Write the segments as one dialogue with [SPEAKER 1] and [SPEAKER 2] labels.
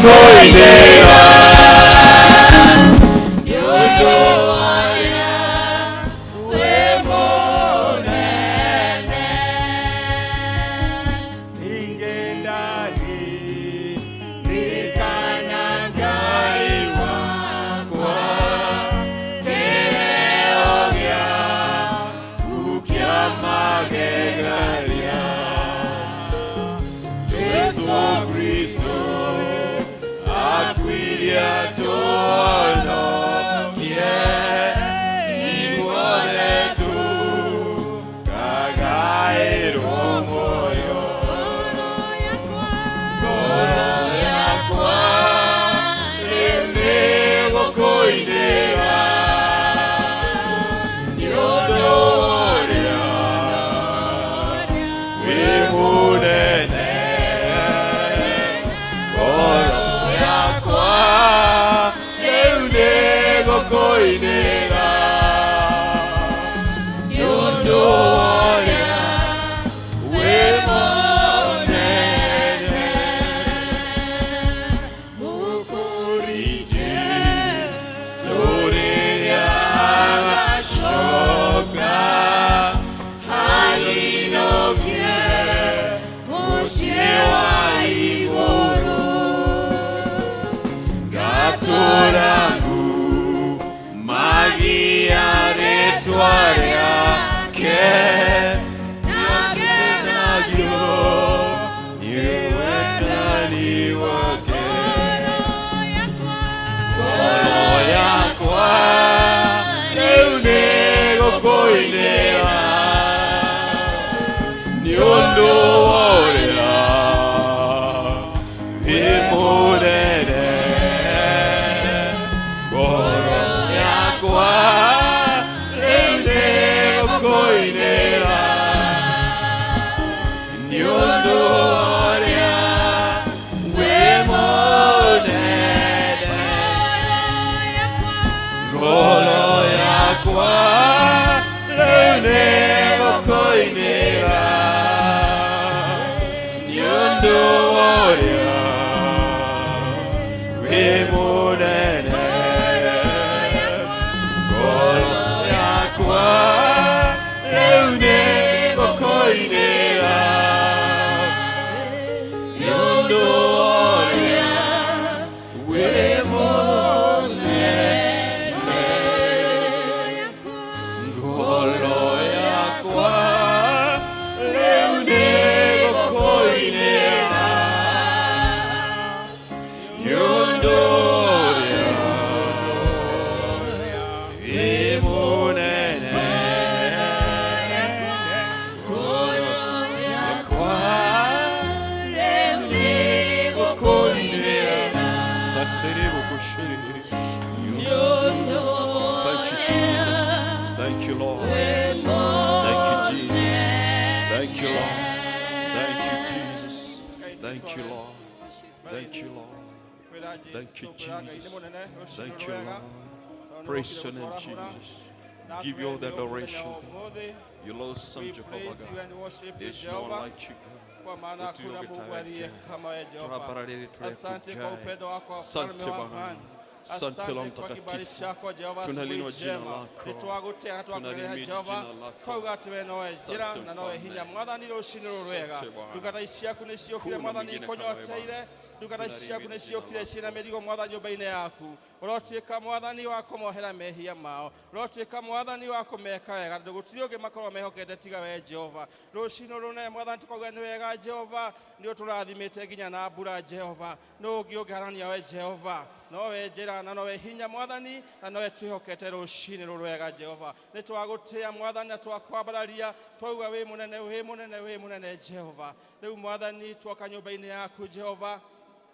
[SPEAKER 1] Nĩgũkũinĩra
[SPEAKER 2] Nĩ ũndũ ũrĩa wĩ mũnene.
[SPEAKER 1] Ingĩndaririkana Ngai wakwa, kĩheo gĩaku kĩa magegania, Jesu Kristo akuire atũhonokie, ithuothe tũkagaĩrwo muoyo. Ngoro yakwa rĩu nĩgũkũinĩra nĩ ũndũ ũrĩa wĩ mũnene. Ngoro yakwa rĩu nĩgũkũinĩra nĩ ũndũ ũrĩa wĩ mũnene. Mũkũri Jesũ rĩrĩa agacoka ainũkie mũciĩ wa igũrũ, ngatũra ngumagia rĩtwa rĩake na ngenagio nĩ wendani wake. Ngoro yakwa rĩu nĩgũkũinĩra nĩ ũndũ ũrĩa wĩ mũnene. Ngoro yakwa rĩu nĩgũkũinĩra nĩ ũndũ ũrĩa wĩ mũnene. Ngoro yakwa rĩu nĩgũkũinĩra nĩ ũndũ ũrĩa wĩ mũnene. Ngoro yakwa rĩu nĩgũkũinĩra nĩ ũndũ ũrĩa wĩ mũnene. Ngoro yakwa rĩu nĩgũkũinĩra nĩ ũndũ ũrĩa wĩ mũnene. Ngoro yakwa rĩu nĩgũkũinĩra.
[SPEAKER 2] Thank
[SPEAKER 1] you, Jesus. Thank you, Lord. Thank you, Jesus. Thank you, Lord. Thank you, Jesus. Thank you, Lord. Thank you, Lord. Thank you, Jesus. Thank you, Lord. Praise your name, Jesus. Give you all the adoration, God. You awesome
[SPEAKER 3] We
[SPEAKER 1] Jehovah
[SPEAKER 3] praise you
[SPEAKER 1] God.
[SPEAKER 3] and worship you,
[SPEAKER 1] There's no one
[SPEAKER 3] Jehovah,
[SPEAKER 1] like you, God.
[SPEAKER 3] kwa maana hakuna Mungu aliye kama wewe, Jehova. Asante kwa upendo wako,
[SPEAKER 1] Asante
[SPEAKER 3] mfalme wa
[SPEAKER 1] Bwana.
[SPEAKER 3] amani.
[SPEAKER 1] Asante Roho
[SPEAKER 3] Asante kwa kibali
[SPEAKER 1] Mtakatifu.
[SPEAKER 3] chako, Jehova,
[SPEAKER 1] Tunalinua
[SPEAKER 3] asubuhi
[SPEAKER 1] jina
[SPEAKER 3] njema.
[SPEAKER 1] lako.
[SPEAKER 3] Nĩtwagũtĩa na twakũneneha,
[SPEAKER 1] Tunalihimidi
[SPEAKER 3] Jehova.
[SPEAKER 1] jina lako.
[SPEAKER 3] Twauga atĩ we nowe njĩra
[SPEAKER 1] Asante
[SPEAKER 3] na nowe
[SPEAKER 1] Mfalme.
[SPEAKER 3] hinya. Mwathani, rũcinĩ rũrũ rwega.
[SPEAKER 1] Asante Bwana.
[SPEAKER 3] Ndungata ici ciaku nĩciũkire,
[SPEAKER 1] Hakuna
[SPEAKER 3] Mwathani,
[SPEAKER 1] mwingine kama wewe,
[SPEAKER 3] ikunyoteire. Ndungata ici ciaku
[SPEAKER 1] Tunalihimidi
[SPEAKER 3] nĩciũkire
[SPEAKER 1] jina
[SPEAKER 3] ciĩna mĩrigo, Mwathani, nyũmba-inĩ yaku. Ũrotuĩka Mwathani wa kũmohera mehia mao, ũrotuĩka Mwathani wa kũmeka wega, tondũ gũtirĩ ũngĩ makorwo mehokete tiga we, Jehova. Rũcinĩ rũnene, Mwathani, tũkauga nĩ wega, Jehova, nĩ ũtũrathimĩte nginya na mbura, Jehova. Nũ ũngĩ ũngĩhanania we, Jehova? Nowe njĩra na nowe hinya, Mwathani, na nowe twĩhokete rũcinĩ rũrũ rwega, Jehova. Nĩ twagũtĩa, Mwathani, na twakwambararia, twauga wĩ mũnene, wĩ mũnene, wĩ mũnene, Jehova. Rĩu, Mwathani, twoka nyũmba-inĩ yaku, Jehova,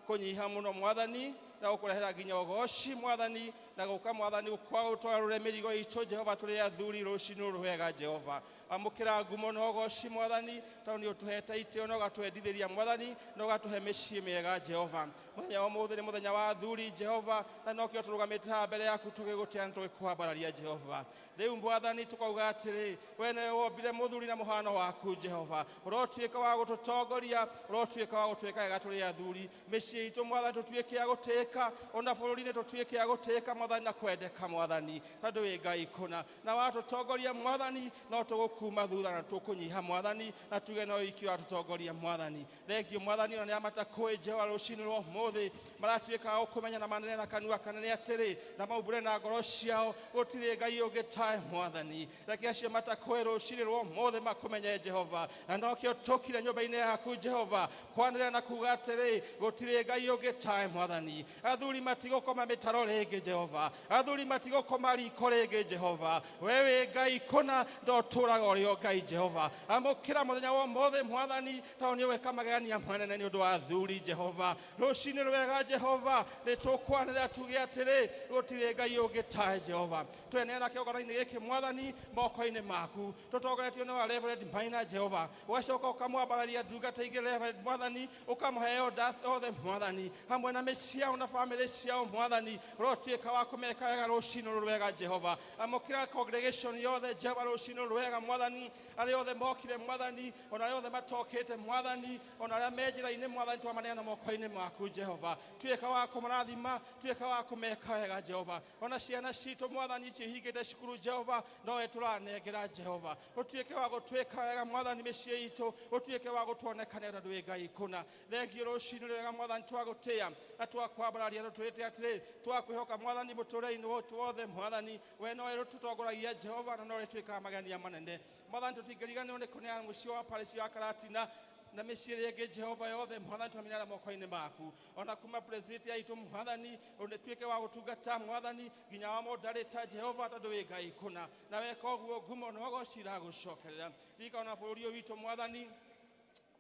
[SPEAKER 3] kũnyiha mũno, Mwathani. Na gũkũrehera nginya ũgoci Mwathani, na gũka Mwathani kwa gũtwarũre mĩrigo itũ Jehova tũrĩ athuri rũcinĩ rwega Jehova. Amũkĩra ngumo na ũgoci Mwathani, tondũ nĩ ũtũhete itĩo na ũgatwendithĩria Mwathani, na ũgatũhe mĩciĩ mĩega Jehova. Mũthenya wa ũmũthĩ nĩ mũthenya wa athuri Jehova, na nokĩo tũrũgamĩte haha mbere yaku tũgĩgũtĩa na tũgĩkwambararia Jehova. Rĩu Mwathani tũkauga atĩrĩ, we nĩwe wombire mũthuri na mũhano waku Jehova, ũrotuĩka wa gũtũtongoria, ũrotuĩka wa gũtwĩka wega tũrĩ athuri. Mĩciĩ itũ Mwathani tũtuĩke a gũtĩĩka, ona bũrũri-inĩ tũtuĩke a gũtĩĩka Mwathani na kwendeka Mwathani, tondũ wĩ Ngai kũna. Na watũtongoria Mwathani, no tũgũkuma thutha na tũkũnyiha Mwathani, na tuge no wiki ũratũtongoria Mwathani. Thengio Mwathani, ona nĩ amatakũĩ Jehova rũcinĩ rwa ũmũthĩ maratuĩka a gũkũmenya na manene na kanua kanene atĩrĩ, na maumbũre na ngoro ciao gũtirĩ Ngai ũngĩ tawe Mwathani. Reke acio matakũĩ rũcinĩ rwa ũmũthĩ makũmenye Jehova, na nokĩo tũkire nyũmba-inĩ yaku Jehova kwanĩrĩra na kuga atĩrĩ, gũtirĩ Ngai ũngĩ tawe Mwathani. Athuri matigũkoma mĩtaro rĩngĩ Jehova, athuri matigũkoma riko rĩngĩ Jehova. We wĩ Ngai kũna, ndotũraga ũrĩ o Ngai Jehova. Amũkĩra mũthenya wa ũmũthĩ Mwathani, tondũ nĩ ũgwĩka magegania manene nĩ ũndũ wa athuri Jehova. Rũcinĩ rwega Jehova, nĩ tũkwanĩrĩra tuge atĩrĩ, gũtirĩ Ngai ũngĩ tawe Jehova. Tweneana kĩgongona-inĩ gĩkĩ Mwathani moko-inĩ maku, tũtongoretio nĩ wa Reverend Maina Jehova, ũgacoka ũkamwambararia ndungata ingĩ Reverend Mwathani, ũkamũhe elders othe Mwathani, hamwe na mĩciĩ yao na bamĩrĩ ciao Mwathani, ũrotuĩka wa kũmeka wega rũcinĩ rũrũ rwega Jehova. Amũkĩra congregation yothe Jehova rũcinĩ rũrũ rwega Mwathani, arĩa othe mokire Mwathani, ona arĩa othe matokĩte Mwathani, ona arĩa me njĩra-inĩ Mwathani, twamaneana moko-inĩ maku Jehova. Tuĩka wa kũmarathima, tuĩka wa kũmeka wega Jehova. Ona ciana citũ Mwathani cihingĩte cukuru Jehova, nowe tũranengera Jehova. Ũtuĩke wa gũtwĩka wega Mwathani mĩciĩ itũ, ũtuĩke wa gũtuonekanĩra tondũ wĩ Ngai kũna. Thengio rũcinĩ rwega Mwathani, twagũtĩa na twakwambararia, tũtwĩrĩte atĩrĩ, twakwĩhoka Mwathani mũtũrĩre-inĩ wothe Mwathani, we nowe tũtongoragia Jehova, na nowe twĩkaga magegania manene Mwathani. Tũtingĩriganĩrwo nĩ kũneana mũciĩ wa parish ya Karatina na mĩciĩ ĩrĩa ĩngĩ Jehova yothe Mwathani, twamĩneana moko-inĩ maku. Ona kuma president yaitũ Mwathani, ũtuĩke wa gũtungata Mwathani nginya wa moderator Jehova, tondũ wĩ Ngai kũna, na weka ũguo ngumo na ũgoci iragũcokerera. Ririkana ona bũrũri ũyũ witũ Mwathani,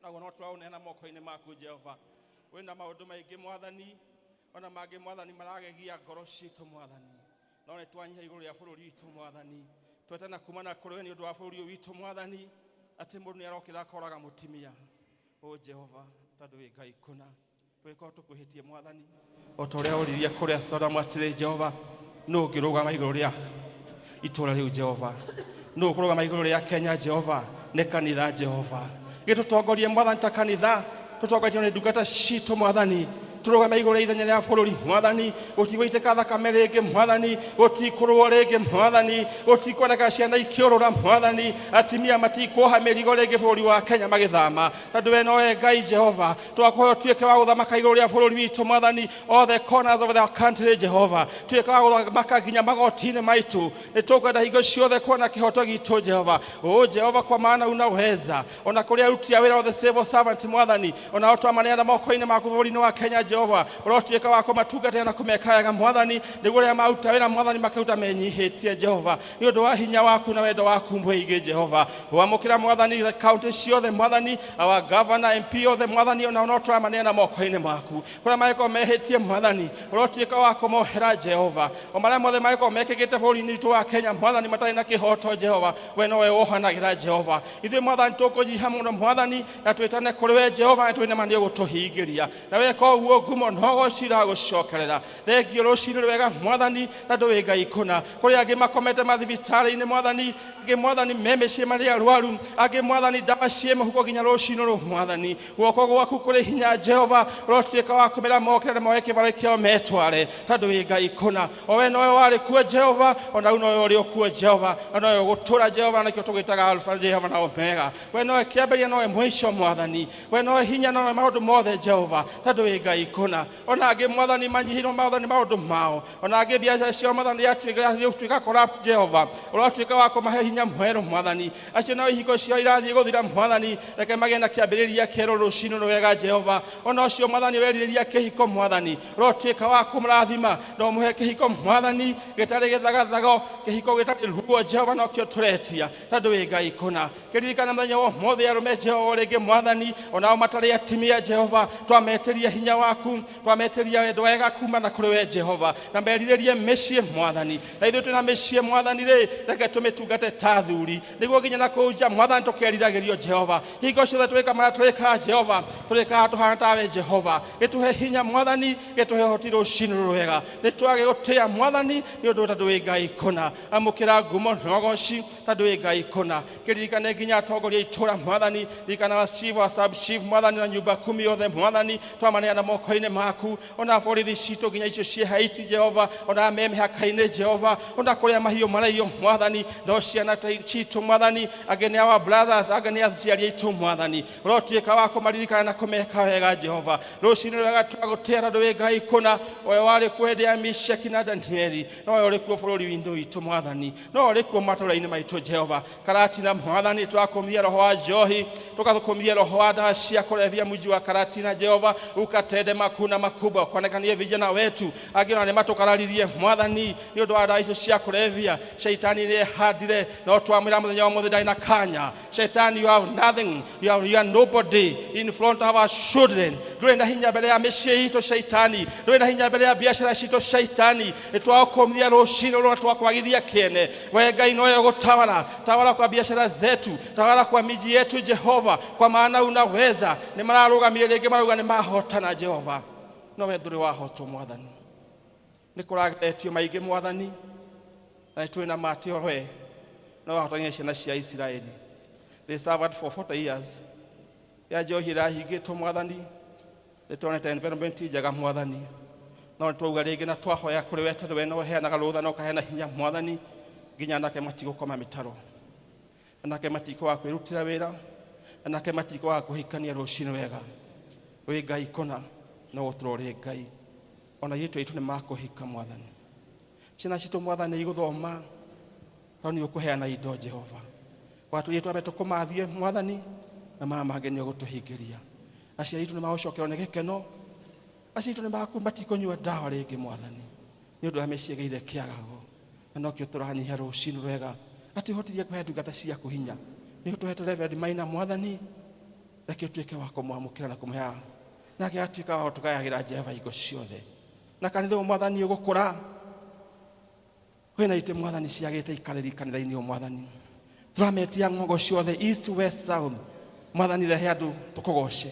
[SPEAKER 3] naguo no tũraũneana moko-inĩ maku Jehova. Wĩna maũndũ maingĩ Mwathani, ona mangĩ Mwathani maragegia ngoro citũ Mwathani, no nĩ twanyiha igũrũ rĩa bũrũri witũ Mwathani, twetana kumana kũrĩ we nĩ ũndũ wa bũrũri ũyũ witũ Mwathani, atĩ mũndũ nĩ arokĩra akoraga mũtumia. O Jehova, tondũ wĩ Ngai kũna, tũgĩkorwo tũkwĩhĩtie Mwathani, o ta ũrĩa oririe kũrĩa Sodomu atĩrĩ, Jehova, nũ ũngĩrũgama igũrũ rĩa itũũra rĩu Jehova? Nũ ũkũrũgama igũrũ rĩa Kenya Jehova? Nĩ kanitha Jehova. Gĩtũtongorie Mwathani ta kanitha, tũtongoretio nĩ ndungata citũ Mwathani, tũrũgame igũrũ rĩa ithenya rĩa bũrũri Mwathani. Gũtigũitĩka thakame rĩngĩ Mwathani, gũtikũrũo rĩngĩ Mwathani, gũtikuoneka ciana ikĩũrũra Mwathani, atimia matikuoha mĩrigo rĩngĩ bũrũri wa Kenya magĩthama, tondũ we nowe Ngai Jehova. Twakũhoya ũtuĩke wa gũthamaka igũrũ rĩa bũrũri witũ Mwathani, all the corners of the country Jehova, tuĩke wa gũthamaka nginya magoti-inĩ maitũ. Nĩ tũkwenda hingo ciothe kuona kĩhoto gitũ Jehova. O Jehova, kwa maana unaweza. Ona kũrĩ aruti a wĩra othe civil servant Mwathani, onao twamaneana moko-inĩ maku bũrũri-inĩ wa Kenya Jehova, ũrotuĩka wa kũmatungatĩra na kũmeka wega Mwathani, nĩguo rĩrĩa maruta wĩra Mwathani makĩruta menyihĩtie Jehova, nĩ ũndũ wa hinya waku na wendo waku mũingĩ Jehova. Wamũkĩra Mwathani kaunti ciothe Mwathani, our governor, MP othe Mwathani, onao no tũramaneana moko-inĩ maku. Kũrĩa mangĩkorwo mehĩtie Mwathani, ũrotuĩka wa kũmohera Jehova. O marĩa mothe mangĩkorwo mekĩkĩte bũrũri-inĩ witũ wa Kenya Mwathani matarĩ na kĩhoto Jehova, we nowe wohanagĩra Jehova. Ithuĩ Mwathani tũkũnyiha mũno Mwathani, na twĩtane kũrĩ we Jehova, na twĩna ma nĩ ũgũtũhingĩria, na weka ũguo ngumo na ũgoci iragũcokerera. Thengio rũcinĩ rwega Mwathani, tondũ wĩ Ngai kũna. Kũrĩ angĩ makomete mathibitarĩ-inĩ Mwathani, angĩ Mwathani me mĩciĩ marĩ arwaru, angĩ Mwathani ndawa ciĩ mũhuko nginya rũcinĩ rũrũ Mwathani. Guoko gwaku kũrĩ hinya Jehova, ũrotuĩka wa kũmera mokĩre na moe kĩbara kĩao metware, tondũ wĩ Ngai kũna. O we nowe warĩ kuo Jehova, ona rĩu nowe ũrĩ okuo Jehova, na nowe ũgũtũra Jehova, na nĩkĩo tũgwĩtaga Alfa Jehova na Omega. We nowe kĩambĩrĩria, nowe mũico Mwathani, we nowe hinya, nowe maũndũ mothe Jehova, tondũ wĩ Ngai kũna. Ona angĩ Mwathani manyihĩirwo Mwathani maũndũ mao, ona angĩ biacara ciao Mwathani yathiĩ gũtuĩka corrupt Jehova, ũrotuĩka wa kũmahe hinya mwerũ Mwathani. Acio nao ihiko ciao irathiĩ gũthira Mwathani, reke magĩe na kĩambĩrĩria kĩerũ rũcinĩ rwega Jehova. Ona ũcio Mwathani ũrerirĩria kĩhiko Mwathani, ũrotuĩka wa kũmũrathima na ũmũhe kĩhiko Mwathani gĩtarĩ gĩthagathago, kĩhiko gĩtarĩ ruo Jehova, nokĩo tũretia, tondũ wĩ Ngai kũna. Kĩririkana mũthenya wa ũmũthĩ arũme Jehova o rĩngĩ Mwathani, onao matarĩ atimia Jehova, twametĩria hinya waku. waku twametĩria wendo wega kuma na kũrĩ we Jehova na merirĩrie mĩciĩ mwathani na ithuĩ twĩna mĩciĩ mwathani rĩ reke tũmĩtungate ta athuri nĩguo nginya na kũu nja mwathani tũkeriragĩrio Jehova hingo ciothe twĩka marĩa tũrĩkaga Jehova tũrĩkaga tũhana tawe Jehova gĩtũhe hinya mwathani gĩtũhe ũhoti rũcinĩ rwega nĩ twage gũtĩa mwathani nĩ ũndũ tondũ wĩ Ngai kũna amũkĩra ngumo na ũgoci tondũ wĩ Ngai kũna kĩririkane nginya atongoria itũra mwathani ririkana wa chief wa sub chief mwathani na nyumba kumi yothe mwathani twamaneana moko-inĩ maku ona borithi citũ nginya icio ciĩ Haiti Jehova ona me mĩhaka-inĩ Jehova ona kũrĩa mahiũ maraiywo mwathani no ciana citũ mwathani angĩ nĩ our brothers angĩ nĩ aciari aitũ mwathani ũrotuĩka wa kũmaririkana na kũmeka wega Jehova rũcinĩ rwega twagũtĩa tondũ wĩ Ngai kũna we warĩ kuo hĩndĩ ya Meshaki na Danieli nowe ũrĩ kuo bũrũri-inĩ witũ mwathani no ũrĩ kuo matũũra-inĩ maitũ Jehova Karatina mwathani twakumia roho wa njohi tukathũkũmia roho wa dawa cia kũrebia mji wa Karatina Jehova ukatende makuna makubwa kuonekanie vijana wetu angĩ ona nĩ matũkararirie mwathani nĩ ũndũ wa dawa icio cia kũrebia shaitani nĩ ehandire no twamwĩra mũthenya wa ũmũthĩ ndarĩ na kanya shaitani you have nothing you are nobody in front of our children ndũrĩ na hinya mbere ya mĩciĩ itũ shaitani ndũrĩ na hinya mbere ya biacara citũ shaitani nĩ twagũkũmia rũcinĩ rũrĩa twakwagithia kĩene we Ngai nowe ũgũtawala tawala kwa biashara zetu tawala kwa miji yetu Jehova kwa maana unaweza nĩ mararũgamire rĩngĩ marauga nĩ mahotana Jehova no we ndũrĩ wahotwo mwathani nĩ kũrageretio maingĩ mwathani na nĩ twĩ na ma atĩ we no wahotania ciana cia Isiraeli. They suffered for 40 years ya njohi ĩrahingĩtwo mwathani nĩ tuonete environment njega mwathani no nĩ twauga rĩngĩ na twahoya kũrĩ we tondũ we no ũheanaga rũtha na ũkaheana hinya mwathani nginya anake matigũkoma mĩtaro anake matikwaga kwĩrutĩra wĩra anake matikwaga kũhikania rũcinĩ wega wĩ Ngai kũna no gũtũra ũrĩ Ngai ona airĩtu aitũ nĩ makũhika mwathani ciana citũ mwathani igũthoma tondũ nĩ ũkũheana indo Jehova watũrie twambe tũkũmathie mwathani na maya mangĩ nĩ ũgũtũhingĩria aciari aitũ nĩ magũcokerwo nĩ gĩkeno aciari aitũ nĩ matikũnyua ndawa rĩngĩ mwathani nĩ ũndũ wa mĩciĩ ĩgĩire kĩagago na nokĩo tũranyihia rũcinĩ rwega atĩ ũhotithie kũhe ndungata ciaku hinya nĩ ũtũhete Reverend Maina mwathani reke ũtuĩke wa kũmwamũkĩra na kũmũhea nake atuĩka wa gũtũgayagĩra Jehova hingo ciothe na kanitha ũyũ mwathani ũgũkũra kwĩna itĩ mwathani ciagĩte ikarĩri kanitha-inĩ ũyũ mwathani tũrametia ng'ongo ciothe east west south mwathani rehe andũ tũkũgoce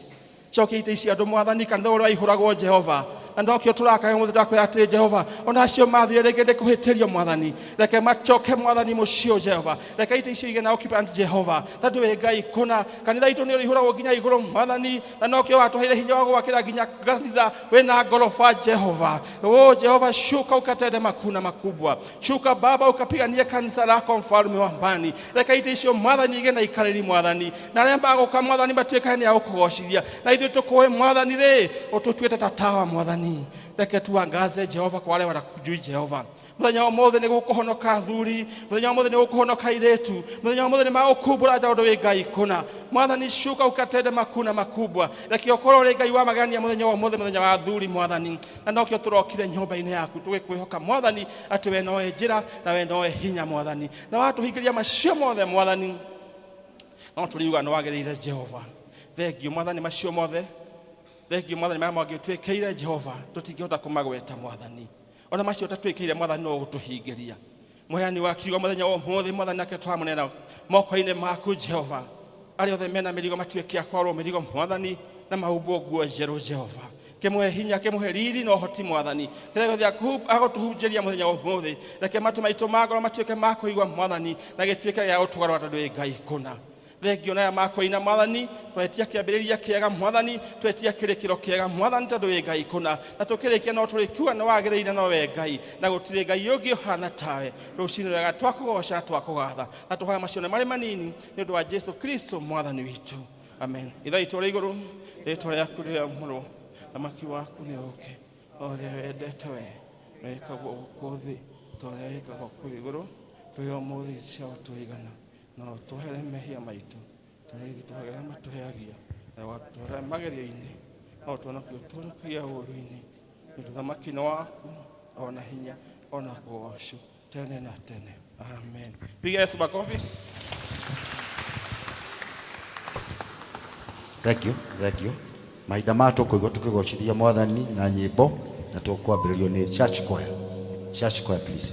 [SPEAKER 3] cokia itĩ ici andũ mwathani kanitha ũrĩa waihũragwo Jehova na ndokĩo tũrakaga mũthĩ twakwĩra atĩrĩ Jehova ona acio mathire rĩngĩ nĩ kũhĩtĩrio mwathani reke macoke mwathani mũciĩ Jehova reke itĩ icio igĩe na occupant Jehova tondũ wĩ Ngai kũna kanitha itũ nĩ ũrĩihũragwo nginya igũrũ mwathani na nokĩo watũheire hinya wa gwakĩra nginya kanitha wĩna ngoroba Jehova o Jehova shuka ukatende makuna makubwa shuka Baba ukapiganie kanisa lako mfalme wa amani reke itĩ icio mwathani igĩe na ikarĩri mwathani na arĩa magũka mwathani matuĩke nĩ a gũkũgocithia na ithuĩ tũkũĩ mwathani rĩ ũtũtuĩte ta tawa mwathani reke tuangaze Jehova kwa wale watakujui Jehova muthenya wa ũmũthĩ nĩ gũkũhonoka athuri muthenya wa ũmũthĩ nĩ gũkũhonoka airĩtu muthenya wa ũmũthĩ nĩ magũkumbũra tondũ wĩ Ngai kũna mwathani shuka ukatende makuna makubwa reke ũkorwo ũrĩ Ngai wa magania muthenya wa ũmũthĩ muthenya wa athuri mwathani na nokĩo tũrokire nyũmba-inĩ yaku tũgĩkwĩhoka mwathani atĩ we nowe njĩra na we nowe hinya mwathani na watũhingĩria macio mothe mwathani no tũriuga nĩ wagĩrĩire Jehova thengio mwathani macio mothe thengio mwathani marĩa mangĩ twĩkĩire Jehova tũtingĩhota kũmagweta mwathani ona macio ũtatwĩkĩire mwathani no ũgũtũhingĩria mũheani wa kiugo mũthenya wa ũmũthĩ mwathani nake twamũneana moko-inĩ maku Jehova arĩa othe mena mĩrigo matuĩke a kwarwo mĩrigo mwathani na mahumbwo nguo njerũ Jehova kĩmũhe hinya kĩmũhe riri na ũhoti mwathani kĩrĩa gĩothe agũtũhunjĩria mũthenya wa ũmũthĩ reke matũ maitũ ma ngoro matuĩke ma kũigua mwathani na gĩtuĩke gĩa gũtũgarũra tondũ wĩ Ngai kũna thengio naya makũina mwathani twetia kĩambĩrĩria kĩega mwathani twetia kĩrĩkĩro kĩega mwathani tondũ wĩ Ngai kũna na tũkĩrĩkia no tũrĩkiuga nĩ wagĩrĩire no we Ngai na gũtirĩ Ngai ũngĩ ũhana tawe rũcinĩ rwega twakũgoca twakũgatha na tũhoya macio nĩ marĩ manini nĩ ũndũ wa Jesu Kristo mwathani witũ amen. Ithe witũ ũrĩ igũrũ rĩtwa rĩaku rĩamũrwo thamaki waku nĩ ũke o ũrĩa wendete we wĩkagwo gũkũ thĩ ta ũrĩa wĩkagwo kũu igũrũ tũhe ũmũthĩ cia gũtũigana na ũtũhere mehia maitũ tũrĩa ithuĩ tũhagĩra matũheagia na watũre magerio-inĩ no ũtũhonokie ũtũhonokagia ũũru-inĩ nĩ ũndũ thamaki nĩ waku ona hinya ona kũgocwo tene na tene amen. Piga Yesu makofi.
[SPEAKER 4] Thank you, thank you. Mahinda maya tũkũigua tũkĩgocithia Mwathani na nyĩmbo, na tũkwambĩrĩrio nĩ church choir. Church choir, please.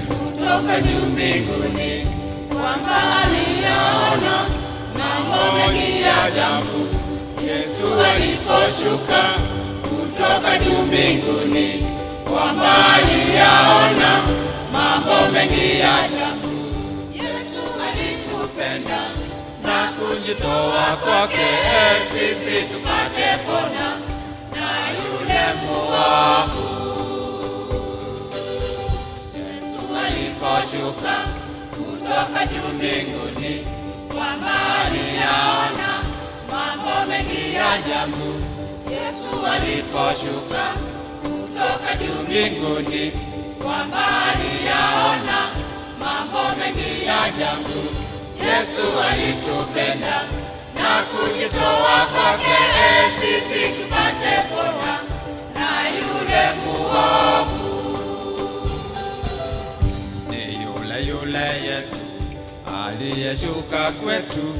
[SPEAKER 2] Kutoka juu mbinguni, kwamba aliyaona mambo mengi ya ajabu. Yesu aliposhuka kutoka juu mbinguni, kwamba aliyaona mambo mengi ya ajabu. Yesu alitupenda na kujitoa kwake sisi tupate pona na yule muovu. Aliposhuka kutoka juu mbinguni, kwamba aliyaona mambo mengi ya ajabu. Yesu aliposhuka kutoka juu mbinguni, kwamba aliyaona mambo mengi ya ajabu. Yesu alitupenda na kujitoa kwake sisi tupate pona na yule muovu.
[SPEAKER 5] Yule Yesu aliyeshuka kwetu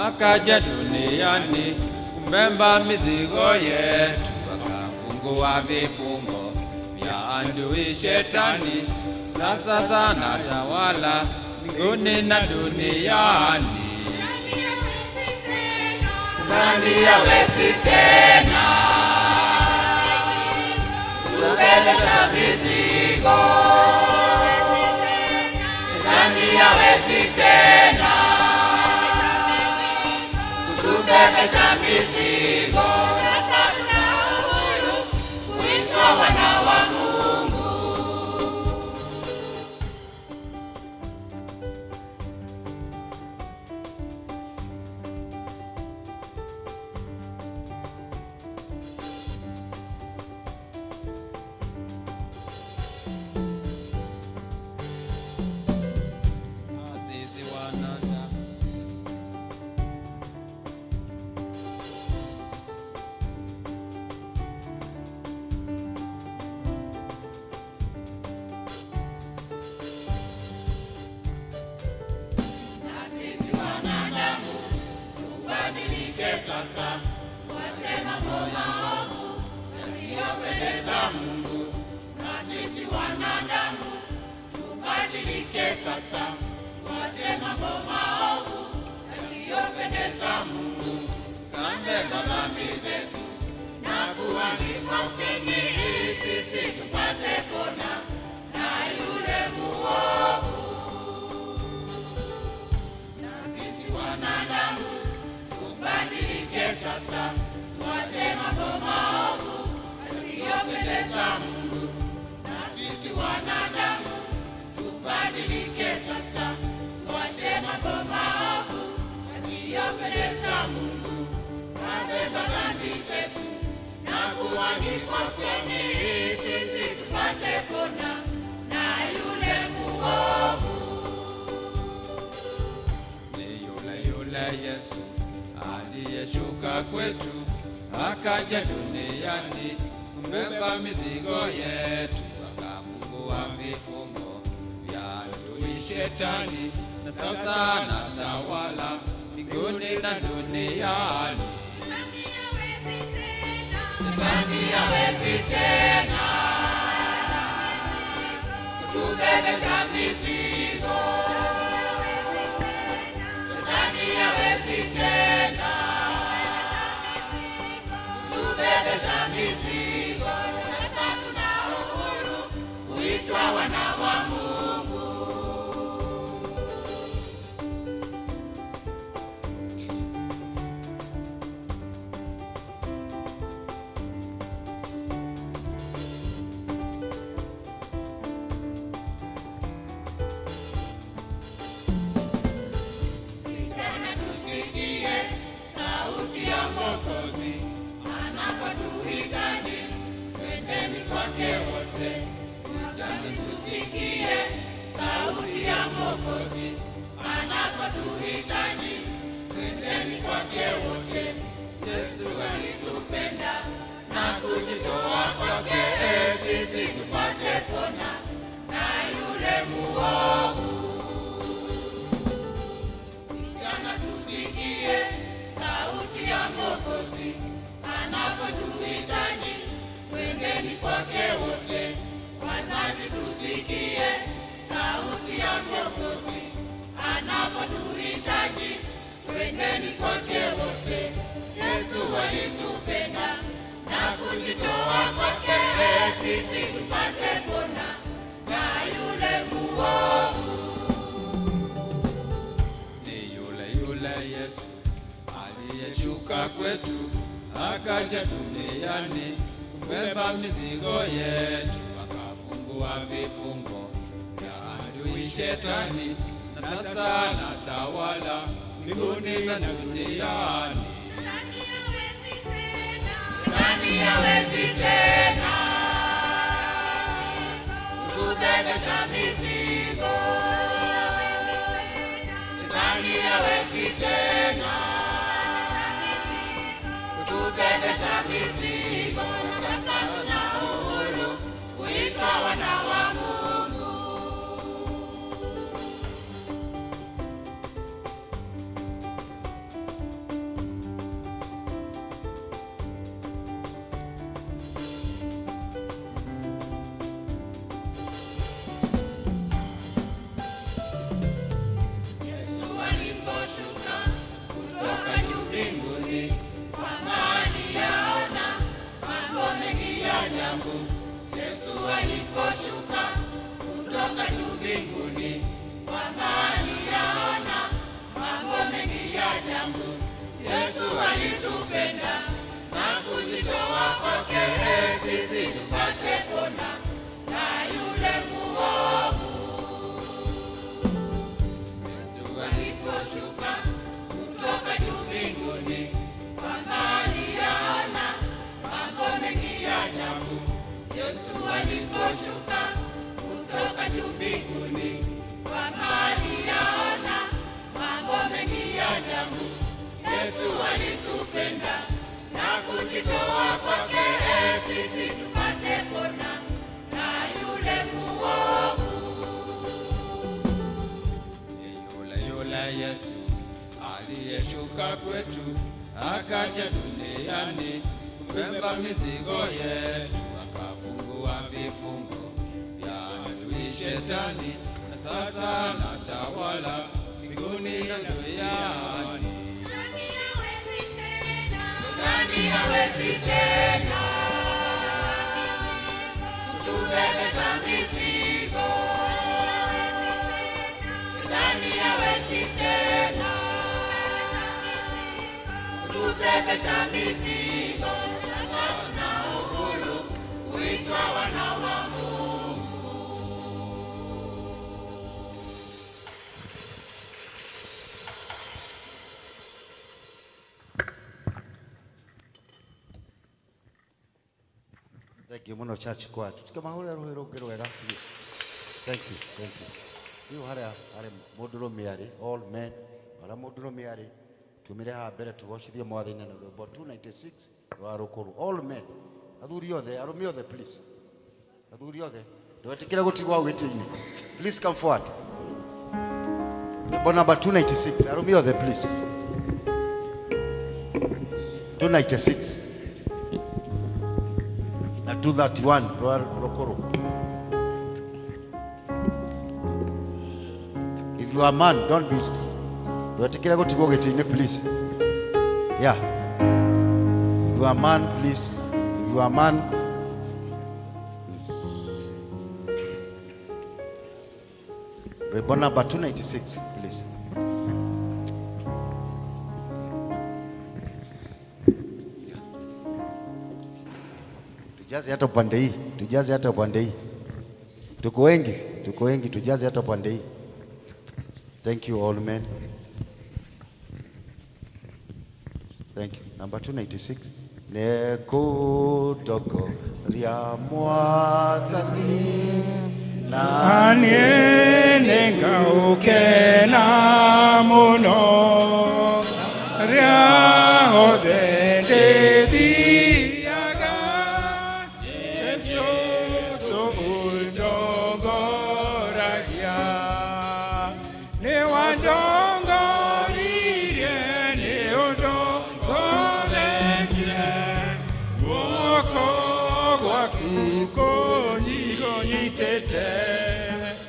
[SPEAKER 5] akaja duniani kumbeba mizigo yetu, akafungua vifungo vya adui shetani. Sasa sana tawala mbinguni na duniani.
[SPEAKER 2] Shetani hawezi tena kutubebesha mizigo. Shetani hawezi tena kutubebesha mizigo. Sasa tuna uhuru kuitwa wana wa Mungu. sasa, tuache mambo maovu yasiyopendeza Mungu. Na sisi wanadamu tubadilike sasa, tuache mambo maovu yasiyopendeza Mungu. Kambeba dhambi zetu na kuangikwa mtini, sisi tupate pona na yule muovu. Na sisi wanadamu tubadilike sasa, tuache mambo maovu yasiyopendeza Mungu. Na sisi wanadamu tubadilike sasa, tuache mambo maovu yasiyopendeza Mungu. Kabeba dhambi zetu na kuangikwa mtini, sisi tupate pona na yule muovu.
[SPEAKER 5] Ni yule yule Yesu aliyeshuka kwetu akaja duniani kubeba mizigo yetu, akafungua vifungo vya adui Shetani, na sasa anatawala mbinguni na duniani.
[SPEAKER 2] Shetani hawezi tena kutubebesha mizigo. Shetani hawezi tena kutubebesha mizigo. Sasa tuna uhuru kuitwa wana wa Mungu. Vijana tusikie sauti ya Mwokozi anapotuhitaji, twendeni kwake wote. Vijana tusikie sauti ya Mwokozi anapotuhitaji, twendeni kwake wote. Yesu alitupenda na kujitoa kwake, sisi tupate pona na yule muovu. Vijana tusikie sauti ya Mwokozi anapotuhitaji, twendeni kwake wote. Wazazi tusikie sauti ya Mwokozi anapotuhitaji, twendeni kwake wote. Yesu alitupenda na kujitoa kwake, sisi tupate pona na yule muovu.
[SPEAKER 5] Ni yule yule Yesu aliyeshuka kwetu akaja duniani kubeba mizigo yetu, akafungua vifungo vya adui Shetani, na sasa anatawala mbinguni na duniani.
[SPEAKER 2] Shetani hawezi tena kutubebesha mizigo. Shetani hawezi tena kutubebesha mizigo. Sasa tuna uhuru kuitwa wana wa Mungu. Yesu aliposhuka kutoka juu mbinguni, kwa aliyaona mambo mengi ya ajabu. Yesu aliposhuka kutoka juu mbinguni, kwa aliyaona mambo mengi ya ajabu. Yesu alitupenda na kujitoa kwake, sisi tupate pona na yule muovu. Yesu aliposhuka kutoka juu mbinguni, kwa aliyaona mambo mengi ya ajabu. Yesu aliposhuka kutoka juu mbinguni, kwa aliyaona mambo mengi ya ajabu. Yesu alitupenda na kujitoa kwake, sisi tupate pona na yule muovu.
[SPEAKER 5] Ni yule yule Yesu aliyeshuka kwetu akaja duniani kubeba mizigo yetu, akafungua vifungo vya adui Shetani, na sasa anatawala mbinguni na duniani.
[SPEAKER 2] Shetani hawezi tena kutubebesha mizigo. Shetani hawezi tena kutubebesha mizigo. Sasa tuna uhuru kuitwa wana wa Mungu.
[SPEAKER 4] Thank you muno, church choir. Tutikamahure ruhi rũngĩ rwega, please. Thank you, thank you. Rĩu harĩa harĩ mũndũrũme arĩ, all men, harĩa mũndũrũme arĩ, tumire haha mbere tugocithie Mwathani na rwĩmbo 296 rwa rũkũrũ. All men, athuri othe, arũme othe, please. Athuri othe, ndwetĩkĩre gũtigwo hau gĩtĩ-inĩ. Please come forward. Rwĩmbo number 296, arũme othe, please. 296 na 231 rwa rũkũrũ. If you are a man, don't be, ndwetĩkĩre gũtigwo gĩtĩ-inĩ, please. Yeah. If you are a man, please. If you are a man. Rwĩmbo number 296, please. Tujaze hata upande hii, tujaze hata upande hii. Tuko wengi, tuko wengi, tujaze hata upande hii. Thank you, all men. Thank you. Number 296. Nĩngũtongoria Mwathani na
[SPEAKER 5] Niĩ nĩngaũkena mũno rĩa othe ndĩthiaga Yesu ũndongoragia nĩ wandongoririe nĩ ũndongoretie guoko gwaku kũnyitĩte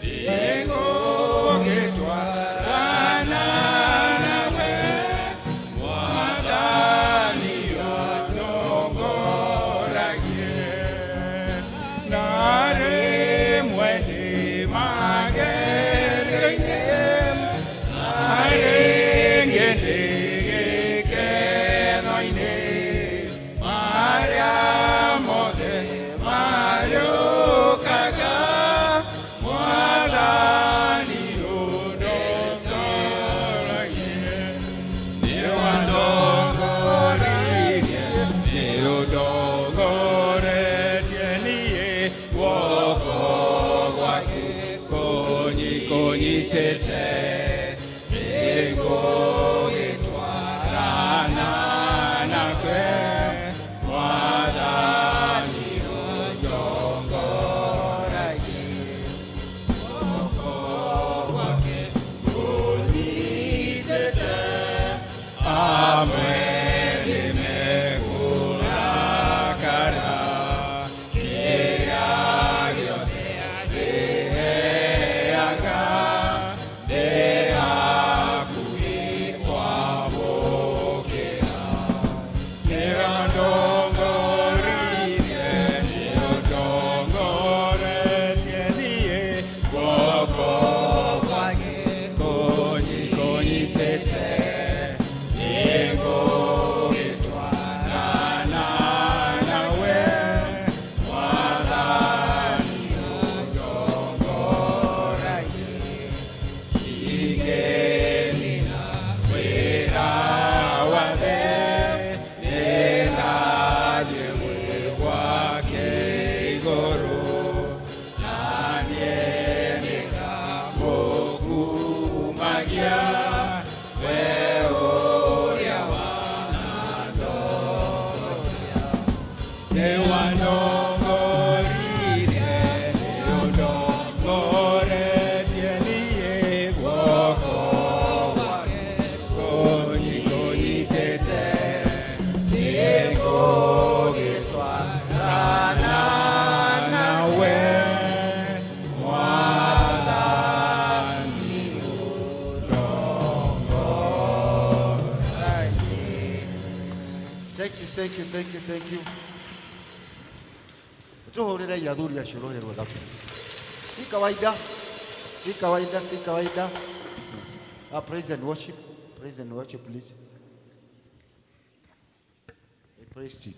[SPEAKER 5] nĩngũgĩtwarana nawe Mwathani ũndongoragie na rĩmwe ndĩ magerio-inĩ na rĩngĩ ndĩ gĩkeno-inĩ marĩa mothe marĩũkaga Mwathani ũndongoragie nĩ wandongoririe nĩ ũndongoretie niĩ guoko gwaku kũnyitĩte nĩngũgĩtwarana nakwe Mwathani ũndongoragie guoko gwake kũnyitĩte amwe nĩmekũrakara kĩrĩa gĩothe angĩheaga ndĩ hakuhĩ kwamũkĩra nĩwandongoririe nĩũndongoretie niĩ guoko gwake kũnyitĩte.
[SPEAKER 4] thank you, thank you, thank you. Tuhũrĩrei athuri acio rũhĩ rwega please. Si kawaida, si kawaida, si kawaida. Praise and worship, praise and worship please. Hey, praise team.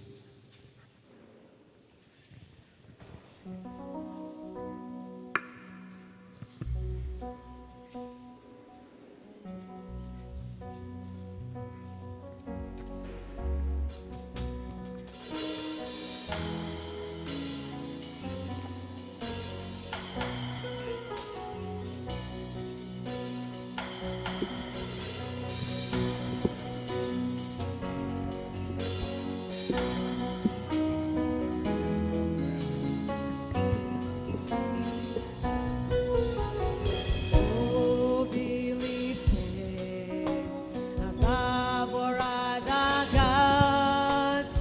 [SPEAKER 6] Oh, be lifted above all other gods.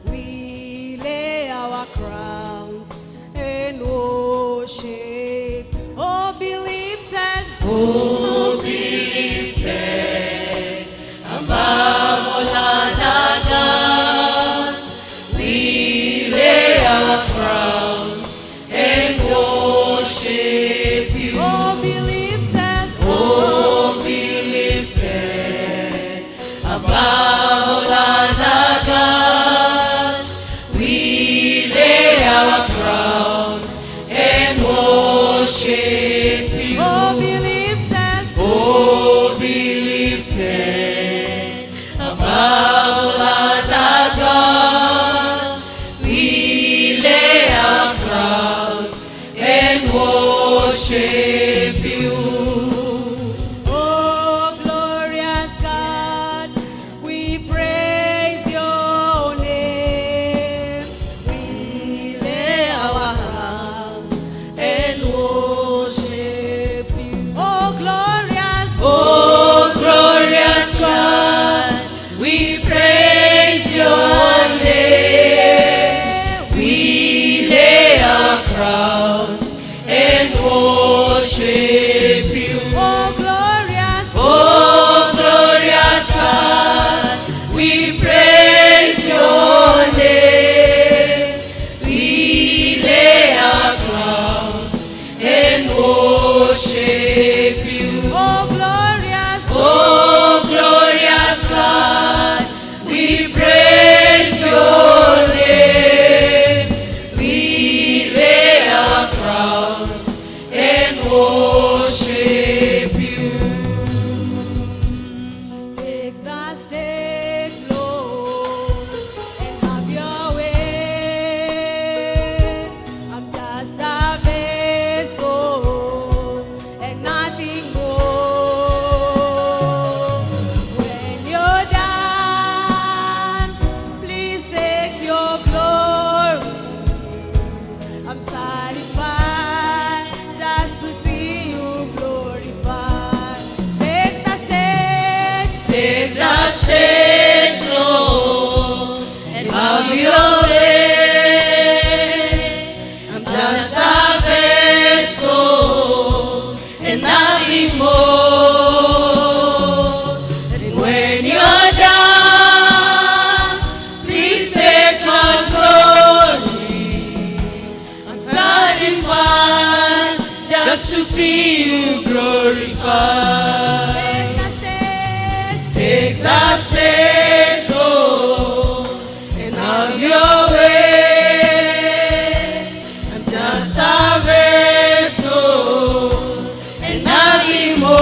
[SPEAKER 6] We lay our crowns and worship. Oh, be lifted.
[SPEAKER 2] Oh, be lifted above all other gods. We lay our crowns and worship you.
[SPEAKER 6] Oh, be lifted.
[SPEAKER 2] Oh, be lifted above all other gods. We lay our crowns and worship you.
[SPEAKER 6] Oh, be lifted.
[SPEAKER 2] Oh, be lifted above all other gods. We lay our crowns and worship you.
[SPEAKER 6] Oh, glorious God, we praise your name. We lay our hands
[SPEAKER 2] And worship you.
[SPEAKER 6] Oh, glorious,
[SPEAKER 2] Oh, glorious God, we praise your name. We lay our crowns and worship you.
[SPEAKER 6] Oh, glorious,
[SPEAKER 2] Oh, glorious God, we praise your name. We lay our crowns and worship you.
[SPEAKER 6] oh, glorious,
[SPEAKER 2] Oh, glorious God, we praise your name. We lay our crowns and worship you.
[SPEAKER 6] Take the stage, Lord, and have your way. I'm just a vessel and nothing more. When you're done, please take your glory. I'm satisfied just to see you glorified. Take the stage,
[SPEAKER 2] Take the stage, Lord, and have your way. I'm just a vessel and nothing more. And when you're done, please take my glory. I'm satisfied just to see you glorified.
[SPEAKER 6] take the stage,
[SPEAKER 2] Take the stage, Lord, and have your way. I'm just a vessel and nothing more.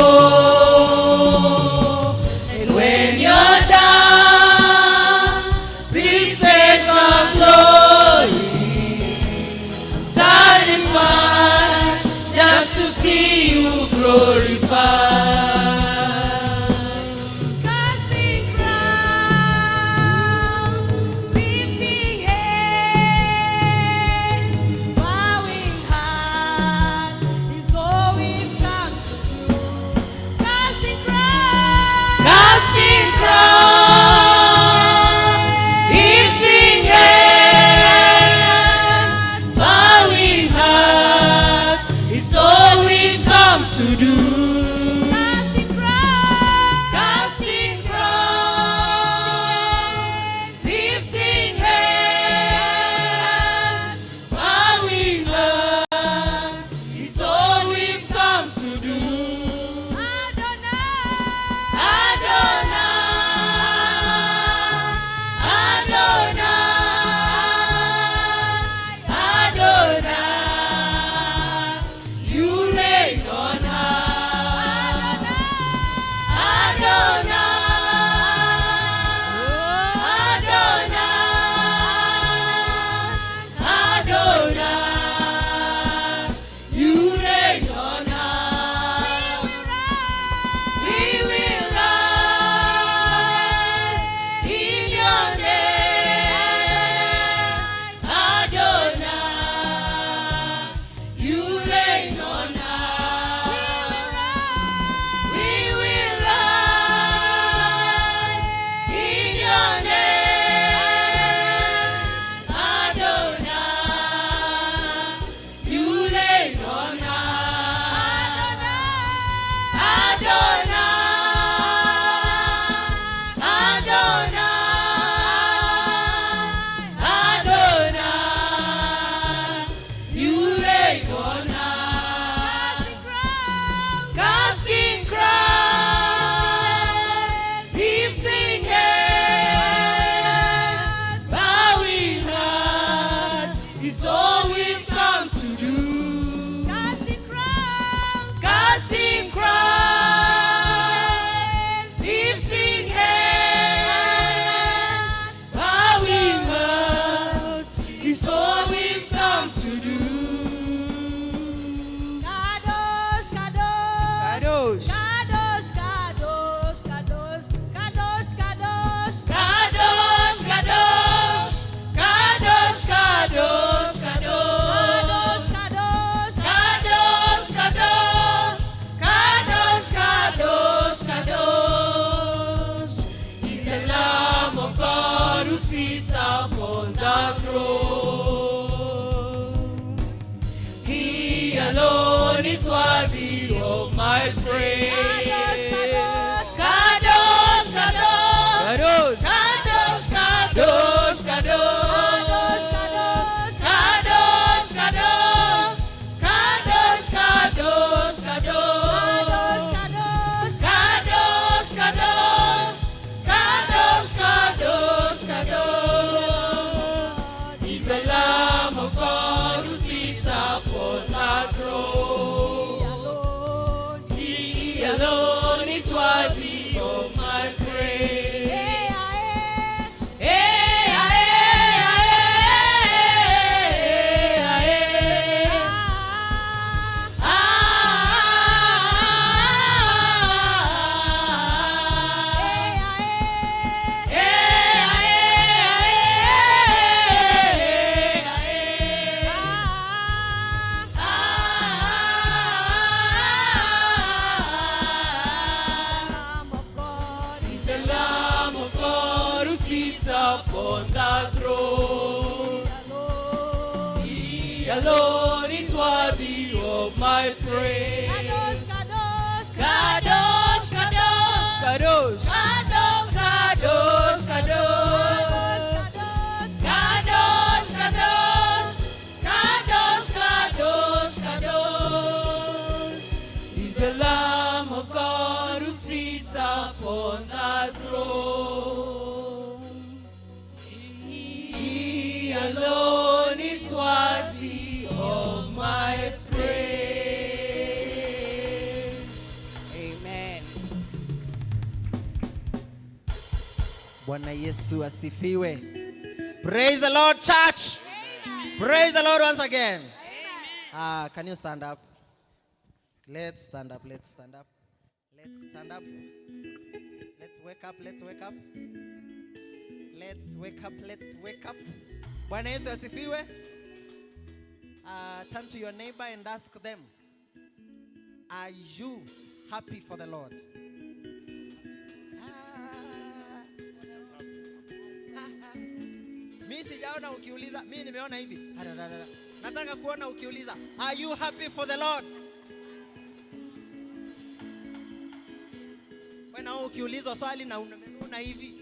[SPEAKER 2] And when you're done, please take the glory. I'm satisfied just to see you glorified.
[SPEAKER 6] casting crowns.
[SPEAKER 2] upon the throne. He alone is worthy of my praise.
[SPEAKER 6] Kadosh,
[SPEAKER 2] Kadosh, Kadosh,
[SPEAKER 7] Kadosh.
[SPEAKER 2] Kadosh, Kadosh, Kadosh.
[SPEAKER 6] Kadosh,
[SPEAKER 2] Kadosh, Kadosh, Kadosh, Kadosh, Kadosh is the Lamb of God who sits upon the throne. He alone is worthy of my praise.
[SPEAKER 7] Amen.
[SPEAKER 8] Bwana Yesu asifiwe. Praise the Lord, church. Praise the Lord once again. Can you stand up? Let's stand up. Let's stand up. Let's stand up. Let's wake up. Let's wake up. Let's wake up. Let's wake up. Bwana Yesu asifiwe. Turn to your neighbor and ask them, "Are you happy for the Lord?" Ah. Mi sijaona ukiuliza, mi nimeona hivi. Arararara. Nataka kuona ukiuliza, "Are you happy for the Lord?" Wewe na wewe ukiulizwa swali na unamenuna hivi.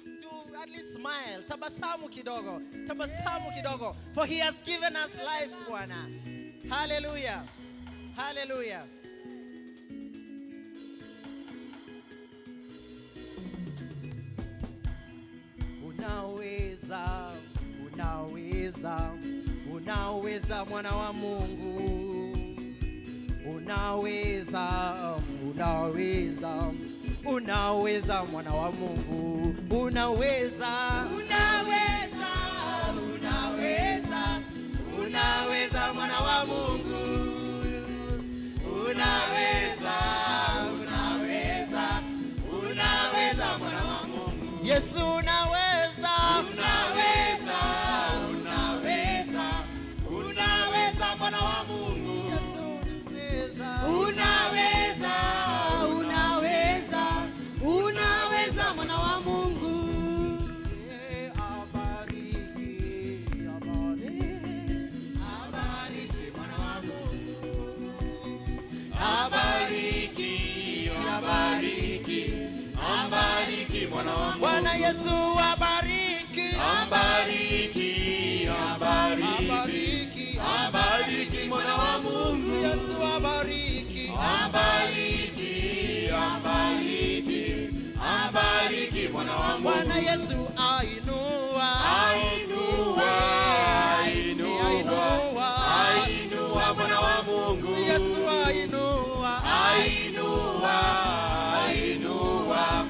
[SPEAKER 8] Si at least smile, tabasamu kidogo, tabasamu kidogo. For he has given us life, Bwana. Hallelujah. Hallelujah. Unaweza, unaweza, unaweza mwana wa Mungu. Unaweza, unaweza, unaweza mwana wa Mungu. Unaweza,
[SPEAKER 2] Unaweza, unaweza,
[SPEAKER 8] unaweza mwana wa Mungu. Unaweza, unaweza, unaweza mwana wa Mungu. Yesu unaweza,
[SPEAKER 5] Unaweza, unaweza, unaweza mwana wa Mungu.
[SPEAKER 8] Yesu unaweza.
[SPEAKER 2] Unaweza, unaweza, unaweza mwana wa Mungu.
[SPEAKER 8] Eh, abariki, abariki, abariki mwana wa Mungu.
[SPEAKER 5] Abariki, abariki, abariki mwana wa Mungu.
[SPEAKER 8] Bwana Yesu abariki,
[SPEAKER 5] Abariki, abariki,
[SPEAKER 8] abariki,
[SPEAKER 5] abariki mwana wa Mungu.
[SPEAKER 8] Yesu abariki,
[SPEAKER 5] Abariki, abariki, abariki mwana wa Mungu.
[SPEAKER 8] Bwana Yesu ainua,
[SPEAKER 5] Ainua, ainua,
[SPEAKER 8] ainua,
[SPEAKER 5] ainua mwana wa Mungu.
[SPEAKER 8] Yesu ainua,
[SPEAKER 5] Ainua, ainua,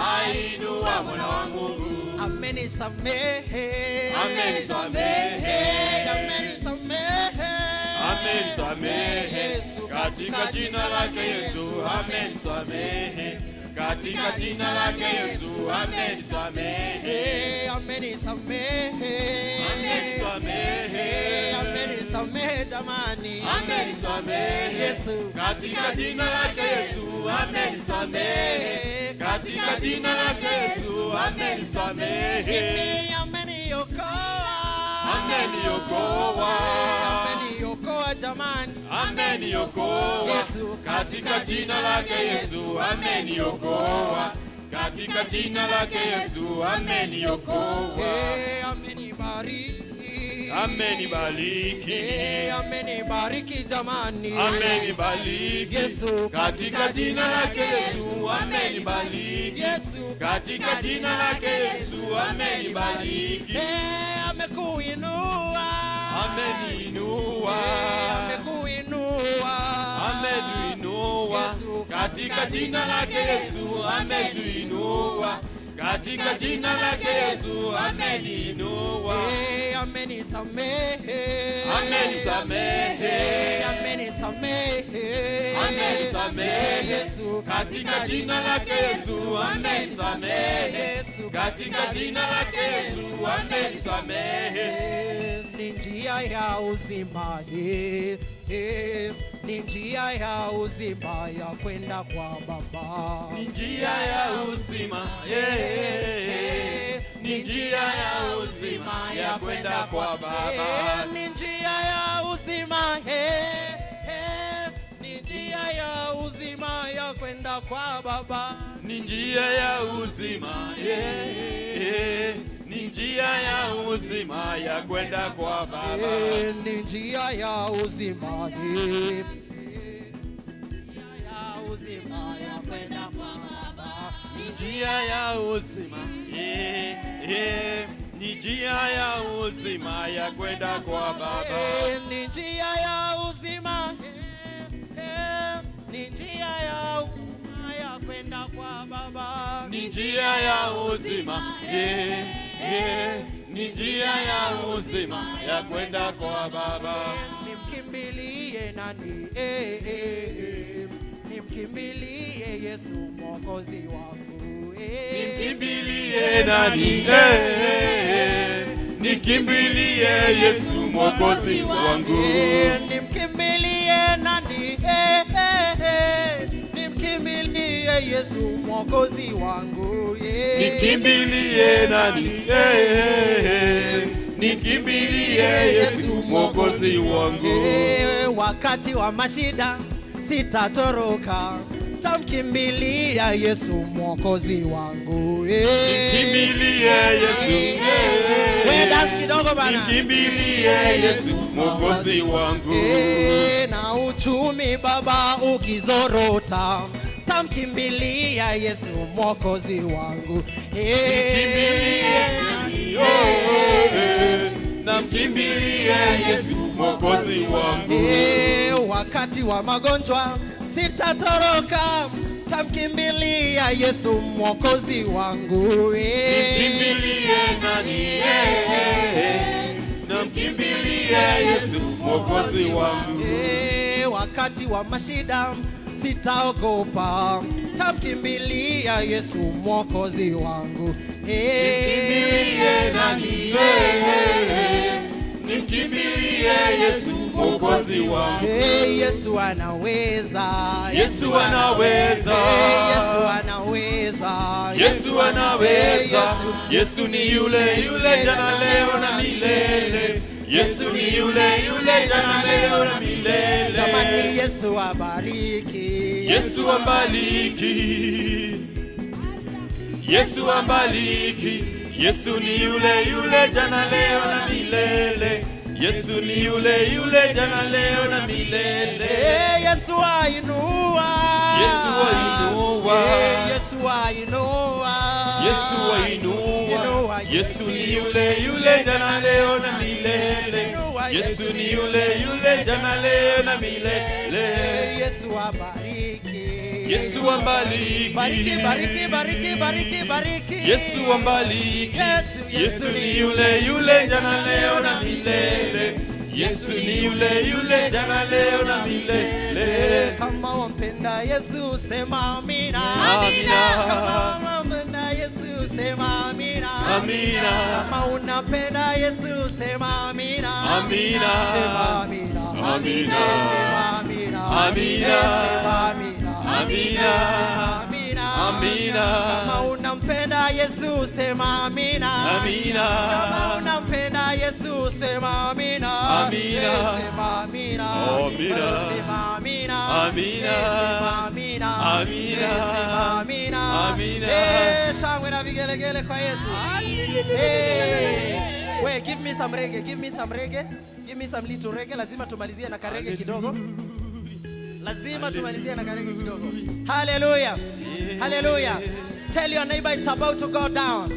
[SPEAKER 5] ainua mwana wa Mungu.
[SPEAKER 8] Amenisamehe,
[SPEAKER 5] Amenisamehe,
[SPEAKER 8] amenisamehe,
[SPEAKER 5] amenisamehe
[SPEAKER 8] Yesu
[SPEAKER 5] katika jina lake Yesu, amenisamehe katika jina lake Yesu, amenisamehe,
[SPEAKER 8] Eh, amenisamehe,
[SPEAKER 5] amenisamehe,
[SPEAKER 8] Eh, amenisamehe jamani,
[SPEAKER 5] amenisamehe
[SPEAKER 8] Yesu
[SPEAKER 5] katika jina lake Yesu, amenisamehe katika jina lake Yesu, amenisamehe,
[SPEAKER 8] Mimi ameniokoa,
[SPEAKER 5] ameniokoa,
[SPEAKER 8] ameniokoa jamani,
[SPEAKER 5] ameniokoa
[SPEAKER 8] Yesu
[SPEAKER 5] katika jina lake Yesu, ameniokoa katika jina lake Yesu, ameniokoa,
[SPEAKER 8] Eh, amenibariki,
[SPEAKER 5] amenibariki,
[SPEAKER 8] Eh, amenibariki jamani,
[SPEAKER 5] amenibariki
[SPEAKER 8] Yesu
[SPEAKER 5] katika jina lake Yesu, amenibariki
[SPEAKER 8] Yesu
[SPEAKER 5] katika jina lake Yesu, amenibariki,
[SPEAKER 8] Eh, amekuinua,
[SPEAKER 5] ameniinua,
[SPEAKER 8] Eh, amekuinua,
[SPEAKER 5] ametuinua
[SPEAKER 8] Yesu
[SPEAKER 5] katika jina lake Yesu, ametuinua katika jina lake Yesu, ameniinua,
[SPEAKER 8] Eh, amenisamehe,
[SPEAKER 5] amenisamehe,
[SPEAKER 8] Eh, amenisamehe,
[SPEAKER 5] amenisamehe
[SPEAKER 8] Yesu
[SPEAKER 5] katika jina lake Yesu, amenisamehe
[SPEAKER 8] Yesu
[SPEAKER 5] katika jina lake Yesu, amenisamehe.
[SPEAKER 8] Ni njia ya uzima, eh, eh, ni njia ya uzima ya kwenda kwa Baba.
[SPEAKER 5] Ni njia ya uzima, eh, Ni njia ya uzima ya kwenda kwa Baba.
[SPEAKER 8] Ni njia ya uzima, ni njia ya uzima ya kwenda kwa Baba.
[SPEAKER 5] Ni njia ya uzima, yeah. Ni njia ya uzima ya kwenda kwa Baba.
[SPEAKER 8] Ni njia ya uzima, ya uzima ya kwenda kwa Baba.
[SPEAKER 5] Ni njia ya uzima, yeah. Ni njia ya uzima ya kwenda kwa Baba.
[SPEAKER 8] Ni njia ya uzima, ni njia ya uzima ya kwenda kwa Baba.
[SPEAKER 5] Ni njia ya uzima, yeah. Ni njia ya uzima ya kwenda kwa Baba.
[SPEAKER 8] Nimkimbilie nani? Nimkimbilie Yesu Mwokozi wangu.
[SPEAKER 5] Nimkimbilie nani? Nikimbilie Yesu Mwokozi wangu.
[SPEAKER 8] Nimkimbilie nani? Nimkimbilie Yesu Mwokozi wangu.
[SPEAKER 5] Nikimbilie nani? Nikimbilie Yesu Mwokozi wangu.
[SPEAKER 8] Wakati wa mashida sitatoroka, tamkimbilia Yesu Mwokozi wangu.
[SPEAKER 5] Nikimbilie Yesu.
[SPEAKER 8] We dance kidogo bana.
[SPEAKER 5] Nikimbilie Yesu Mwokozi wangu.
[SPEAKER 8] Na uchumi baba ukizorota, tamkimbilia Yesu Mwokozi wangu.
[SPEAKER 5] Nikimbilie nani? Namkimbilie Yesu Mwokozi wangu.
[SPEAKER 8] Wakati wa magonjwa sitatoroka, tamkimbilia Yesu Mwokozi wangu.
[SPEAKER 5] Nikimbilie nani? Namkimbilie Yesu Mwokozi wangu.
[SPEAKER 8] Wakati wa mashida sitaogopa, tamkimbilia Yesu Mwokozi wangu.
[SPEAKER 5] Nimkimbilie nani? Nimkimbilie Yesu Mwokozi wangu.
[SPEAKER 8] Yesu anaweza.
[SPEAKER 5] Yesu anaweza.
[SPEAKER 8] Yesu anaweza.
[SPEAKER 5] Yesu anaweza. Yesu ni yule yule jana, leo na milele. Yesu ni yule yule jana, leo na milele.
[SPEAKER 8] Jamani, Yesu abariki.
[SPEAKER 5] Yesu ambariki. Yesu ambariki. Yesu ni yule yule jana, leo na milele. Yesu ni yule yule jana, leo na milele.
[SPEAKER 8] Yesu ainua.
[SPEAKER 5] Yesu ainua.
[SPEAKER 8] Yesu ainua.
[SPEAKER 5] Yesu ainua. Yesu ni yule yule jana, leo na milele. Yesu ni yule yule jana, leo na milele.
[SPEAKER 8] Yesu abariki.
[SPEAKER 5] Yesu ambariki.
[SPEAKER 8] Bariki, bariki, bariki, bariki, bariki.
[SPEAKER 5] Yesu ambariki.
[SPEAKER 8] Yesu,
[SPEAKER 5] Yesu ni yule yule jana, leo na milele. Yesu ni yule yule jana, leo na milele.
[SPEAKER 8] Kama wampenda Yesu sema amina.
[SPEAKER 5] Amina.
[SPEAKER 8] Kama wampenda Yesu sema amina.
[SPEAKER 5] Amina.
[SPEAKER 8] Kama unapenda Yesu sema amina.
[SPEAKER 5] Amina.
[SPEAKER 8] Sema amina.
[SPEAKER 5] Amina.
[SPEAKER 8] Sema amina.
[SPEAKER 5] Amina.
[SPEAKER 8] Sema amina.
[SPEAKER 5] Amina.
[SPEAKER 8] Sema amina.
[SPEAKER 5] Amina.
[SPEAKER 8] Kama unampenda Yesu sema amina.
[SPEAKER 5] Amina.
[SPEAKER 8] Kama unampenda Yesu sema amina.
[SPEAKER 5] Amina.
[SPEAKER 8] Sema amina.
[SPEAKER 5] Amina.
[SPEAKER 8] Sema amina.
[SPEAKER 5] Amina.
[SPEAKER 8] Sema amina.
[SPEAKER 5] Amina.
[SPEAKER 8] Sema amina.
[SPEAKER 5] Amina.
[SPEAKER 8] Shangwe na vigelegele kwa Yesu. Wait, give me some reggae. Give me some reggae. Give me some little reggae. Lazima tumalizie na kareggae kidogo. Lazima tumalizie na kareggae kidogo. Hallelujah. Hallelujah. Tell your neighbor it's about to go down.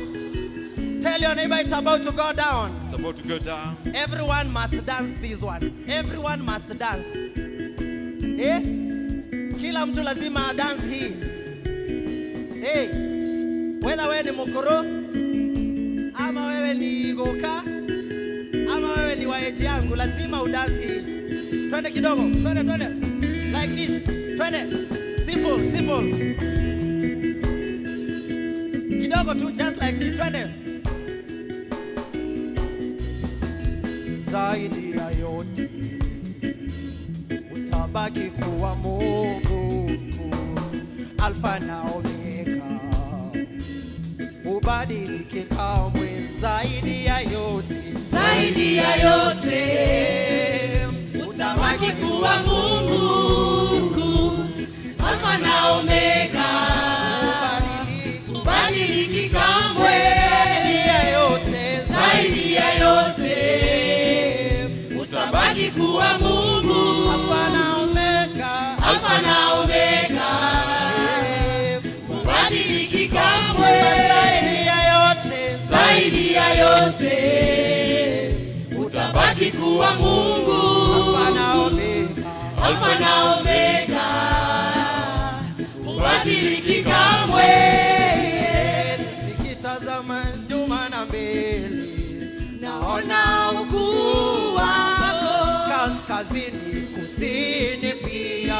[SPEAKER 8] Tell your neighbor it's about to go down.
[SPEAKER 1] It's about to go down.
[SPEAKER 8] Everyone must dance this one. Everyone must dance. Eh? Kila mtu lazima dance hii. Hey. Whether wewe ni mokoro ama wewe ni goka ama wewe ni wa age yangu, lazima udance hii. Twende kidogo, twende, twende. Like this. Twende. Simple, simple. Kidogo tu, just like this. Twende. Zaidi ya yote utabaki kuwa Mungu mkuu, Alfa na Omega. Ubadiliki kamwe, zaidi ya yote,
[SPEAKER 2] Zaidi ya yote utabaki kuwa Mungu, Alfa na Omega, ubadiliki kamwe.
[SPEAKER 8] Zaidi ya yote,
[SPEAKER 2] Zaidi ya yote utabaki kuwa Mungu,
[SPEAKER 8] Alfa na Omega,
[SPEAKER 2] Alfa na Omega, ubadiliki kamwe.
[SPEAKER 8] Zaidi ya yote,
[SPEAKER 2] Zaidi ya yote utabaki kuwa Mungu,
[SPEAKER 8] Alfa na Omega,
[SPEAKER 2] Alfa na Omega, ubadiliki kamwe.
[SPEAKER 8] Nikitazama nyuma na mbele,
[SPEAKER 2] Naona ukuu wako,
[SPEAKER 8] kaskazini, kusini pia,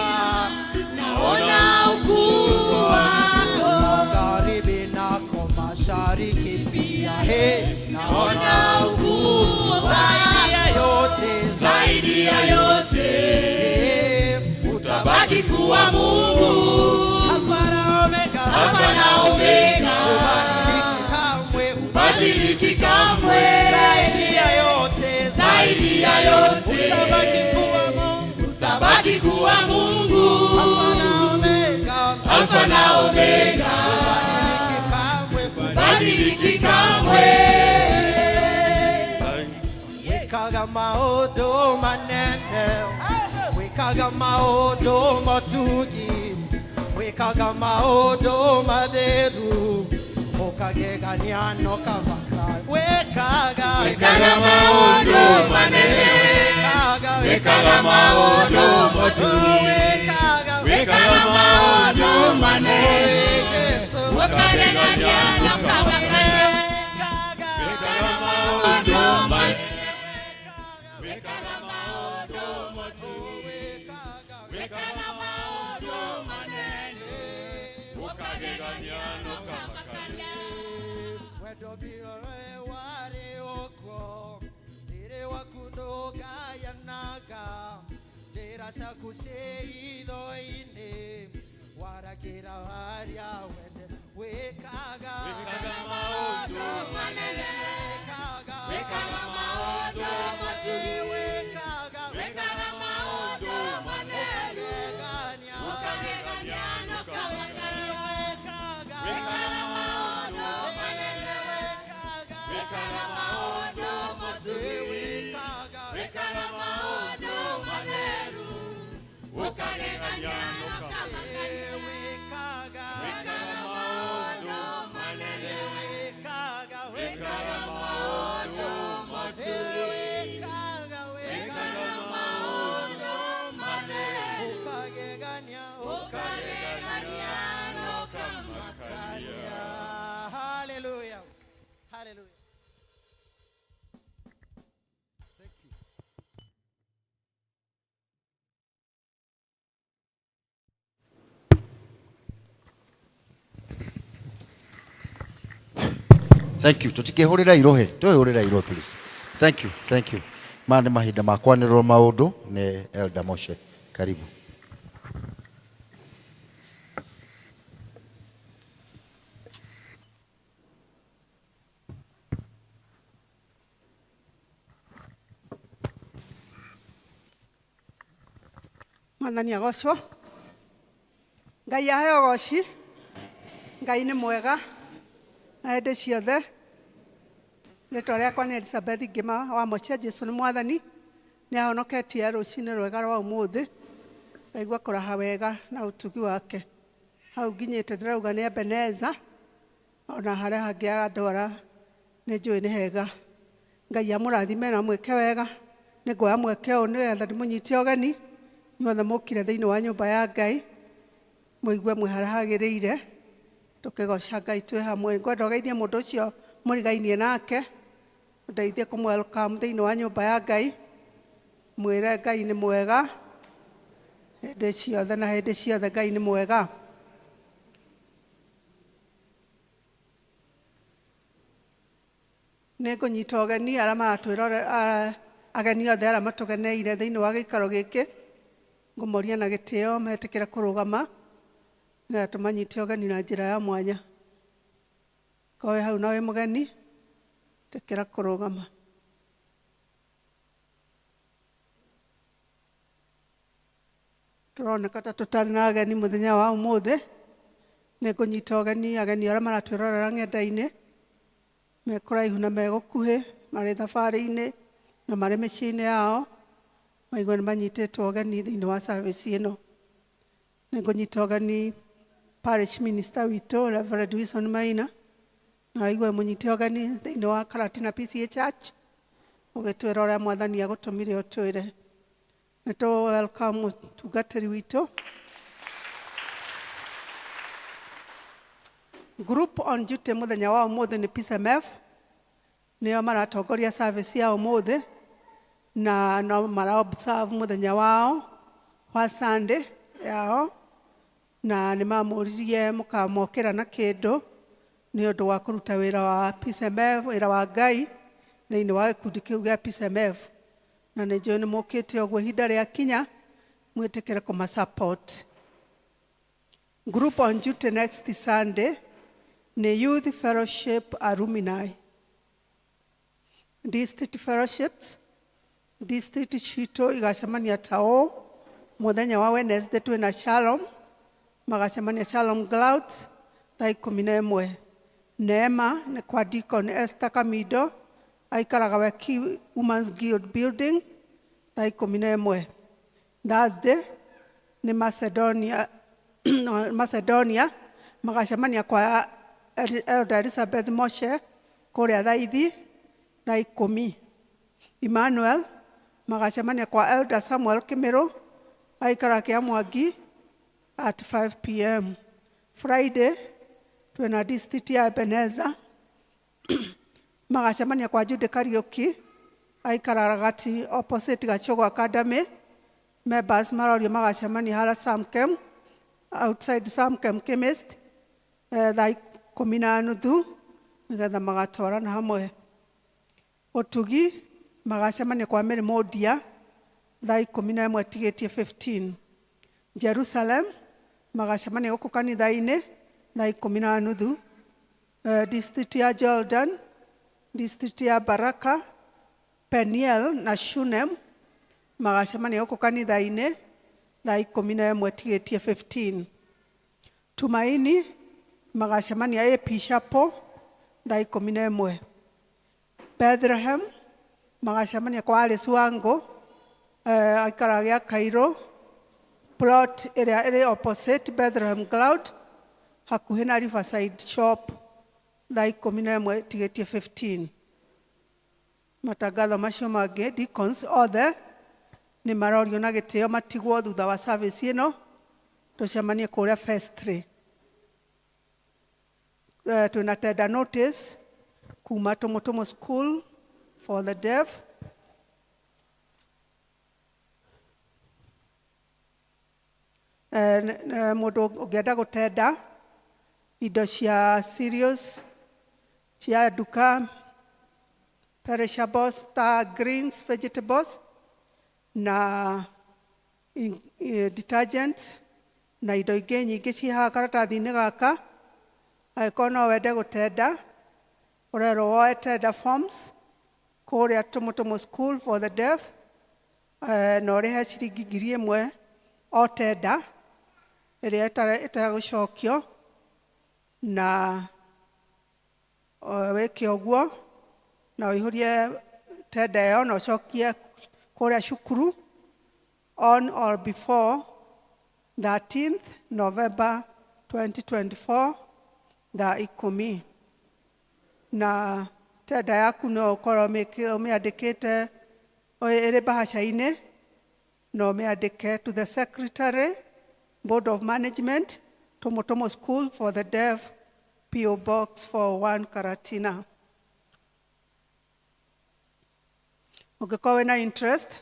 [SPEAKER 2] naona ukuu wako,
[SPEAKER 8] magharibi nako mashariki pia. Hey, naona
[SPEAKER 2] naona ukuu wako.
[SPEAKER 8] Zaidi ya yote,
[SPEAKER 2] Zaidi ya yote utabaki kuwa Mungu,
[SPEAKER 8] Alfa na Omega,
[SPEAKER 2] Alfa na Omega,
[SPEAKER 8] ubadiliki kamwe,
[SPEAKER 2] ubadiliki kamwe.
[SPEAKER 8] Zaidi ya yote,
[SPEAKER 2] Zaidi ya yote
[SPEAKER 8] utabaki kuwa Mungu,
[SPEAKER 2] utabaki kuwa Mungu,
[SPEAKER 8] Alfa na Omega,
[SPEAKER 2] Alfa na Omega,
[SPEAKER 8] ubadiliki kamwe,
[SPEAKER 2] ubadiliki kamwe.
[SPEAKER 8] Wikaga maũndũ manene, wikaga maũndũ motugi, wikaga maũndũ matheru, ũkagegania no kamaka. Wikaga,
[SPEAKER 2] Wikaga maũndũ manene,
[SPEAKER 8] wikaga,
[SPEAKER 2] wikaga maũndũ motugi,
[SPEAKER 8] wikaga,
[SPEAKER 2] wikaga maũndũ manene,
[SPEAKER 8] Yesu,
[SPEAKER 2] ũkagegania no kamaka.
[SPEAKER 8] wikaga,
[SPEAKER 2] Wikaga maũndũ manene, wikaga maũndũ motugi, wikaga maũndũ manene, ũkagegania no kamakania.
[SPEAKER 8] Wendo birore warĩ ũkuo, rĩrĩ waku ndũgayanaga, njĩra ciaku ciĩ itho-inĩ, waragĩra harĩa wende, wĩkaga,
[SPEAKER 5] Wĩkaga maũndũ
[SPEAKER 2] manene,
[SPEAKER 8] wĩkaga,
[SPEAKER 2] wĩkaga maũndũ matugi,
[SPEAKER 8] wĩkaga,
[SPEAKER 2] wĩkaga maũndũ manene,
[SPEAKER 8] ũkagegania,
[SPEAKER 2] ũkagegania no kamakania.
[SPEAKER 8] wĩkaga,
[SPEAKER 2] Wĩkaga maũndũ manene,
[SPEAKER 8] wĩkaga,
[SPEAKER 2] wĩkaga maũndũ matugi,
[SPEAKER 8] wĩkaga,
[SPEAKER 2] wĩkaga maũndũ matheru, ũkagegania no kamakania.
[SPEAKER 8] wĩkaga,
[SPEAKER 2] Wĩkaga maũndũ manene,
[SPEAKER 8] wĩkaga,
[SPEAKER 2] wĩkaga maũndũ matugi,
[SPEAKER 8] wĩkaga,
[SPEAKER 2] wĩkaga maũndũ matheru,
[SPEAKER 8] ũkagegania,
[SPEAKER 2] ũkagegania no kamakania.
[SPEAKER 8] Hallelujah. Hallelujah. Thank you.
[SPEAKER 4] Thank you. Tutikihurira irohe. Twihurira irohe please. Thank you. Thank you. Maya nĩ mahinda ma kwanĩrĩrwo maũndũ nĩ Elder Moshe. Karibu.
[SPEAKER 7] Mwathani agocwo, Ngai aheo goci. Ngai nĩ mwega na hĩndĩ ciothe. Rĩtwa rĩakwa nĩ Elizabeth Ngĩma wa Moche. Jesu nĩ Mwathani, nĩ ahonoketie rũcinĩ rwega rwa ũmũthĩ. Ngaigua kũraha wega na ũtugi wake. Hau nginyĩte ndĩrauga nĩ Ebeneza, ona harĩa hangĩ arandwara nĩ njũĩ nĩ hega. Ngai amũrathime na mwĩke wega. Nĩ nguoya mweke ũyũ nĩgetha ndĩmũnyite ũgeni inyuothe mũkire thĩinĩ wa nyũmba ya Ngai, mũigue mwĩ harĩa hagĩrĩire, tũkĩgoca Ngai twĩ hamwe. Ngwenda ũgeithie mũndũ ũcio mũrigainie nake, ũndeithie kũmũ welcome thĩinĩ wa nyũmba ya Ngai, mwĩre Ngai nĩ mwega hĩndĩ ciothe na hĩndĩ ciothe. Ngai nĩ mwega. Nĩ ngũnyita ũgeni arĩa maratwĩrore, ageni othe arĩa matũgeneire thĩinĩ wa gĩikaro gĩkĩ, ngũmoria na gĩtĩo metĩkĩre kũrũgama nĩgetha tũmanyite ũgeni na njĩra ya mwanya. Korwo wĩ hau na wĩ mũgeni, tĩkĩra kũrũgama. Tũroneka ta tũtarĩ na ageni mũthenya wa ũmũthĩ. Nĩ ngũnyita ũgeni ageni arĩa maratwĩrorera ng'enda-inĩ, me kũraihu na me gũkuhĩ, marĩ thabarĩ-inĩ na marĩ mĩciĩ-inĩ yao, maigue nĩ manyitĩtwo ũgeni thĩinĩ wa service ĩno. Nĩ ngũnyita ũgeni parish minister witũ Reverend Wilson Maina, na aigue mũnyite ũgeni thĩinĩ wa Karatina PCEA Church, ũgĩtwĩra ũrĩa Mwathani agũtũmire ũtwĩre. Nĩ tũ welcome mũtungatĩri witũ. Group on duty mũthenya wa ũmũthĩ nĩ PCMF, nĩo maratongoria service ya ũmũthĩ, na no mara observe mũthenya wao wa Sunday yao, na nĩ mamũririe mũkamokĩra na kĩndũ nĩ ũndũ wa kũruta wĩra wa PCMF, wĩra wa Ngai thĩinĩ wa gĩkundi kĩu gĩa PCMF, na nĩ njũĩ nĩ mũkĩte ũguo ihinda rĩakinya mwĩtĩkĩre kũma support. Group on duty next Sunday nĩ Youth Fellowship Alumni. District Fellowships, district citũ igacemania ta ũũ: mũthenya wa Wednesday twĩna Shalom, magacemania Shalom Clouds thaa 11. Neema nĩ kwa Deacon Esther Kamindo, aikaraga Weki Women's Guild Building, thaa 11. Thursday nĩ Macedonia, Macedonia magacemania kwa Elder Elizabeth Moshe kũrĩa Thaithi thaa 10. Emmanuel magacemania kwa Elder Samuel Kimiru, aikara kĩa Mwangi, at 5 p.m. Friday twĩna district ya Ebenezer, magacemania kwa Jude Kariuki, aikara gati opposite Gachogo Academy. Members marorio magacemania harĩa Samkem, outside Samkem Chemist, thaa 10:30 nĩgetha magatwarana hamwe. Ũtugi magacemania kwa Mary Modia thaa 11 tigĩtie 15. Jerusalem magacemania gũkũ kanitha-inĩ thaa 10:30. District ya Jordan, district ya Baraka, Peniel na Shunem magacemania gũkũ kanitha-inĩ thaa 11 tigĩtie 15. Tumaini magacemania AP Chapel thaa 11. Bethlehem magacemania kwa Alice Wango, aikara gĩa Cairo, plot ĩrĩa ĩrĩ opposite Bethlehem Cloud, hakuhĩ na Riverside Shop, thaa 11 tigĩtie 15. Matangatho macio mangĩ, deacons othe nĩ marorio na gĩtĩo matigwo thutha wa service ĩno tũcemanie kũrĩa vestry. Twĩna tender notice kuma Tumutumu School for the Deaf. Mũndũ ũngĩenda gũtenda indo cia cereals cia nduka, perishables ta greens, vegetables na detergent na indo ingĩ nyingĩ ciĩ haha karatathi-inĩ gaka, angĩkorwo no wende gũtenda, ũrerwo woe tender forms kũrĩa Tumutumu School for the Deaf, na ũrĩhe ciringi 1000 o tenda ĩrĩa ĩtagũcokio, na wĩke ũguo na ũihũrie tenda ĩyo na ũcokie kũrĩa cukuru on or before 13th November 2024 thaa 10. Na tenda yaku no ũkorwo ũmĩandĩkĩte ĩrĩ bahaca-inĩ, na ũmĩandĩke to the Secretary, Board of Management, Tumutumu School for the Deaf, PO Box 41, Karatina. Ũngĩkorwo wĩna interest,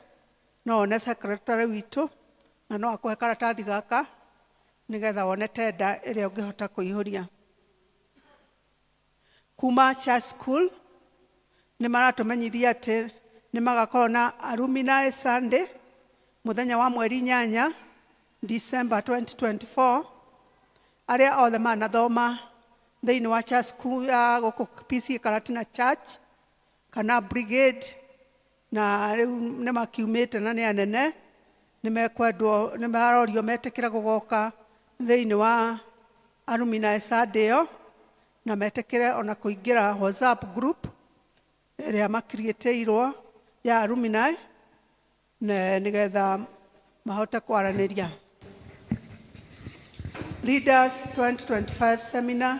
[SPEAKER 7] no wone secretary witũ na no akũhe karatathi gaka nĩgetha wone tenda ĩrĩa ũngĩhota kũihũria. Kuma Church School nĩ maratũmenyithia atĩ nĩ magakorwo na Alumni Sunday mũthenya wa mweri 8 December 2024. Arĩa othe manathoma Thĩinĩ wa church school ya gũkũ PCEA Karatina Church kana brigade na rĩu nĩ makiumĩte na nĩ anene nĩ mekwendwo nĩ marorio metĩkĩre gũgoka thĩinĩ wa alumni Sunday ĩyo na metĩkĩre ona kũingĩra WhatsApp group ĩrĩa makiriĩtĩirwo ya alumni na nĩgetha mahote kwaranĩria. Leaders 2025 seminar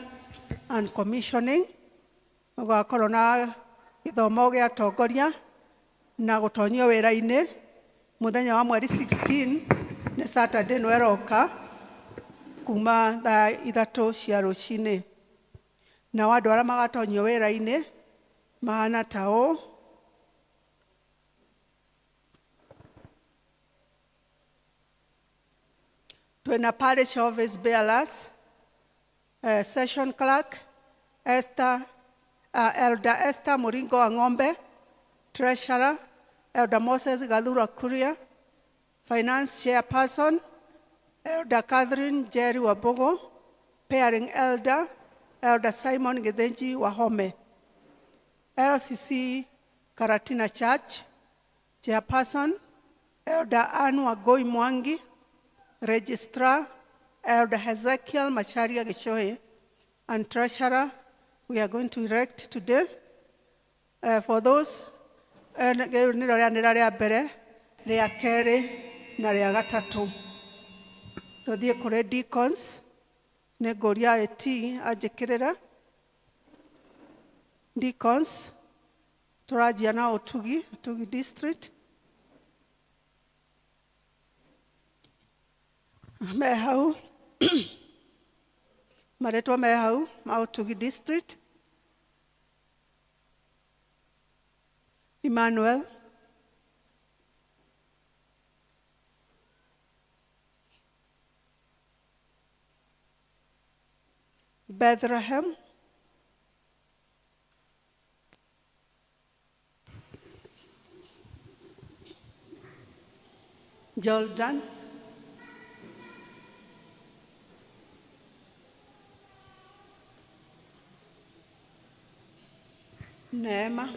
[SPEAKER 7] and commissioning gũgakorwo na gĩthomo gĩa atongoria na gũtonyio wĩra-inĩ mũthenya wa mweri 16 nĩ Saturday no ĩroka kuma thaa 3 cia rũcinĩ. Nao andũ arĩa magatonyio wĩra-inĩ mahana ta ũũ. Twĩna parish office bearers, session clerk Esther, Elder Esther Muringo wa Ng'ombe, treasurer Elder Moses Gathura Kuria, finance chairperson Elder Catherine Jerry Wabogo, pairing elder Elder Simon Githinji Wahome. LCC Karatina Church chairperson Elder Ann Wangui Mwangi, registrar Elder Hezekiel Macharia Gichohi, and treasurer we are going to elect today. For those rĩu nĩrĩo rĩanĩrĩra rĩa mbere, rĩa kerĩ na rĩa gatatũ. Tũthiĩ kũrĩ deacons, nĩ ngũria AT anjĩkĩrĩra. Deacons, tũranjia na Ũtugi, Ũtugi district. Me hau, marĩtwa me hau ma Ũtugi district. Emmanuel. Bethlehem. Jordan. Neema.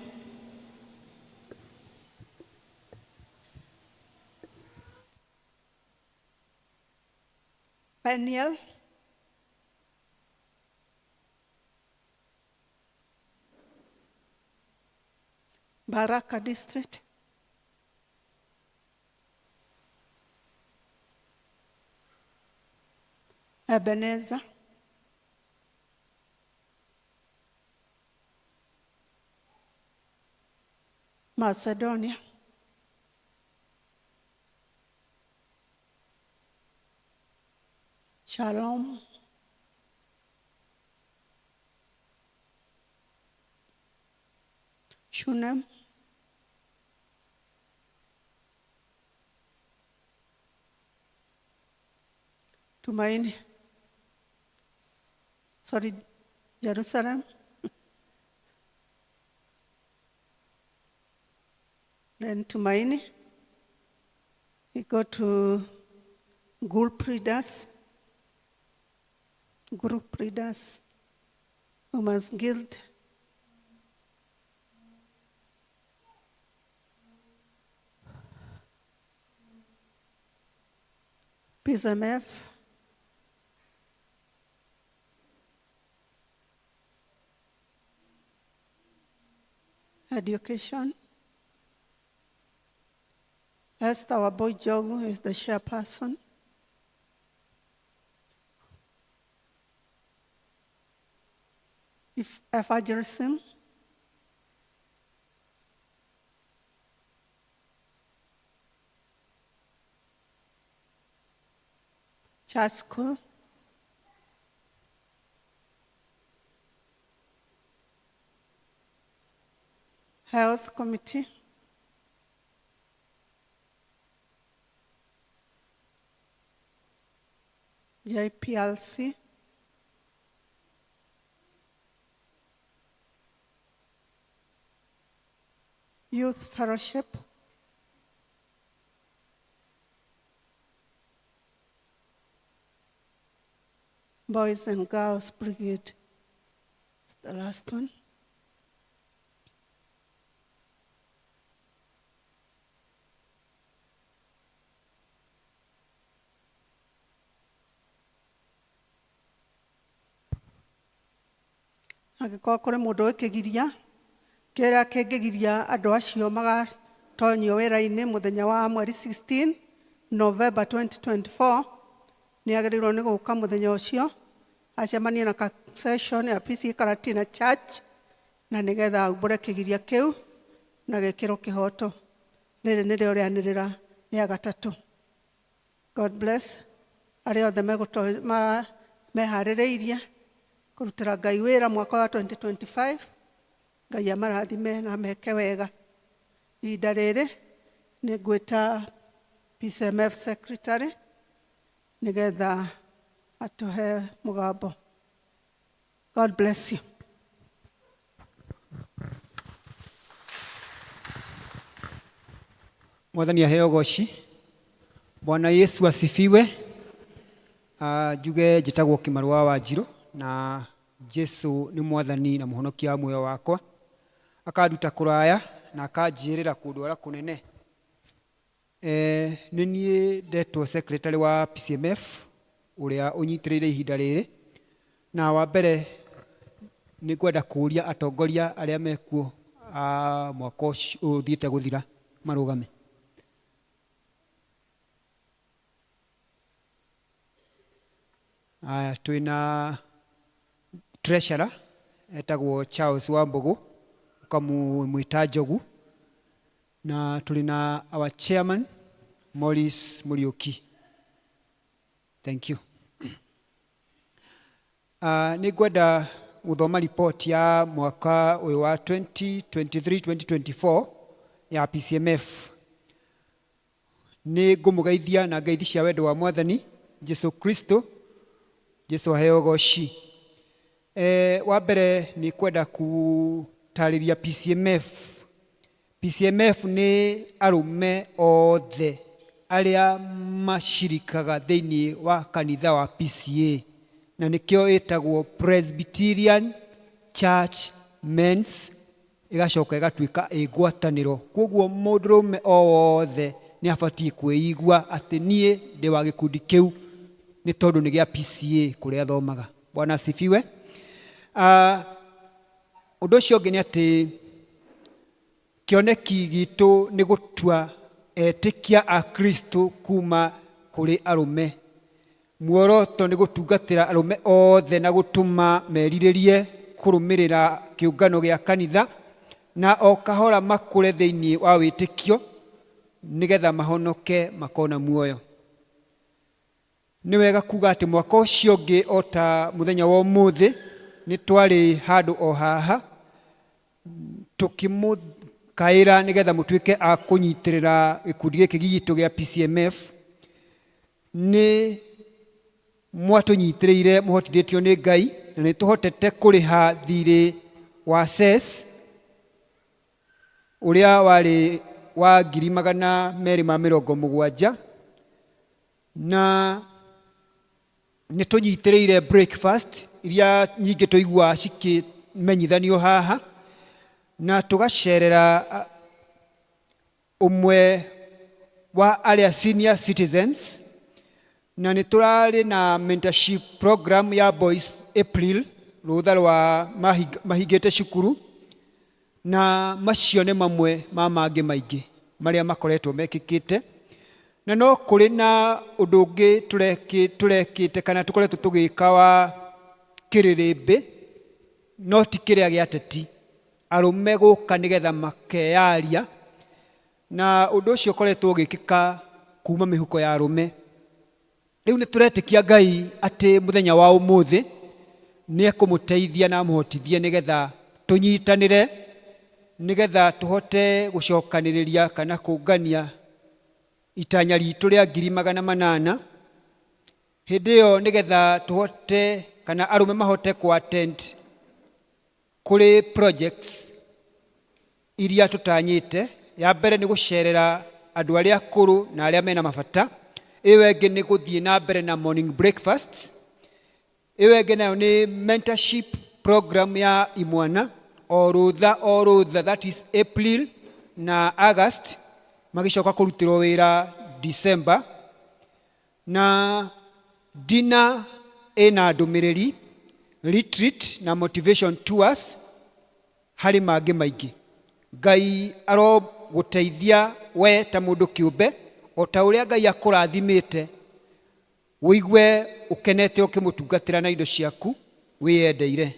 [SPEAKER 7] Peniel. Baraka District. Ebenezer. Macedonia. Shalom. Shunem. Tumaini. Sorry, Jerusalem. Then Tumaini. We go to group leaders, group leaders, Women's Guild. PSMF. Education. Esther Wambui Njogu is the chairperson. If evangelism. Church school. Health committee. JPLC. Youth Fellowship. Boys and Girls Brigade. The last one. Angĩkorwo kũrĩ mũndũ ũĩ kĩgiria kĩrĩa kĩngĩgiria andũ acio magatonyio wĩra-inĩ mũthenya wa mweri 16 November 2024, nĩ agĩrĩirwo nĩ gũka mũthenya ũcio acemanie na session ya PCEA Karatina Church na nĩgetha aumbũre kĩgiria kĩu na gĩkĩrwo kĩhoto. Rĩrĩ nĩrĩo rĩanĩrĩra rĩa gatatũ. God bless arĩa othe meharĩrĩirie kũrutĩra Ngai wĩra mwaka wa 2025. Ngai amarathime na meke wega. Ihinda rĩrĩ nĩ ngwĩta PCMF secretary nĩgetha atũhe mũgambo. God bless you.
[SPEAKER 9] Mwathani aheo goci. Bwana Yesu asifiwe. Njuge njĩtagwo Kĩmarũ wa Wanjirũ na Jesu nĩ mwathani na mũhonokia wa muoyo wakwa. Akanduta kũraya na akanjĩrĩra kũndwara kũnene. Nĩ niĩ ndetwo secretary wa PCMF ũrĩa ũnyitĩrĩire ihinda rĩrĩ. Na wa mbere nĩ ngwenda kũũria atongoria arĩa mekuo a mwaka ũcio ũthiĩte gũthira marũgame. Aya, twĩna treasurer etagwo Charles Wambugu, ũkamwĩta Njogu, na tũrĩ na our chairman Maurice Muriuki. Thank you. Nĩ ngwenda gũthoma report ya mwaka ũyũ wa 2023-2024 ya PCMF. Nĩ ngũmũgeithia na ngeithi cia wendo wa Mwathani Jesu Kristo. Jesu aheo goci. Wa mbere nĩ kwenda gũtarĩria PCMF. PCMF nĩ arũme othe arĩa macirikaga thĩinĩ wa kanitha wa PCA, na nĩkĩo ĩtagwo Presbyterian Church Men's, ĩgacoka ĩgatuĩka ĩ ngwatanĩro. Koguo mũndũrũme o wothe nĩ abatiĩ kwĩigua atĩ niĩ ndĩ wa gĩkundi kĩu nĩ tondũ nĩ gĩa PCA kũrĩa athomaga. Bwana asifiwe. Ũndũ ũcio ũngĩ nĩ atĩ kĩoneki gitũ nĩ gũtua etĩkia a Kristo kuma kũrĩ arũme. Muoroto nĩ gũtungatĩra arũme othe na gũtũma merirĩrie kũrũmĩrĩra kĩũngano gĩa kanitha na o kahora makũre thĩinĩ wa wĩtĩkio nĩgetha mahonoke makona muoyo. Nĩ wega kuga atĩ mwaka ũcio ũngĩ o ta mũthenya wa ũmũthĩ nĩ twarĩ handũ o haha tũkĩmũkaĩra nĩgetha mũtuĩke a kũnyitĩrĩra gĩkundi gĩkĩ gitũ gĩa PCMF. Nĩ mwatũnyitĩrĩire mũhotithĩtio nĩ Ngai na nĩ tũhotete kũrĩha thirĩ wa CES ũrĩa warĩ wa 270,000, na nĩ tũnyitĩrĩire breakfast iria nyingĩ tũiguaga cikĩmenyithanio haha, na tũgacerera ũmwe wa arĩa senior citizens, na nĩ tũrarĩ na mentorship program ya Boys April rũtha rwa mahingĩte cukuru, na macio nĩ mamwe ma mangĩ maingĩ marĩa makoretwo mekĩkĩte. Na no kũrĩ na ũndũ ũngĩ tũrekĩte kana tũkoretwo tũgĩka wa kĩrĩrĩmbĩ, no ti kĩrĩa gĩa ateti, arũme gũka nĩgetha makeyaria, na ũndũ ũcio ũkoretwo ũgĩkĩka kuma mĩhuko ya arũme. Rĩu nĩ tũretĩkia Ngai atĩ mũthenya wa ũmũthĩ nĩ ekũmũteithia na amũhotithie nĩgetha tũnyitanĩre, nĩgetha tũhote gũcokanĩrĩria kana kũngania itanya ritũ rĩa 800,000 hĩndĩ ĩyo, nĩgetha tũhote kana arũme mahote kũ-attend kũrĩ projects iria tũtanyĩte. Ya mbere nĩ gũcerera andũ arĩa akũrũ na arĩa mena mabata. Ĩyo ĩngĩ nĩ gũthiĩ na mbere na morning breakfast. Ĩyo ĩngĩ nayo nĩ mentorship. program ya imwana o rũtha o rũtha, that is April na August, magĩcoka kũrutĩrwo wĩra December. Na dina ĩna ndũmĩrĩri, retreat na motivation tours harĩ mangĩ maingĩ. Ngai arogũteithia we ta mũndũ kĩũmbe, o ta ũrĩa Ngai akũrathimĩte, ũigue ũkenete ũkĩmũtungatĩra na indo ciaku wĩyendeire.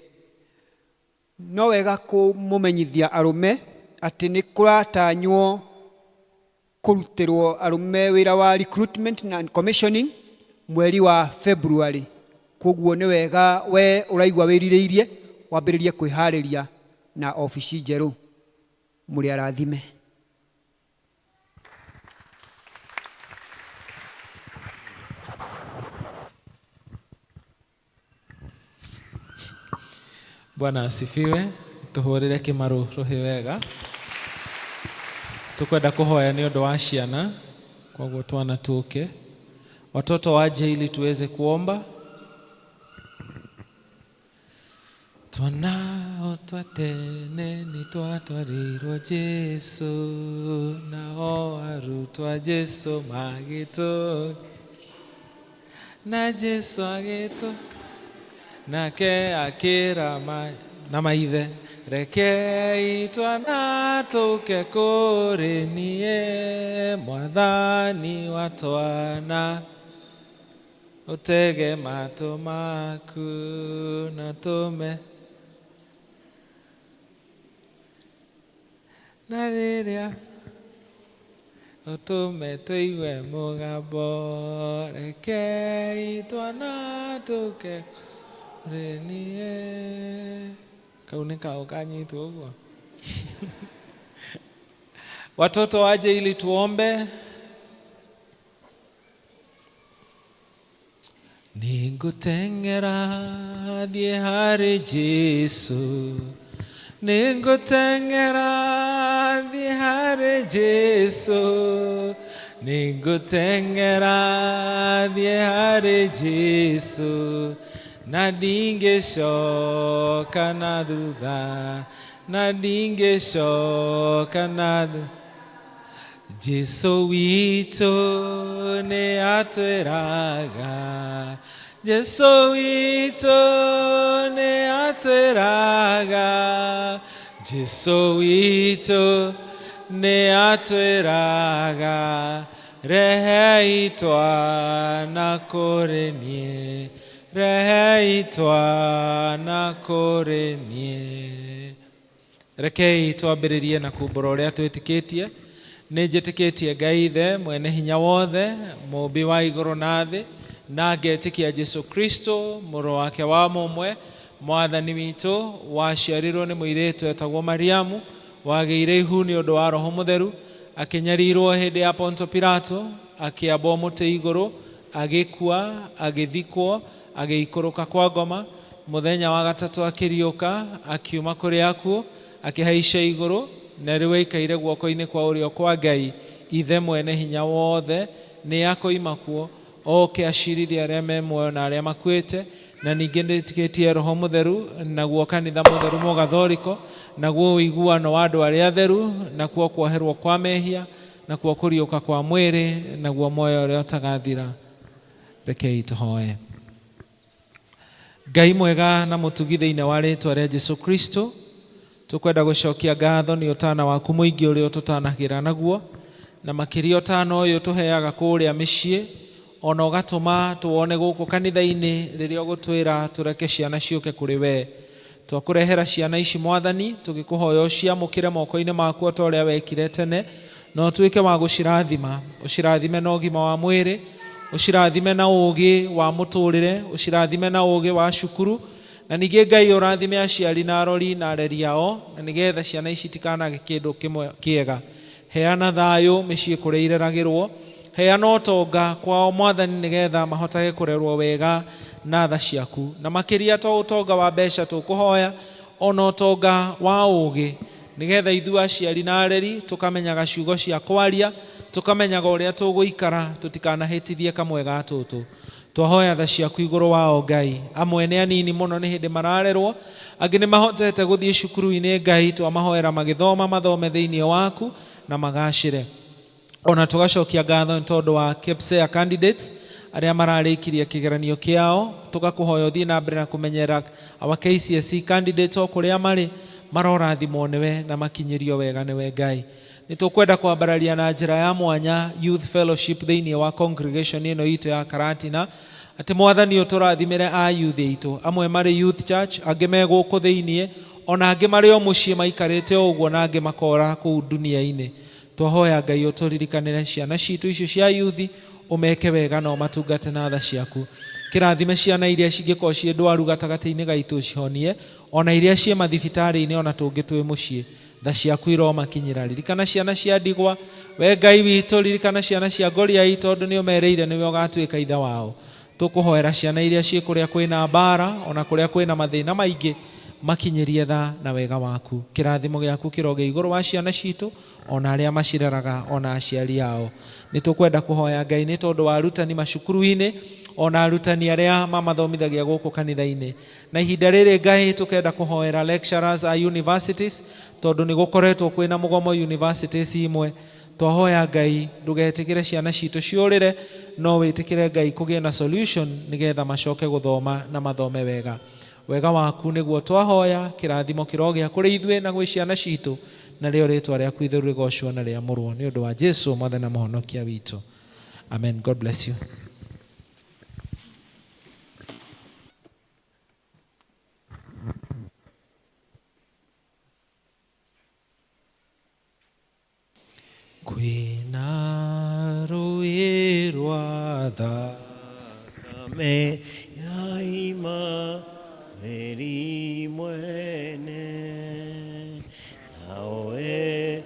[SPEAKER 9] No wega kũmũmenyithia arũme atĩ nĩ kũratanywo kũrutĩrwo arũme wĩra wa recruitment na commissioning mweri wa February. Koguo nĩ wega we ũraigua wĩrirĩirie wambĩrĩrie kwĩharĩria na obici njerũ. Mũrĩ arathime.
[SPEAKER 10] Bwana asifiwe. Tuhurire kimaru ruhi wega. Tukwenda kuhoya ni undu wa ciana, koguo twana tuke, watoto waje ili tuweze kuomba. Twana o twa tene nĩ twatwarĩirwo Jesu, nao arutwo a Jesu magĩtũ na Jesu agĩtũ nake akĩra na maithe, rekei twana tũke kũrĩ niĩ, mwathani wa twana, ũtege matũ maku na tũme na rĩrĩa ũtũme tũigue mũgambo, rekei twana tũke kũrĩ niĩ. Kau nĩ kao kanyitwo ũguo. Watoto waje ili tuombe. Nĩngũteng'era thiĩ harĩ Jesu, nĩngũteng'era thiĩ harĩ Jesu, nĩngũteng'era thiĩ harĩ Jesu, na ndingĩcoka na thutha, na ndingĩcoka na thutha. Jesu witũ nĩ atwĩraga, Jesu witũ nĩ atwĩraga, Jesu witũ nĩ atwĩraga, rehei twana kũrĩ niĩ, rehei twana kũrĩ niĩ. Rekei twambĩrĩrie na kumbũra ũrĩa twĩtĩkĩtie. Nĩ njĩtĩkĩtie Ngai Ithe mwene hinya wothe, mũũmbi wa igũrũ na thĩ, na ngetĩkia Jesu Kristo mũrũ wake wa mũmwe, mwathani witũ, waciarirwo nĩ mũirĩtu etagwo Mariamu, wagĩire ihu nĩ ũndũ wa Roho Mũtheru, akĩnyarirwo hĩndĩ ya Ponto Pilato, akĩambwo mũtĩ igũrũ, agĩkua, agĩthikwo, agĩikũrũka kwa ngoma, mũthenya wa gatatũ akĩriũka, akiuma kũrĩ akuũ, akĩhaica igũrũ, na rĩu aikaire guoko-inĩ kwa ũrĩo kwa Ngai Ithe mwene hinya wothe, nĩ akoima kuo oke acirithie arĩa me muoyo na arĩa makuĩte. Na ningĩ nĩtĩkĩtie Roho Mũtheru, naguo kanitha mũtheru mũgathoriko, naguo ũiguano wa andũ arĩa atheru, nakuo kuoherwo kwa mehia, nakuo kũriũka kwa mwĩrĩ, naguo muoyo ũrĩa ũtagathira. Rekei tũhoe. Ngai mwega na mũtugi thĩinĩ wa rĩtwa rĩa Jesu Kristo, tũkwenda gũcokia ngatho nĩ ũtana waku mũingĩ ũrĩa ũtũtanagĩra naguo, na makĩria ũtana ũyũ tũheaga kũrĩa mĩciĩ, ona ũgatũma tuone gũkũ kanitha-inĩ rĩrĩa ũgũtwĩra tũreke ciana ciũke kũrĩ we. Twakũrehera ciana ici mwathani, tũgĩkũhoya ũciamũkĩre moko-inĩ maku o ta ũrĩa wekire tene, na ũtuĩke wa gũcirathima, ũcirathime na ũgima wa mwĩrĩ, ũcirathime na ũgĩ wa mũtũrĩre, ũcirathime na ũgĩ wa cukuru, na ningĩ Ngai ũrathime aciari na arori na areri ao, na nĩgetha ciana ici itikanage kĩndũ kĩmwe kĩega. Heana thayũ mĩciĩ kũrĩa ireragĩrwo, heana ũtonga kwao mwathani, nĩgetha mahotage kũrerwo wega na tha ciaku, na makĩria to ũtonga wa mbeca tũkũhoya, ona ũtonga wa ũgĩ, nĩgetha ithuĩ aciari na areri tũkamenyaga ciugo cia kwaria, tũkamenyaga ũrĩa tũgũikara, tũtikanahĩtithie kamwe ga tũtũ. Twahoya tha ciaku igũrũ wao Ngai. Amwe nĩ anini mũno nĩ hĩndĩ mararerwo, angĩ nĩ mahotete gũthiĩ cukuru-inĩ Ngai, twamahoera magĩthoma mathome thĩinĩ waku na magacĩre. Ona tũgacokia ngatho nĩ tondũ wa KPSEA candidates arĩa mararĩkirie kĩgeranio kĩao, tũgakũhoya ũthiĩ na mbere na kũmenyerera our KCSE candidates o kũrĩa marĩ, marorathimwo nĩwe na makinyĩrio wega nĩwe Ngai. Nĩ tũkwenda kwambararia na njĩra ya mwanya youth fellowship thĩinĩ wa congregation ĩno itũ ya Karatina, atĩ Mwathani ũtũrathimĩre a youth aitũ, amwe marĩ youth church, angĩ me gũkũ thĩinĩ, ona angĩ marĩ o mũciĩ maikarĩte o ũguo, na angĩ makora kũu dunia-inĩ. Twahoya Ngai ũtũririkanĩre ciana citũ icio cia youth, ũmeke wega na ũmatungate na tha ciaku. Kĩrathime ciana iria cingĩkorwo ciĩ ndwaru gatagatĩ-inĩ gaitũ cihonie, ona iria ciĩ mathibitarĩ-inĩ ona tũngĩ twĩ mũciĩ, tha ciaku iromakinyĩra. Ririkana ciana cia ndigwa, we Ngai witũ, ririkana ciana cia ngoriai, tondũ nĩ ũmerĩire nĩwe ũgatuĩka ithe wao. Tũkũhoera ciana iria ciĩ kũrĩa kwĩna mbara, ona kũrĩa kwĩna mathĩna maingĩ, makinyĩrie tha na wega waku. Kĩrathimo gĩaku kĩrogĩa igũrũ wa ciana citũ, ona arĩa macireraga, ona aciari ao. Nĩ tũkwenda kũhoya Ngai nĩ tondũ wa arutani macukuru-inĩ, ona arutani arĩa mamathomithagia gũkũ kanitha-inĩ. Na ihinda rĩrĩ Ngai tũkenda kũhoera lecturers a universities, tondũ nĩ gũkoretwo kwĩna mũgomo universities imwe. Twahoya Ngai ndũgetĩkĩre ciana citũ ciũrĩre, no wĩtĩkĩre Ngai kũgĩe na solution nĩgetha macoke gũthoma na mathome wega. Wega waku nĩguo twahoya, kĩrathimo kĩrogĩa kũrĩ ithuĩ na gwĩ ciana citũ, na rĩo rĩtwa rĩaku itheru rĩgocwo na rĩamũrwo nĩ ũndũ wa Jesu Mwathani na Mũhonokia witũ. Amen. God bless you. Kwĩna rũĩ rwa
[SPEAKER 11] thakame ya Imanueli mwene, naoe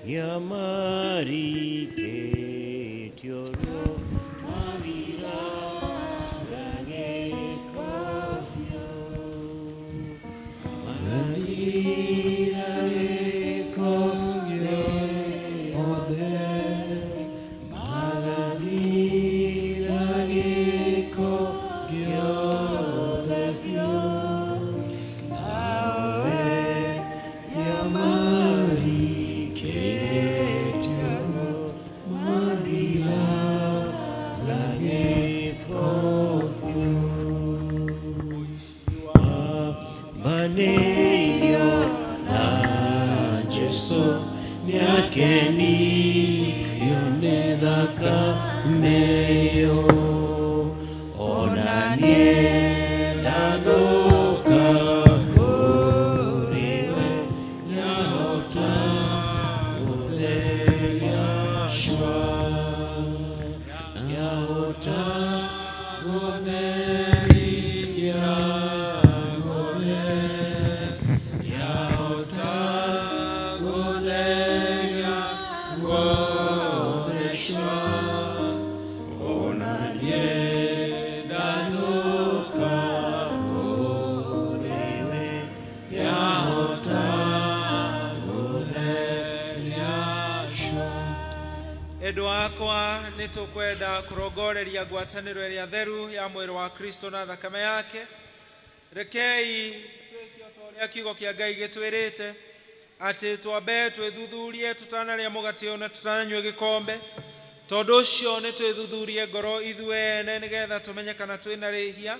[SPEAKER 11] yamarikĩtio ruo mathiraga gĩko biũ, magathira gĩko gĩothe, magathira gĩko gĩothe biũ, nawe yamarikĩtio ruo mathiraga gĩko biũ. Wambanĩirio na Jesũ nĩakenirio nĩ thakame ĩyo, ona niĩ ndathũka kũrĩ we nyahota gũtheria cua, nyahota gũtheria guothe, nyahota gũtheria guothe cua, ona niĩ ndathũka kũrĩ we nyahota gũtheria cua.
[SPEAKER 10] Endwa akwa, nĩ tũkwenda kũrongoreria ngwatanĩro ĩrĩa theru ya mwĩrĩ wa Kristo na thakame yake. Rekei twĩke o ta ũrĩa kiugo kĩa Ngai gĩtwĩrĩte, atĩ twambe twĩthuthurie tũtanarĩa mũgate ũyũ na tũtananyua gĩkombe. Tondũ ũcio nĩ twĩthuthurie ngoro ithuĩ ene, nĩgetha tũmenye kana twĩna rĩhia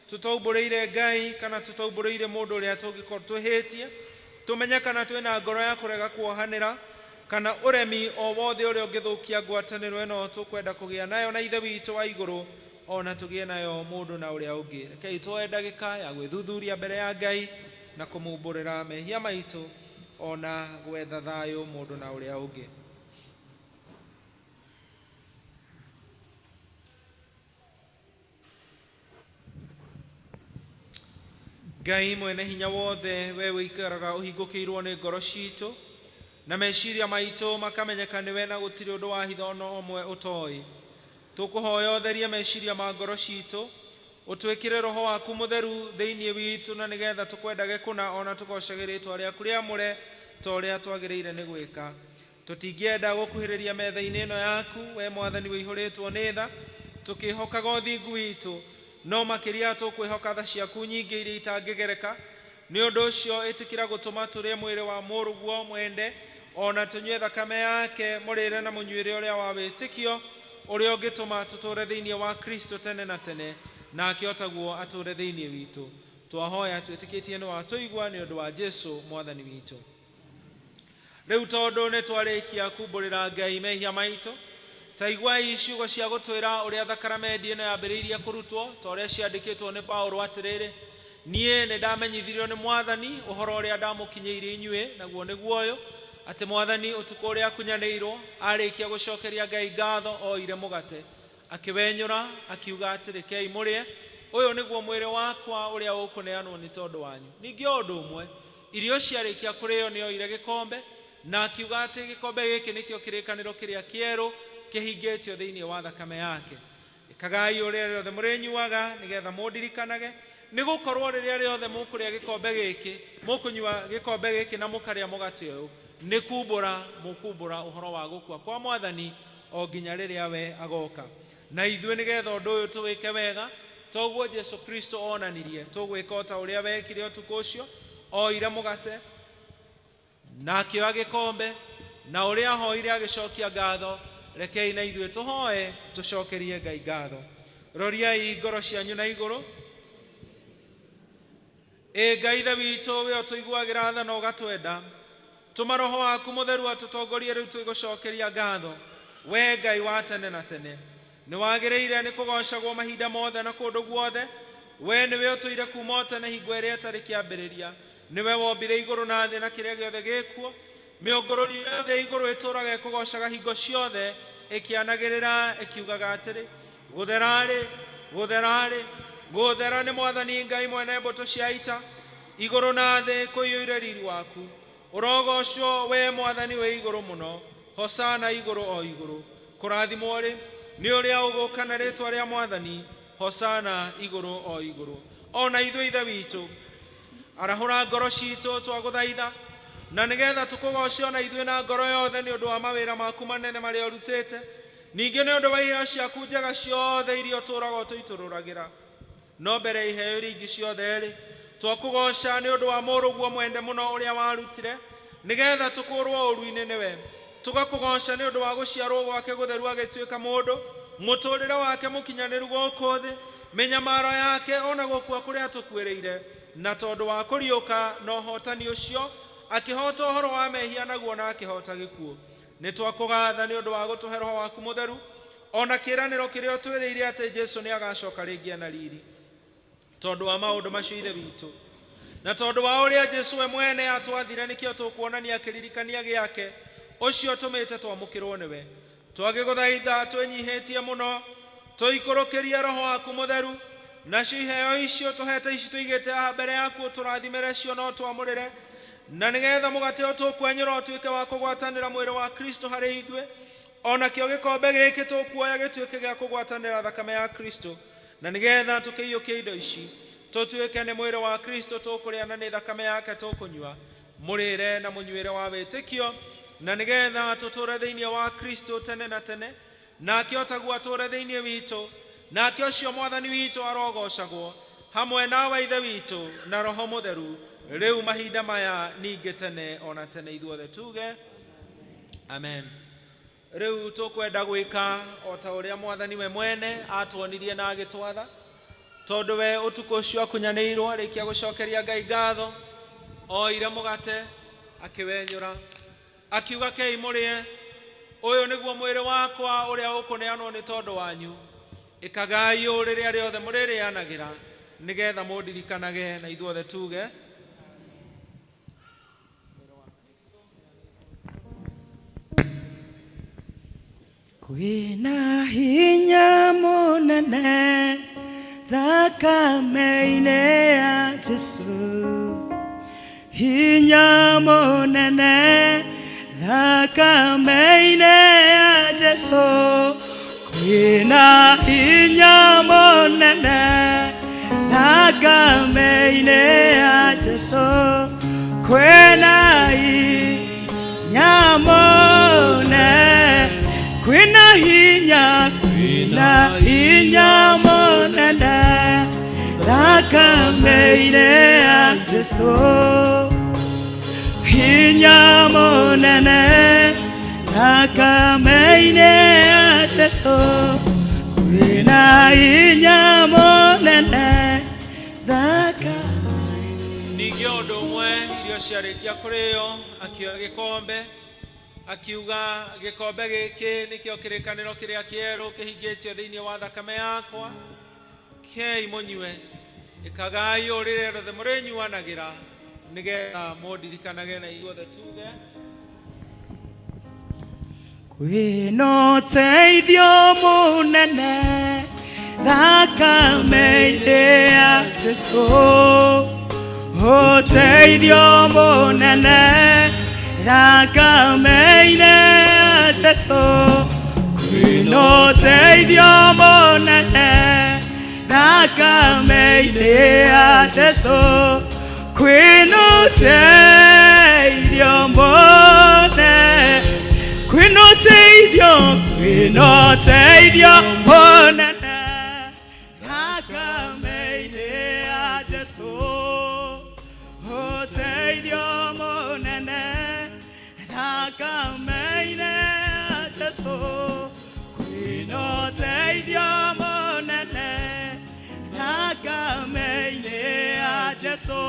[SPEAKER 10] tũtaumbũrĩire Ngai kana tũtaumbũrĩire mũndũ ũrĩa tũngĩkorwo twĩhĩtie, tũmenye kana twĩna ngoro ya kũrega kuohanĩra kana ũremi o wothe ũrĩa ũngĩthũkia ngwatanĩro ĩno tũkwenda kũgĩa nayo na Ithe witũ wa igũrũ, ona tũgĩe nayo mũndũ na ũrĩa ũngĩ. Rekei tuoe ndagĩka ya gwĩthuthuria mbere ya Ngai na kũmumbũrĩra mehia maitũ, ona gwetha thayũ mũndũ na ũrĩa ũngĩ. Ngai mwene hinya wothe, we wĩikaraga ũhingũkĩirwo nĩ ngoro citũ na meciria maitũ makamenyeka nĩwe, na gũtirĩ ũndũ wa hitho ona ũmwe ũtoĩ. Tũkũhoya ũtherie meciria ma ngoro citũ, ũtwĩkĩre roho waku mũtheru thĩinĩ witũ, na nĩgetha tũkwendage kũna ona tũgocage rĩtwa rĩaku rĩamũre ta ũrĩa twagĩrĩire nĩ gwĩka. Tũtingĩenda gũkuhĩrĩria metha-inĩ ĩno yaku, we Mwathani wĩihũrĩtwo nĩ tha, Tũkĩhokaga ũthingu witũ, no makĩria tũkwĩhoka tha ciaku nyingĩ iria itangĩgereka. Nĩ ũndũ ũcio ĩtĩkĩra gũtũma tũrĩe mwĩrĩ wa mũrũguo mwende, ona tũnyue thakame yake, mũrĩre na mũnyuĩre ũrĩa wa wĩtĩkio, ũrĩa ũngĩtũma tũtũũre thĩinĩ wa Kristo tene na tene, nake o taguo atũũre thĩinĩ witũ. Twahoya twĩtĩkĩtie nĩ watũigua, nĩ ũndũ wa Jesu Mwathani witũ. Rĩu tondũ nĩ twarĩkia kumbũrĩra Ngai mehia maitũ, ta iguai ciugo cia gũtwĩra ũrĩa thakaramendi ĩno yambĩrĩirie kũrutwo, ta ũrĩa ciandĩkĩtwo nĩ Paulo atĩrĩrĩ, niĩ nĩ ndamenyithirio nĩ Mwathani ũhoro ũrĩa ndamũkinyĩirie inyuĩ, naguo nĩguo ũyũ, atĩ Mwathani ũtukũ ũrĩa akunyanĩirwo, arĩkia gũcokeria Ngai ngatho, oire mũgate, akĩwenyũra, akiuga atĩrĩ, kei mũrĩe, ũyũ nĩguo mwĩrĩ wakwa ũrĩa ũkũneanwo nĩ tondũ wanyu. Ningĩ o ũndũ ũmwe, irio ciarĩkia kũrĩo nĩ oire gĩkombe, na akiuga atĩ gĩkombe gĩkĩ nĩkĩo kĩrĩkanĩro kĩrĩa kĩerũ kĩhingĩtio thĩinĩ wa thakame yake. Ĩkagai ũrĩa rĩothe mũrĩnyuaga nĩgetha mũndirikanage, nĩ gũkorwo rĩrĩa rĩothe mũkũrĩa gĩkombe gĩkĩ, mũkũnyua gĩkombe gĩkĩ na mũkarĩa mũgate ũyũ, nĩ kumbũra mũkumbũra ũhoro wa gũkua kwa Mwathani o nginya rĩrĩa we agoka. Na ithuĩ nĩgetha ũndũ ũyũ tũwĩke wega, toguo Jesu Kristo onanirie, tũgwĩka o ta ũrĩa wekire ũtukũ ũcio, oire mũgate na akĩoya gĩkombe, na ũrĩa ahoire agĩcokia ngatho. Rekei na ithuĩ tũhoe tũcokerie Ngai ngatho. Roriai ngoro cianyu na igũrũ. Ĩ Ngai Ithe witũ, we ũtũiguagĩra tha na ũgatwenda, tũma Roho waku mũtheru atũtongorie rĩu twĩgũcokeria ngatho. We Ngai wa tene na tene, nĩ wagĩrĩire nĩ kũgocagwo mahinda mothe na kũndũ guothe. We nĩwe ũtũire kuma o tene hingo ĩrĩa ĩtarĩ kĩambĩrĩria. Nĩwe wombire igũrũ na thĩ na kĩrĩa gĩothe gĩkuo. Mĩũngũrũri yothe ya igũrũ ĩtũũraga ĩkũgocaga hingo ciothe, ĩkĩanagĩrĩra ĩkiugaga atĩrĩ, gũthera-rĩ, gũthera-rĩ, gũthera nĩ Mwathani Ngai mwene mbũtũ cia ita. Igũrũ na thĩ kũiyũire riri waku. Ũrogocwo we Mwathani wĩ igũrũ mũno. Hosana igũrũ o igũrũ. Kũrathimwo-rĩ nĩ ũrĩa ũgũka na rĩtwa rĩa Mwathani. Hosana igũrũ o igũrũ. Ona ithuĩ Ithe witũ, arahũra ngoro citũ twagũthaitha, na nĩgetha tũkũgoce ona ithuĩ na ngoro yothe nĩ ũndũ wa mawĩra maku manene marĩa ũrutĩte, ningĩ nĩ ũndũ wa iheo ciaku njega ciothe iria ũtũũraga ũtũitũrũragĩra. No mbere ya iheo iria ingĩ ciothe-rĩ, twakũgoca nĩ ũndũ wa mũrũguo mwende mũno ũrĩa warutire nĩgetha tũkũũrwo ũũru-inĩ nĩwe. Tũgakũgoca nĩ ũndũ wa gũciarwo gwake gũtheru agĩtuĩka mũndũ, mũtũũrĩre wake mũkinyanĩru gũkũ thĩ, mĩnyamaro yake ona gũkua kũrĩa atũkuĩrĩire, na tondũ wa kũriũka na ũhotani ũcio akĩhota ũhoro wa mehia naguo na akĩhota gĩkuũ. Nĩ twakũgatha nĩ ũndũ wa gũtũhe Roho waku mũtheru, ona kĩĩranĩro kĩrĩa ũtwĩrĩire atĩ Jesu nĩ agacoka rĩngĩ ena riri. Tondũ wa maũndũ macio Ithe witũ, na tondũ wa ũrĩa Jesu we mwene atwathire, nĩkĩo tũkuonania kĩririkania gĩake ũcio tũmĩte twamũkĩrwo nĩwe. Twagĩgũthaitha twĩnyihĩtie mũno, tũikũrũkĩrie Roho waku mũtheru, nacio iheo icio tũhete ici tũigĩte haha mbere yaku ũtũrathimĩre cio no twamũrĩre, na nĩgetha mũgate ũyũ tũkwenyũra ũtuĩke wa kũgwatanĩra mwĩrĩ wa Kristo harĩ ithuĩ, onakĩo gĩkombe gĩkĩ tũkuoya gĩtuĩke gĩa kũgwatanĩra thakame ya Kristo, na nĩgetha tũkĩiyũkie indo ici tũtuĩke nĩ mwĩrĩ wa Kristo tũkũrĩa na nĩ thakame yake tũkũnyua, mũrĩre na mũnyuĩre wa wĩtĩkio, na nĩgetha tũtũũre thĩinĩ wa Kristo tene na tene, nake o taguo atũũre thĩinĩ witũ, nake ũcio Mwathani witũ arogocagwo hamwe nawe Ithe witũ na Roho Mũtheru, rĩu mahinda maya ningĩ tene ona tene. Ithuothe tuge amen. Rĩu tũkwenda gwĩka o ta ũrĩa Mwathani we mwene atuonirie na agĩtwatha, tondũ we ũtukũ ũcio akunyanĩirwo arĩkia gũcokeria Ngai ngatho, oire mũgate akĩwenyũra, akiuga, kei mũrĩe, ũyũ nĩguo mwĩrĩ wakwa ũrĩa ũkũneanwo nĩ tondũ wanyu. Ĩkagai ũũ rĩrĩa rĩothe mũrĩrĩanagĩra nĩgetha mũndirikanage. Na ithuothe tuge.
[SPEAKER 12] Kwĩna hinya mũnene thakame-inĩ ya Jesu, hinya mũnene thakame-inĩ ya Jesu. Kwĩna hinya mũnene thakame-inĩ ya Jesu, kwĩna hinya mũnene, kwĩna hinya, kwĩna hinya. Thakame-inĩ ya Jesũ hinya mũnene thakame-inĩ ya Jesũ kwĩna hinya mũnene thaka
[SPEAKER 10] Ningĩ o ũndũ ũmwe irio ciarĩkia kũrĩo akĩoya gĩkombe akiuga gĩkombe gĩkĩ nĩkĩo kĩrĩkanĩro kĩrĩa kĩerũ kĩhingĩtio thĩinĩ wa thakame yakwa kei mũnyue ĩkagai ũũ rĩrĩa rĩothe mũrĩnyuanagĩra nĩgetha mũndirikanage na ithuothe tuge
[SPEAKER 12] kwĩna ũteithio mũnene thakame-inĩ ya Jesũ ũteithio mũnene thakame-inĩ ya Jesũ kwĩna ũteithio mũnene thakame-inĩ ya Jesũ kwĩna ũteithio mũnene kwĩna ũteithio kwĩna ũteithio mũnene thakame-inĩ ya Jesũ ũteithio mũnene thakame-inĩ ya Jesũ kwĩna ũteithio mũnene thakame-inĩ ya Jesũ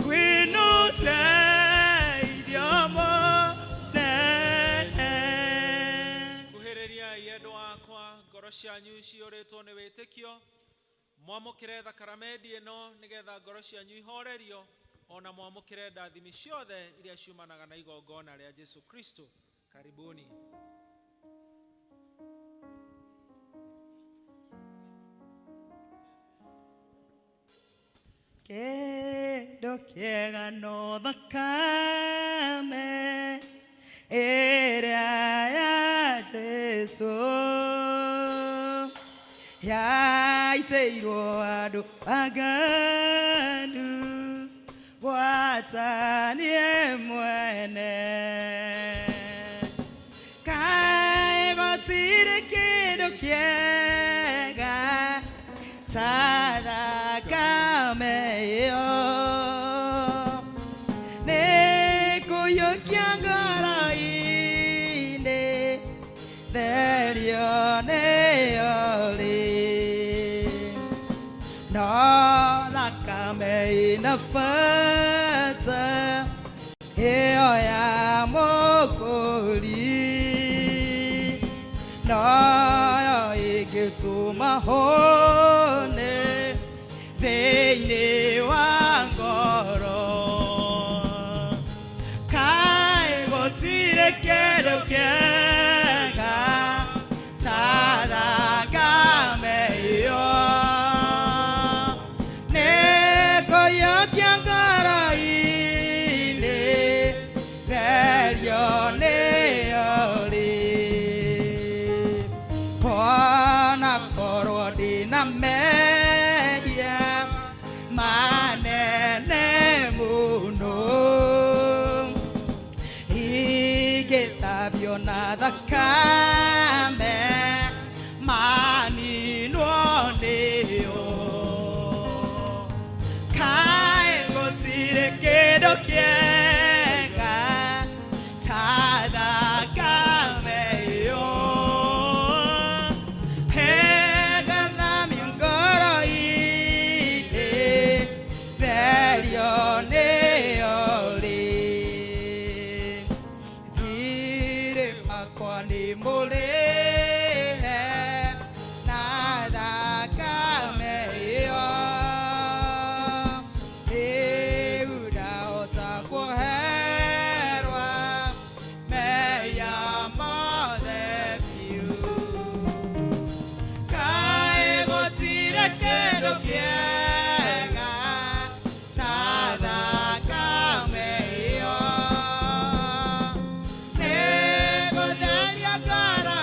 [SPEAKER 12] kwĩna ũteithio mũnene
[SPEAKER 10] kuhĩrĩriai endwa akwa ngoro cianyu ciyũrĩtwo nĩ wĩtĩkio mwamũkĩre thakaramendi ĩno nĩgetha ngoro cianyu ihorerio ona mwamũkĩre ndathimi ciothe iria ciumanaga na igongona rĩa Jesu Kristo. Karibuni.
[SPEAKER 12] Kĩndũ kĩega no thakame ĩrĩa ya Jesũ yaitĩirwo andũ aganu gwata niĩ mwene kaĩ gũtirĩ kĩndũ kĩega ta thakame ĩyo nĩ kũiyũkia ngoro-inĩ therio nĩyo rĩ no thakame ĩna bata ĩyo ya Mũkũri noyo ĩngĩtũma hone thĩinĩ wa ngoro kaĩ gũtirĩ kĩndũ kĩega ta thakame ĩyo nĩ kũiyũkia ngoro-inĩ therio nĩyo rĩ ona korwo ndĩna mehia manene mũno ingĩthambio na thakame maninwo nĩyo kaĩ gũtirĩ kĩndũ kĩega ta thakame ĩyo ĩgathamia ngoro-inĩ therio nĩyo rĩ thirĩ wakwa nĩ mũrĩhe na thakame ĩyo rĩu ndahota kuoherwa mehia mothe biũ kaĩ gũtirĩ kĩndũ kĩega ta thakame ĩyo nĩ gũtheria ngoro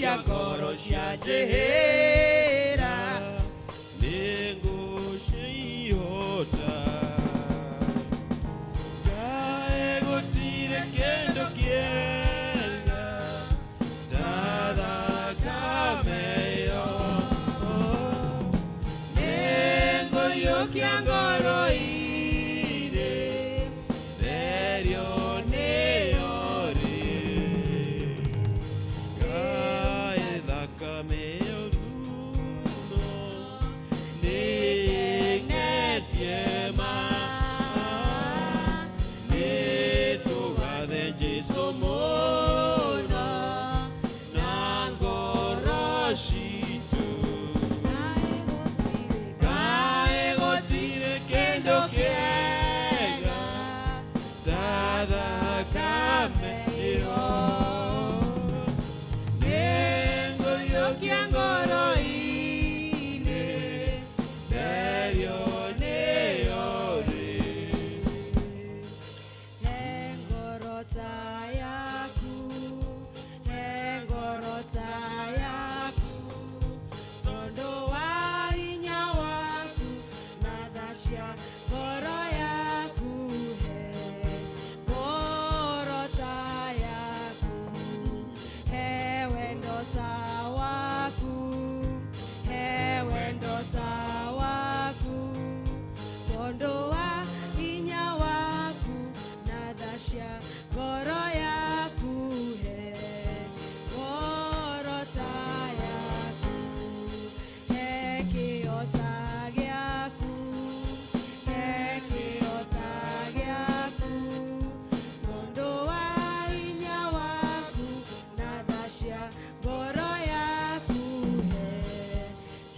[SPEAKER 2] Nĩngũiyũkia ngoro cianjĩhĩra
[SPEAKER 5] Nĩngũciihota Kaĩ gũtirĩ kĩndũ kĩega ta thakame ĩyo
[SPEAKER 2] Nĩngũiyũkia ngoro-inĩ
[SPEAKER 5] Therio nĩyo rĩ Kaĩ thakame ĩyo runo nĩĩkenetie ma Nĩtũgathe Jesũ mũno na ngoro citũ Kaĩ gũtirĩ kĩndũ kĩega ta thakame ĩyo
[SPEAKER 2] Nĩngũiyũkia ngoro-inĩ
[SPEAKER 5] Therio nĩyo rĩ
[SPEAKER 6] He ngoro ta yaku, he ngoro ta yaku, tondũ wa hinya waku na tha cia ngoro yaku, he ngoro ta yaku, he wendo ta waku, he wendo ta waku, tondũ wa hinya waku na tha cia ngoro yaku, he ngoro ta yaku, he kĩo ta gĩaku, he kĩo ta gĩaku, tondũ wa hinya waku na tha cia ngoro yaku,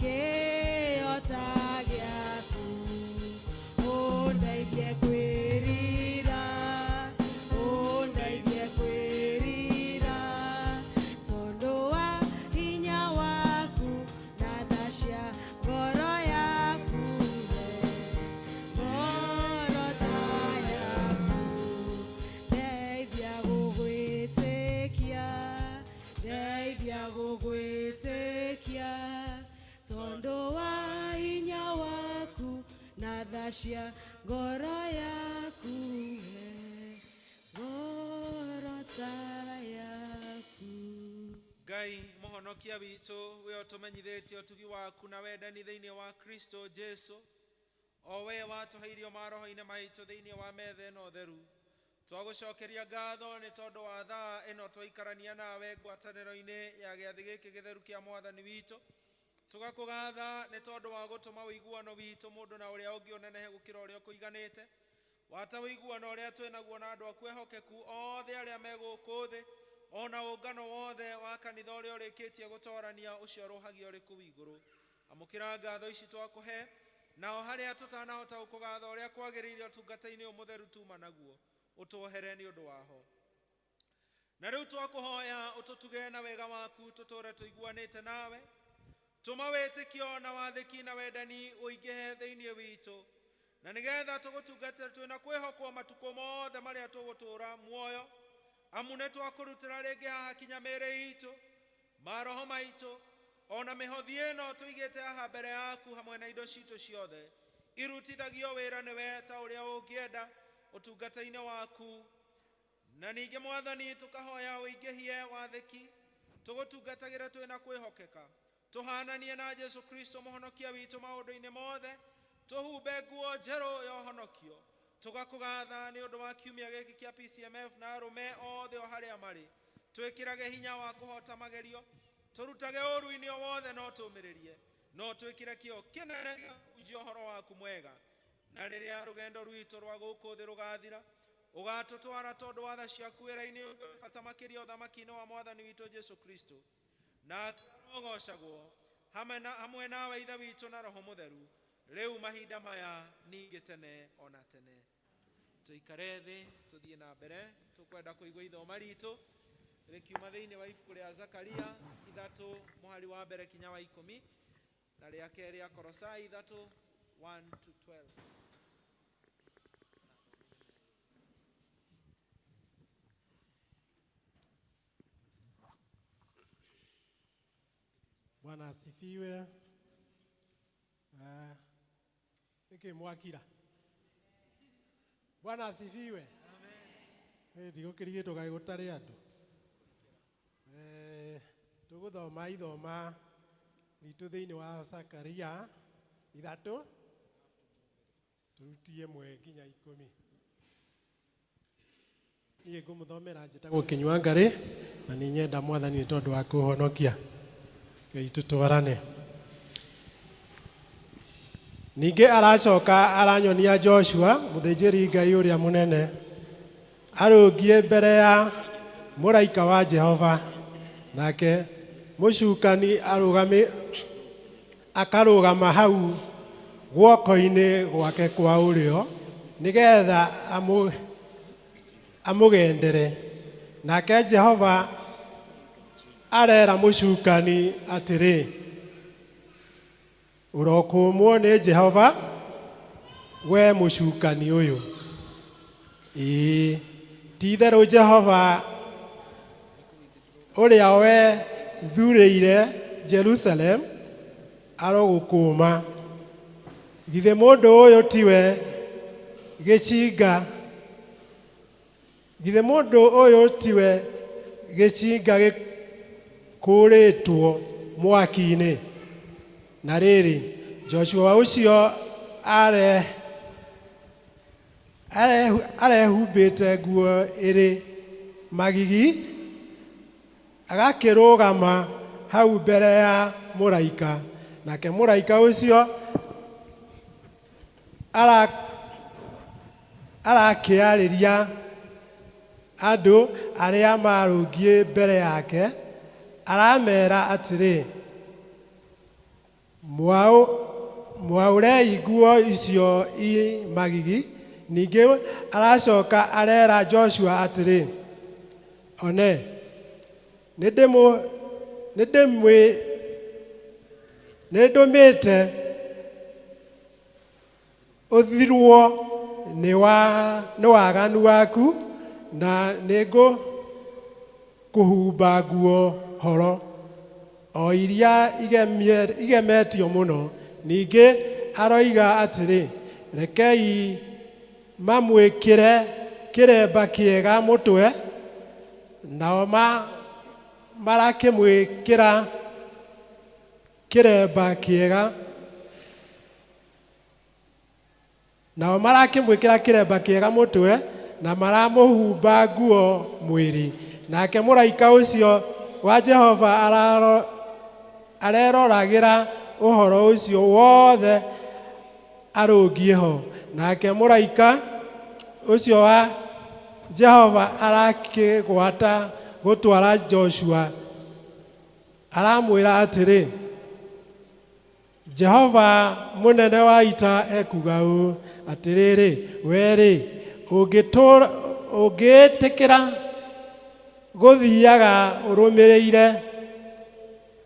[SPEAKER 6] he kĩo ta gĩaku. Ũndeithie kwĩrira, ũndeithie kwĩrira, tondũ wa hinya waku na tha cia ngoro yaku, he ngoro ta yaku. Ndeithia gũgwĩtĩkia, ndeithia gũgwĩtĩkia, tondũ wa hinya waku na tha cia ngoro yaku, he ngoro ta yaku.
[SPEAKER 10] Ngai mũhonokia witũ we ũtũmenyithĩtie ũtugi waku na wendani thĩinĩ wa Kristo Jesu o we watũheirio maroho-inĩ maitũ thĩinĩ wa metha ĩno theru twagũcokeria ngatho nĩ tondũ wa thaa ĩno twaikarania nawe ngwatanĩro-inĩ ya gĩathĩ gĩkĩ gĩtheru kĩa mwathani witũ tũgakũgatha nĩ tondũ wa gũtũma ũiguano witũ mũndũ na ũrĩa ũngĩ ũnenehe gũkĩra ũrĩa ũkũiganĩte wata ũiguano ũrĩa twĩ naguo na andũ aku ehokeku othe arĩa me gũkũ thĩ ona ũngano wothe wa kanitha ũrĩa ũrĩkĩtie gũtorania ũcio ũrũhagia ũrĩ kũu igũrũ amũkĩra ngatho ici twakũhe nao harĩa tũtanahota gũkũgatha ũrĩa kwagĩrĩire ũtungata-inĩ ũyũ mũtheru tuma naguo ũtuohere nĩ ũndũ waho na rĩu twakũhoya ũtũtuge na wega waku tũtũre tũiguanĩte nawe tũma wĩtĩkio na wathĩki na wendani ũingĩhe thĩinĩ witũ na nĩgetha tũgũtungate twĩna kwĩhokwo matukũ mothe marĩa tũgũtũũra muoyo amu nĩ twakũrutĩra rĩngĩ haha kinya mĩĩrĩ itũ maroho maitũ ona mĩhothi ĩno tũigĩte haha mbere yaku hamwe na indo citũ ciothe irutithagio wĩra nĩwe ta ũrĩa ũngĩenda ũtungata-inĩ waku na ningĩ mwathani tũkahoya ũingĩhie wathĩki tũgũtungatagĩra twĩna kwĩhokeka tũhananie na Jesu Kristo mũhonokia witũ maũndũ-inĩ mothe tũhumbe nguo njerũ ya ũhonokio tũgakũgatha nĩ ũndũ wa kiumia gĩkĩ kĩa PCMF na arũme othe o harĩa marĩ twĩkĩrage hinya wa kũhota magerio tũrutage ũru-inĩ o wothe no tũmĩrĩrie no twĩkĩre kĩo kĩnene gĩa kũhunjia ũhoro waku mwega na rĩrĩa rũgendo rwitũ rwa gũkũ thĩ rũgathira ũgatũtwara tondũ wa tha ciaku wĩra-inĩ ũyũ bata makĩria ũthamaki-inĩ wa mwathani witũ Jesu Kristo na ũgocagwo hamwe nawe ithe witũ na roho mũtheru rĩu mahinda maya ningĩ tene ona tene tũikare thĩ tũthiĩ na mbere tũkwenda kũigua ithoma ritũ rĩkiuma thĩinĩ wa ibuku rĩa Zakaria 3 mũhari wa mbere kinya wa 10 na rĩa kerĩ ya Kolosai 3 1 to 12.
[SPEAKER 13] Bwana asifiwe. Ah, nĩkĩ mwakira? Bwana asifiwe. Amen. Ndigũkĩrigĩtwo kaĩ gũtarĩ andũ. Eh, tũgũthoma ithoma ritũ thĩinĩ wa Zakaria ithatũ tũrutie ĩmwe nginya ikũmi. Niĩ ngũmũthomera njĩtagwo Kĩnyua Ngarĩ na nĩ nyenda mwathani nĩ tondũ wa kũhonokia. Ngai tũtwarane. Ningĩ aracoka aranyonia Joshua mũthĩnjĩri Ngai ũrĩa mũnene arũngiĩ mbere ya mũraika wa Jehova nake mũcukani arũgami akarũgama hau guoko-inĩ gwake kwa ũrĩo nĩgetha amũ amũgendere. Nake Jehova arera mũcukani atĩrĩ, ũrokũmwo nĩ Jehova, we mũcukani ũyũ. Ĩĩ, ti-itherũ Jehova ũrĩa wethurĩire Jerusalem arogũkũma. Githĩ mũndũ ũyũ tiwe gĩcinga Githĩ mũndũ ũyũ tiwe gĩcinga gĩkũũrĩtwo mwaki-inĩ? Na rĩrĩ, Joshua ũcio arehumbĩte nguo ĩrĩ magigi, agakĩrũgama hau mbere ya mũraika. Nake mũraika ũcio arakĩarĩria andũ arĩa marũngiĩ mbere yake, aramera atĩrĩ, Mwaũrei nguo icio i magigi. Ningĩ aracoka arera Joshua atĩrĩ, One, nĩndũmĩte ũthirwo nĩ waganu waku, na nĩngũkũhumba nguo horo, o iria igemetio mũno. Ningĩ aroiga atĩrĩ, Rekei mamwĩkĩre kĩremba kĩega mũtwe, nao marakĩmwĩkĩra kĩremba kĩega nao marakĩmwĩkĩra kĩremba kĩega mũtwe na maramũhumba nguo mwĩrĩ. Nake mũraika ũcio wa Jehova areroragĩra ũhoro ũcio wothe arũngiĩ ho. Nake mũraika ũcio wa Jehova arakĩgwata gũtwara Joshua, aramwĩra atĩrĩ, Jehova mũnene wa ita ekuuga ũũ, Atĩrĩrĩ, wee-rĩ, ũngĩĩtĩkĩra gũthiaga ũrũmĩrĩire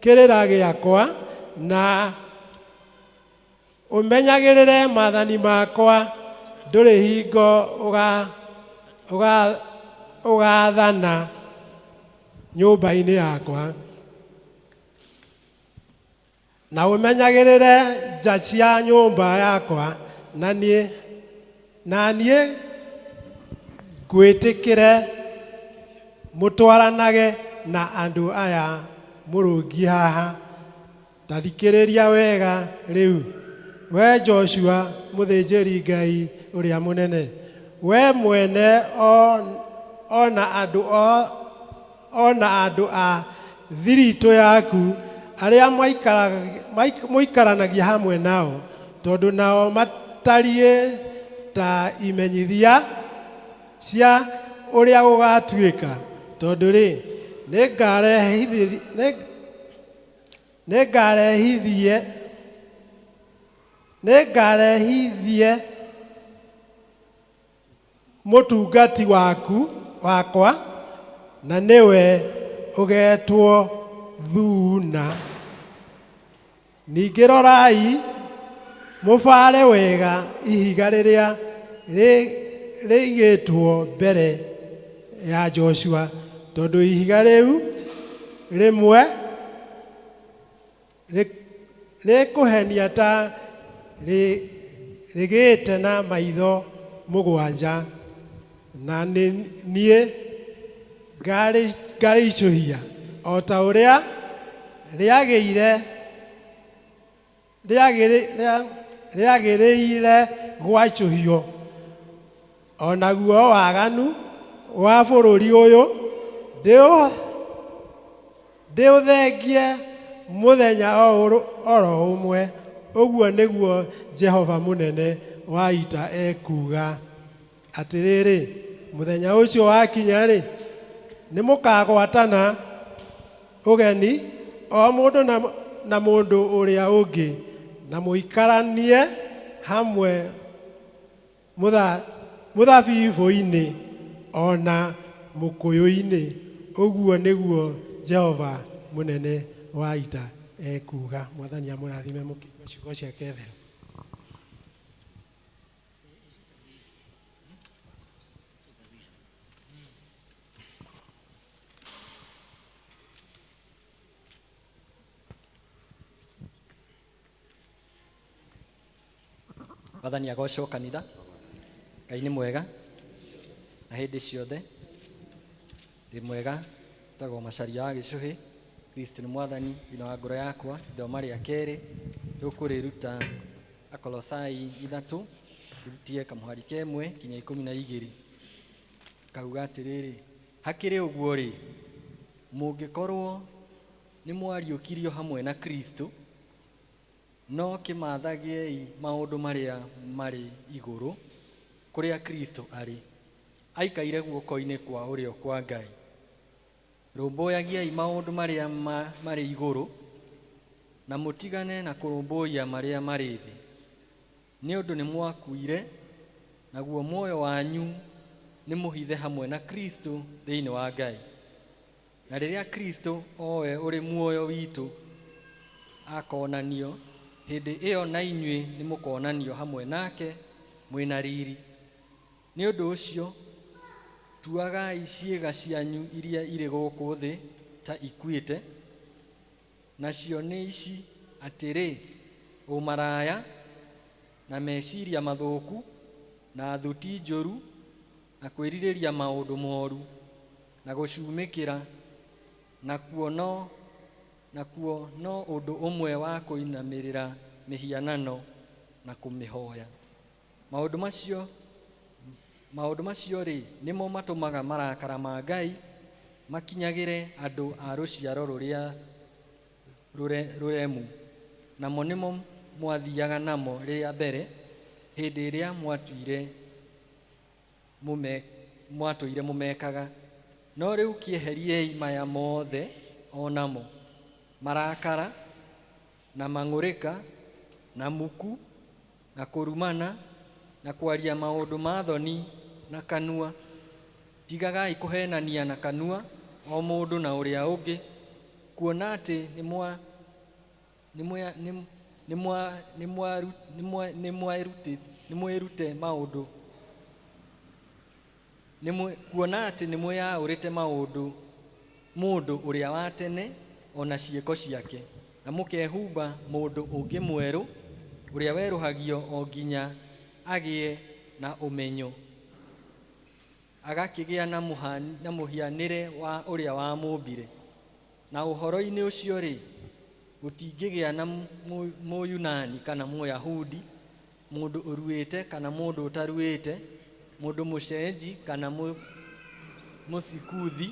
[SPEAKER 13] kĩrĩra gĩakwa, na ũmenyagĩrĩre maathani makwa, ndũrĩ hingo ũgaathana nyũmba-inĩ yakwa. Na ũmenyagĩrĩre nja cia nyũmba yakwa, na niĩ na niĩ ngwĩtĩkĩre mũtwaranage na andũ aya mũrũngiĩ haha. Ta thikĩrĩria wega rĩu, wee Joshua mũthĩnjĩri-Ngai ũrĩa mũnene, wee mwene o na andũ o na andũ a thiritũ yaku arĩa mũikaranagia hamwe nao, tondũ nao matariĩ ta imenyithia cia ũrĩa gũgatuĩka. Tondũ-rĩ, nĩngarehithie mũtungati waku wakwa, na nĩwe ũgetwo Thuuna. Ningĩ rorai mũbaare wega ihiga rĩrĩa rĩigĩtwo mbere ya Joshua, tondũ ihiga rĩu rĩmwe Rĩkũhenia ta rĩgĩĩte na maitho mũgwanja, na nĩ niĩ ngarĩicũhia o ta ũrĩa rĩagĩire rĩagĩrĩire gwacũhio, o naguo waganu wa bũrũri ũyũ ndĩũthengie mũthenya oro ũmwe, ũguo nĩguo Jehova mũnene wa ita ekuuga. Atĩrĩrĩ, mũthenya ũcio wakinya-rĩ, nĩmũkagwatana ũgeni o mũndũ na mũndũ ũrĩa ũngĩ, na mũikaranie hamwe mũthabibũ-inĩ o na mũkũyũ-inĩ, ũguo nĩguo Jehova mũnene wa ita ekuuga. Mwathani amũrathime mũkĩigua ciugo ciake theru.
[SPEAKER 14] Mwathani agocwo kanitha. Ngai nĩ mwega na hĩndĩ ciothe. Ndĩ mwega, tagwo Macharia wa Gĩcũhĩ. Kristo nĩ mwathani thĩinĩ wa ngoro yakwa. Ithoma rĩa kerĩ tũkũrĩruta Akolosai 3, tũrutie kamũhari kemwe kinya 12. Kauga atĩrĩrĩ, hakĩrĩ ũguo-rĩ, mũngĩkorwo nĩ mwariũkirio hamwe na Kristo, no kĩmathagiei maũndũ marĩa marĩ igũrũ, kũrĩa Kristo arĩ, aikaire guoko-inĩ kwa ũrĩo kwa Ngai. Rũmbũyagiai maũndũ marĩa marĩ igũrũ, na mũtigane na kũrũmbũiya marĩa marĩ thĩ. Nĩ ũndũ nĩ mwakuire, naguo muoyo wanyu nĩ mũhithe hamwe na Kristo thĩinĩ wa Ngai. Na rĩrĩa Kristo owe ũrĩ muoyo witũ akonanio, hĩndĩ ĩyo na inyuĩ nĩ mũkonanio hamwe nake mwĩna riri. Nĩ ũndũ ũcio, tuagai ciĩga cianyu iria irĩ gũkũ thĩ ta ikuĩte, nacio nĩ ici atĩrĩ, ũmaraya, na meciria mathũku, na thuti njũru, na kwĩrirĩria maũndũ moru, na gũcumĩkĩra, nakuo no ũndũ ũmwe wa kũinamĩrĩra mĩhianano na kũmĩhoya. Maũndũ macio-rĩ, nĩmo matũmaga marakara ma Ngai makinyagĩre andũ a rũciaro rũrĩa rũremu, namo nĩmo mwathiaga namo rĩa mbere hĩndĩ ĩrĩa mwatũire mũmekaga. No rĩu kĩeheriei maya mothe o namo, marakara, na mang'ũrĩka, na muku, na kũrumana, na kwaria maũndũ ma thoni na kanua. Tigagai kũhenania na kanua o mũndũ na ũrĩa ũngĩ, kuona atĩ nĩ mwĩrute maũndũ kuona atĩ nĩ mwĩyaũrĩte maũndũ mũndũ ũrĩa wa tene o na ciĩko ciake, na mũkehumba mũndũ ũngĩ mwerũ, ũrĩa werũhagio o nginya agĩe na ũmenyo, agakĩgĩa na mũhianĩre wa ũrĩa wamũmbire. Na ũhoro-inĩ ũcio-rĩ, gũtingĩgĩa na Mũyunani kana Mũyahudi, mũndũ ũruĩte kana mũndũ ũtaruĩte, mũndũ mũcenji kana Mũsikuthi,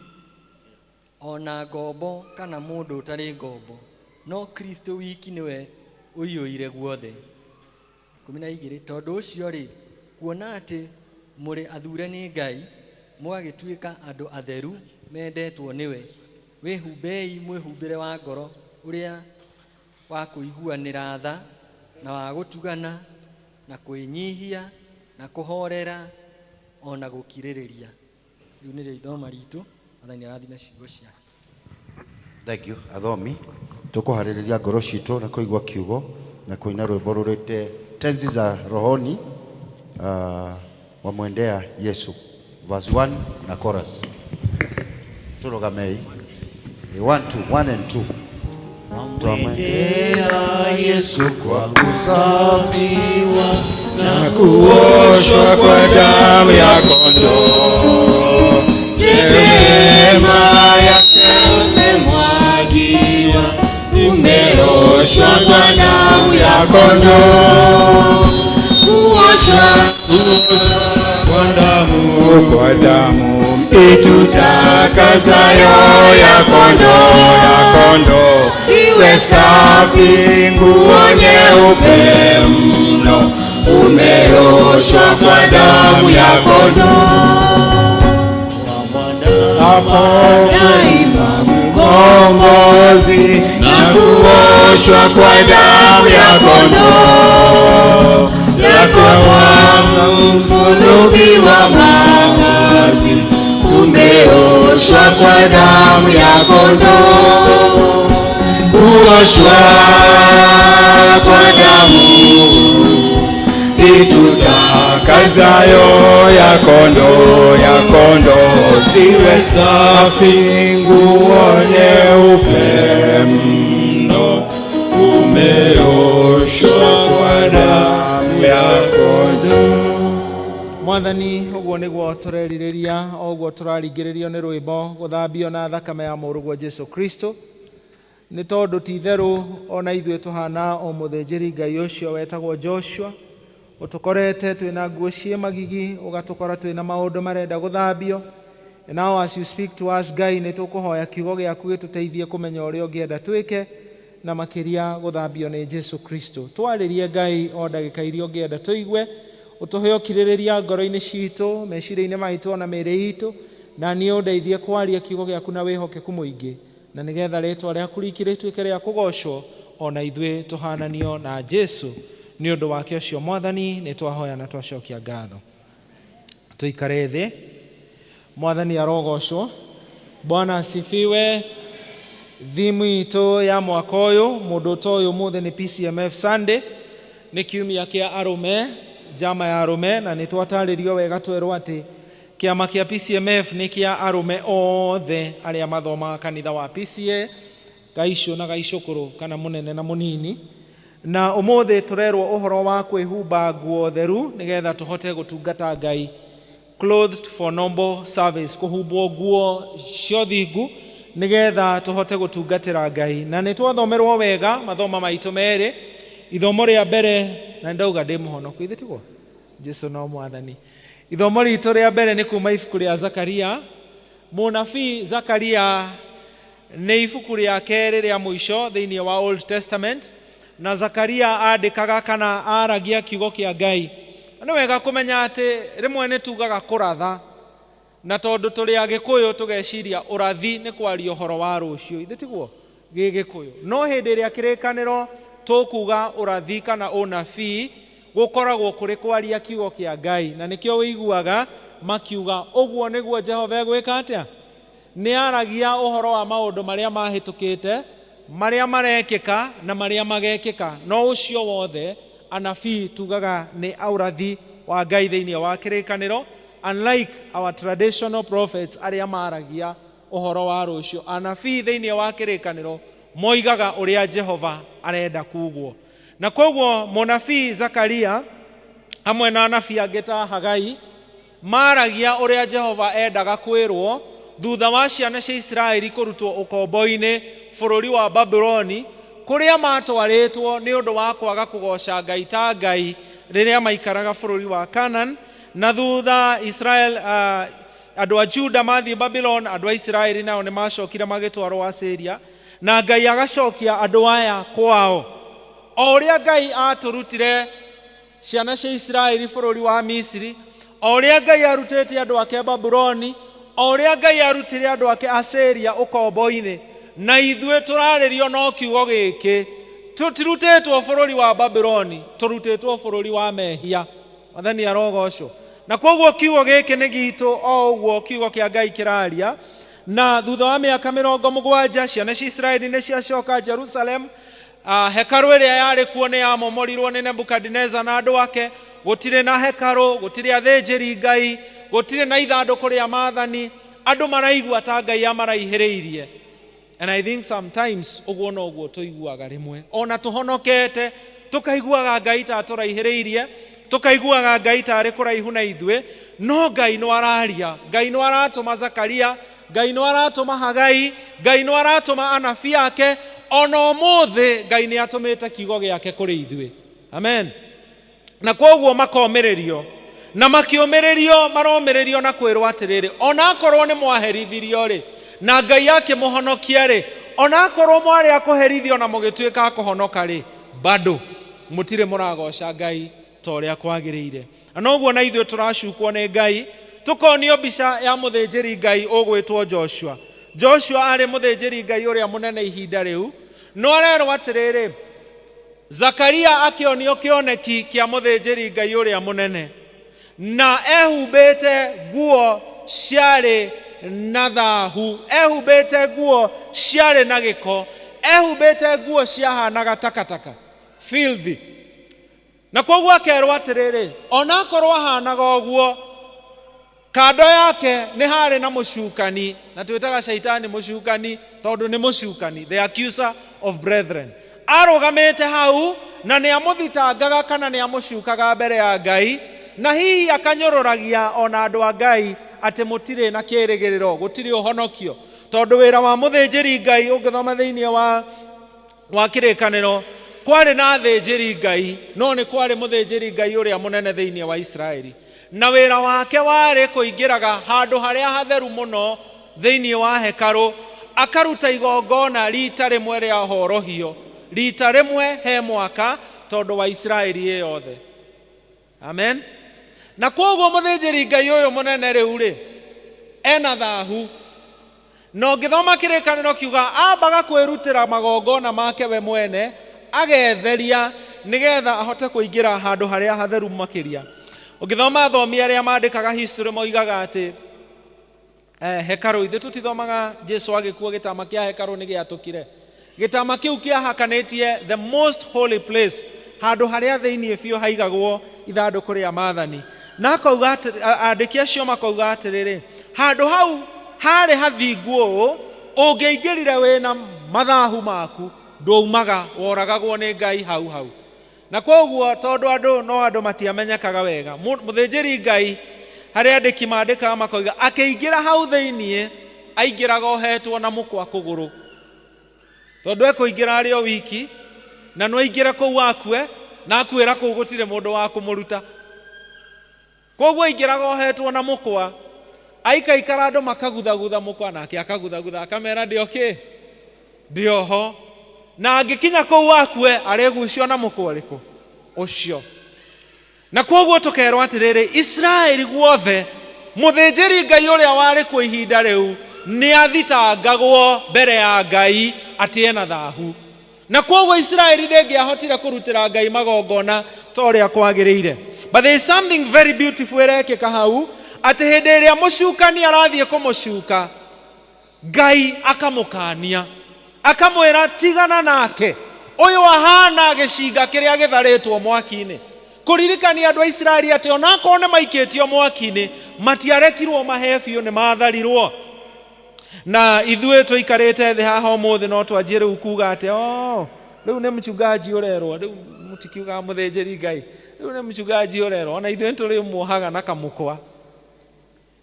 [SPEAKER 14] o na ngombo kana mũndũ ũtarĩ ngombo, no Kristo wiki nĩwe ũiyũire guothe. 12. Tondũ ũcio-rĩ, kuona atĩ mũrĩ athure nĩ Ngai, mũgagĩtuĩka andũ atheru mendetwo nĩwe, wĩhumbei mwĩhumbĩre wa ngoro ũrĩa wa kũiguanĩra tha, na wa gũtugana, na kwĩnyihia, na kũhorera, o na gũkirĩrĩria. Rĩu nĩrĩo ithoma ritũ. Mwathani arathime ciugo ciake.
[SPEAKER 4] Thank you athomi. Tũkũharĩrĩria ngoro citũ na kũigua kiugo na kũina rwĩmbo rũrĩte tenzi za rohoni, wamwendea Yesu, verse 1 na chorus. Tũrũgamei. 1 2 1 and 2.
[SPEAKER 11] Twamwendea Yesu kwa kusafiwa na kuoshwa kwa damu ya kondoo. Neema yake umemwagiwa, umeoshwa kwa damu ya kondoo. Kuoshwa kwa damu, kwa damu itutakasayo ya kondoo, ya kondoo. Ziwe safi nguo nyeupe mno, umeoshwa kwa damu ya kondoo. Hapo daima mkombozi na kuoshwa kwa damu ya kondoo, ya kwa msulubi wa makazi, umeoshwa kwa damu ya kondoo. Kuoshwa kwa damu itutakasayo ya kondoo, ya kondoo. Ziwe safi nguo nyeupe mno, umeoshwa kwa damu ya kondoo.
[SPEAKER 10] Mwathani, ũguo nĩguo tũrerirĩria, o ũguo tũraringĩrĩrio nĩ rwĩmbo gũthambio na thakame ya mũrũguo Jesu Kristo, nĩ tondũ ti itherũ ona ithuĩ tũhana o mũthĩnjĩri Ngai ũcio wetagwo Joshua, ũtũkorete twĩna nguo ciĩ magigi, ũgatũkora twĩna maũndũ marenda gũthambio. And now as you speak to us, Ngai, nĩ tũkũhoya kiugo gĩaku gĩtũteithie kũmenya ũrĩa ũngĩenda twĩke, na makĩria gũthambio nĩ Jesu Kristo. Twarĩrie Ngai o ndagĩka iria ũngĩenda tũigue, ũtũhe ũkirĩrĩria ngoro-inĩ citũ, meciria-inĩ maitũ ona mĩĩrĩ itũ, na niĩ ũndeithie kwaria kiugo gĩaku na wĩhokeku mũingĩ, na nĩgetha rĩtwa rĩaku riki rĩtuĩke rĩa kũgocwo, ona ithuĩ tũhananio na Jesu. Nĩ ũndũ wake ũcio Mwathani nĩ twahoya na twacokia ngatho. Tũikare thĩ. Mwathani arogocwo. Bwana asifiwe. Thimu itũ ya mwaka ũyũ, mũndũ ũtoĩ ũmũthĩ nĩ PCMF Sunday, nĩ kiumia kĩa arũme, njama ya arũme, na nĩ twatarĩrio wega twerwo atĩ kĩama kĩa PCMF nĩ kĩa arũme othe arĩa mathomaga kanitha wa PCA, gaicũ na gaicũkũrũ kana mũnene na mũnini. Na ũmũthĩ tũrerwo ũhoro wa kwĩhumba nguo theru nĩgetha tũhote gũtungata Ngai. Clothed for noble service, kũhumbwo nguo cia ũthingu nĩgetha tũhote gũtungatĩra Ngai. Na nĩ twathomerwo wega mathoma maitũ merĩ, ithomo rĩa mbere, na ndauga ndĩ mũhonoku, ithe tiguo? Jesu no Mwathani. Ithomo ritũ rĩa mbere nĩ kuma ibuku rĩa Zakaria. Mũnabii Zakaria nĩ ibuku rĩa kerĩ rĩa mũico thĩinĩ wa Old Testament, na Zakaria andĩkaga kana aragia kiugo kĩa Ngai. Nĩ wega kũmenya atĩ rĩmwe nĩ tugaga kũratha, na tondũ tũrĩ Agĩkũyũ tũgeciria ũrathi nĩ kwaria ũhoro wa rũciũ, ithe tiguo? Gĩgĩkũyũ. No hĩndĩ ĩrĩa kĩrĩkanĩro tũkuga ũrathi kana ũnabii, gũkoragwo kũrĩ kwaria kiugo kĩa Ngai, na nĩkĩo wĩiguaga makiuga ũguo nĩguo Jehova egwĩka atĩa? Nĩ aragia ũhoro wa maũndũ marĩa mahĩtũkĩte, marĩa marekĩka na marĩa magekĩka. No ũcio wothe anabii tugaga nĩ ũrathi wa Ngai thĩinĩ wa kĩrĩkanĩro, unlike our traditional prophets arĩa maragia ũhoro wa rũciũ. Anabii thĩinĩ wa kĩrĩkanĩro moigaga ũrĩa Jehova arenda kugwo. Na koguo mũnabii Zakaria hamwe na anabii angĩ ta Hagai maragia ũrĩa Jehova endaga kwĩrwo thutha wa ciana cia Isiraeli kũrutwo ũkombo-inĩ bũrũri wa Babuloni, kũrĩa matwarĩtwo nĩ ũndũ wa kwaga kũgoca Ngai ta Ngai rĩrĩa maikaraga bũrũri wa Canaan. Na thutha Israel, andũ a Juda mathiĩ Babylon, andũ a Isiraeli nao nĩ macokire magĩtwarwo Asiria, na Ngai agacokia andũ aya kwao. O ũrĩa Ngai atũrutire ciana cia Isiraeli bũrũri wa Misiri, o ũrĩa Ngai arutĩte andũ ake Babuloni, o ũrĩa Ngai arutire andũ ake Asiria ũkombo-inĩ, na ithuĩ tũrarĩrio no kiugo gĩkĩ, tũtirutĩtwo bũrũri wa Babuloni, tũrutĩtwo bũrũri wa mehia. Mwathani arogocwo. Na koguo kiugo gĩkĩ nĩ gitũ o ũguo kiugo kĩa Ngai kĩraria. Na thutha wa mĩaka mĩrongo mũgwanja ciana cia Isiraeli nĩ ciacoka Jerusalem. Hekarũ ĩrĩa yarĩ kuo nĩ yamomorirwo nĩ Nebukadineza na andũ ake. Gũtirĩ na hekarũ, gũtirĩ athĩnjĩri Ngai, gũtirĩ na ithandũkũ rĩa maathani. Andũ maraigua ta Ngai amaraihĩrĩirie. And I think sometimes ũguo noguo tũiguaga rĩmwe ona tũhonokete tũkaiguaga Ngai ta atũraihĩrĩirie, tũkaiguaga Ngai ta arĩ kũraihu na ithuĩ, no Ngai no araria, Ngai no aratũma Zakaria, Ngai no aratũma Hagai, Ngai no aratũma anabii ake, ona ũmũthĩ Ngai nĩ atũmĩte kiugo gĩake kũrĩ ithuĩ. Amen. Na kwoguo makomĩrĩrio, na makĩũmĩrĩrio maromĩrĩrio na kwĩrwo atĩrĩrĩ, ona akorwo nĩ mwaherithirio-rĩ, na Ngai akĩmũhonokia-rĩ, ona akorwo mwarĩ a kũherithio na mũgĩtuĩka a kũhonoka-rĩ, bado mũtirĩ mũragoca Ngai ta ũrĩa kwagĩrĩire. Na noguo na ithuĩ tũracukwo nĩ Ngai, tũkonio mbica ya mũthĩnjĩri Ngai ũgwĩtwo Joshua. Joshua arĩ mũthĩnjĩri Ngai ũrĩa mũnene ihinda rĩu, no arerwo atĩrĩrĩ, Zakaria akĩonio kĩoneki kĩa mũthĩnjĩri Ngai ũrĩa mũnene, na ehumbĩte nguo ciarĩ na thahu, ehumbĩte nguo ciarĩ na gĩko, ehumbĩte nguo ciahanaga takataka, filthy. Na kwoguo akerwo atĩrĩrĩ, ona akorwo ahanaga ũguo, Kando yake nĩ harĩ na mũcukani, na twĩtaga Shaitani mũcukani tondũ nĩ mũcukani, the accuser of brethren. Arũgamĩte hau na nĩ amũthitangaga kana nĩ amũcukaga mbere ya Ngai, na hihi akanyũrũragia o na andũ a Ngai atĩ mũtirĩ na kĩĩrĩgĩrĩro, gũtirĩ ũhonokio. Tondũ wĩra wa mũthĩnjĩri Ngai ũngĩthoma thĩinĩ wa wa kĩrĩkanĩro, kwarĩ na athĩnjĩri Ngai, no nĩ kwarĩ mũthĩnjĩri Ngai ũrĩa mũnene thĩinĩ wa Isiraeli. Na wĩra wake warĩ kũingĩraga handũ harĩa hatheru mũno thĩinĩ wa hekarũ, akaruta igongona riita rĩmwe rĩa horohio, riita rĩmwe he mwaka, tondũ wa Isiraeli ĩ yothe. Amen. Na kwoguo mũthĩnjĩri Ngai ũyũ mũnene rĩu-rĩ, ena thahu. Na ũngĩthoma kĩrĩkanĩro kiuga ambaga kwĩrutĩra magongona make we mwene, agetheria nĩgetha ahote kũingĩra handũ harĩa hatheru makĩria. Ũngĩthoma athomi arĩa mandĩkaga history moigaga atĩ eh, hekarũ, ithuĩ tũtithomaga Jesu agĩkua gĩtama kĩa hekarũ nĩ gĩatũkire. Gĩtama kĩu kĩahakanĩtie the most holy place, handũ harĩa thĩinĩ biũ haigagwo ithandũkũ rĩa maathani. Na akauga atĩ, andĩki acio makauga atĩrĩrĩ, handũ hau harĩ hathingu ũũ, ũngĩaingĩrire wĩna mathahu maku, ndwaumaga, woragagwo nĩ Ngai hau hau. Na kwoguo tondũ andũ no andũ matiamenyekaga wega, mũthĩnjĩri Ngai harĩ andĩki mandĩkaga makoiga akĩingĩra hau thĩinĩ, aingĩraga ohetwo na mũkwa kũgũrũ. Tondũ ekũingĩra arĩ o wiki, na no aingĩre kũu akue, na akuĩra kũu gũtirĩ mũndũ wa kũmũruta. Kwoguo aingĩraga ohetwo na mũkwa, aikaikara andũ makaguthagutha mũkwa, nake akaguthagutha akamera ndĩ o kĩ? Ndĩ o ho. Na angĩkinya kũu akue, arĩgucio na mũkwa ũrĩkũ? Ũcio. Na kwoguo tũkerwo atĩrĩrĩ, Isiraeli guothe, mũthĩnjĩri Ngai ũrĩa warĩ kuo ihinda rĩu nĩ athitangagwo mbere ya Ngai atĩ ena thahu. Na kwoguo Isiraeli ndĩngĩahotire kũrutĩra Ngai magongona ta ũrĩa kwagĩrĩire. But there is something very beautiful ĩrekĩka hau, atĩ hĩndĩ ĩrĩa mũcukani arathiĩ kũmũcuka, Ngai akamũkania, akamwĩra tigana nake, ũyũ ahana gĩcinga kĩrĩa gĩtharĩtwo mwaki-inĩ. Kũririkania andũ a Isiraeli atĩ onakorwo nĩ maikĩtio mwaki-inĩ, matiarekirwo mahĩe biũ, nĩ matharirwo. Na ithuĩ tũikarĩte thĩ haha ũmũthĩ no twanjie rĩu kuga atĩ oh, rĩu nĩ mchungaji ũrerwo, rĩu mũtikiugaga mũthĩnjĩri Ngai, rĩu nĩ mchungaji ũrerwo, ona ithuĩ nĩtũrĩmuohaga na kamũkwa.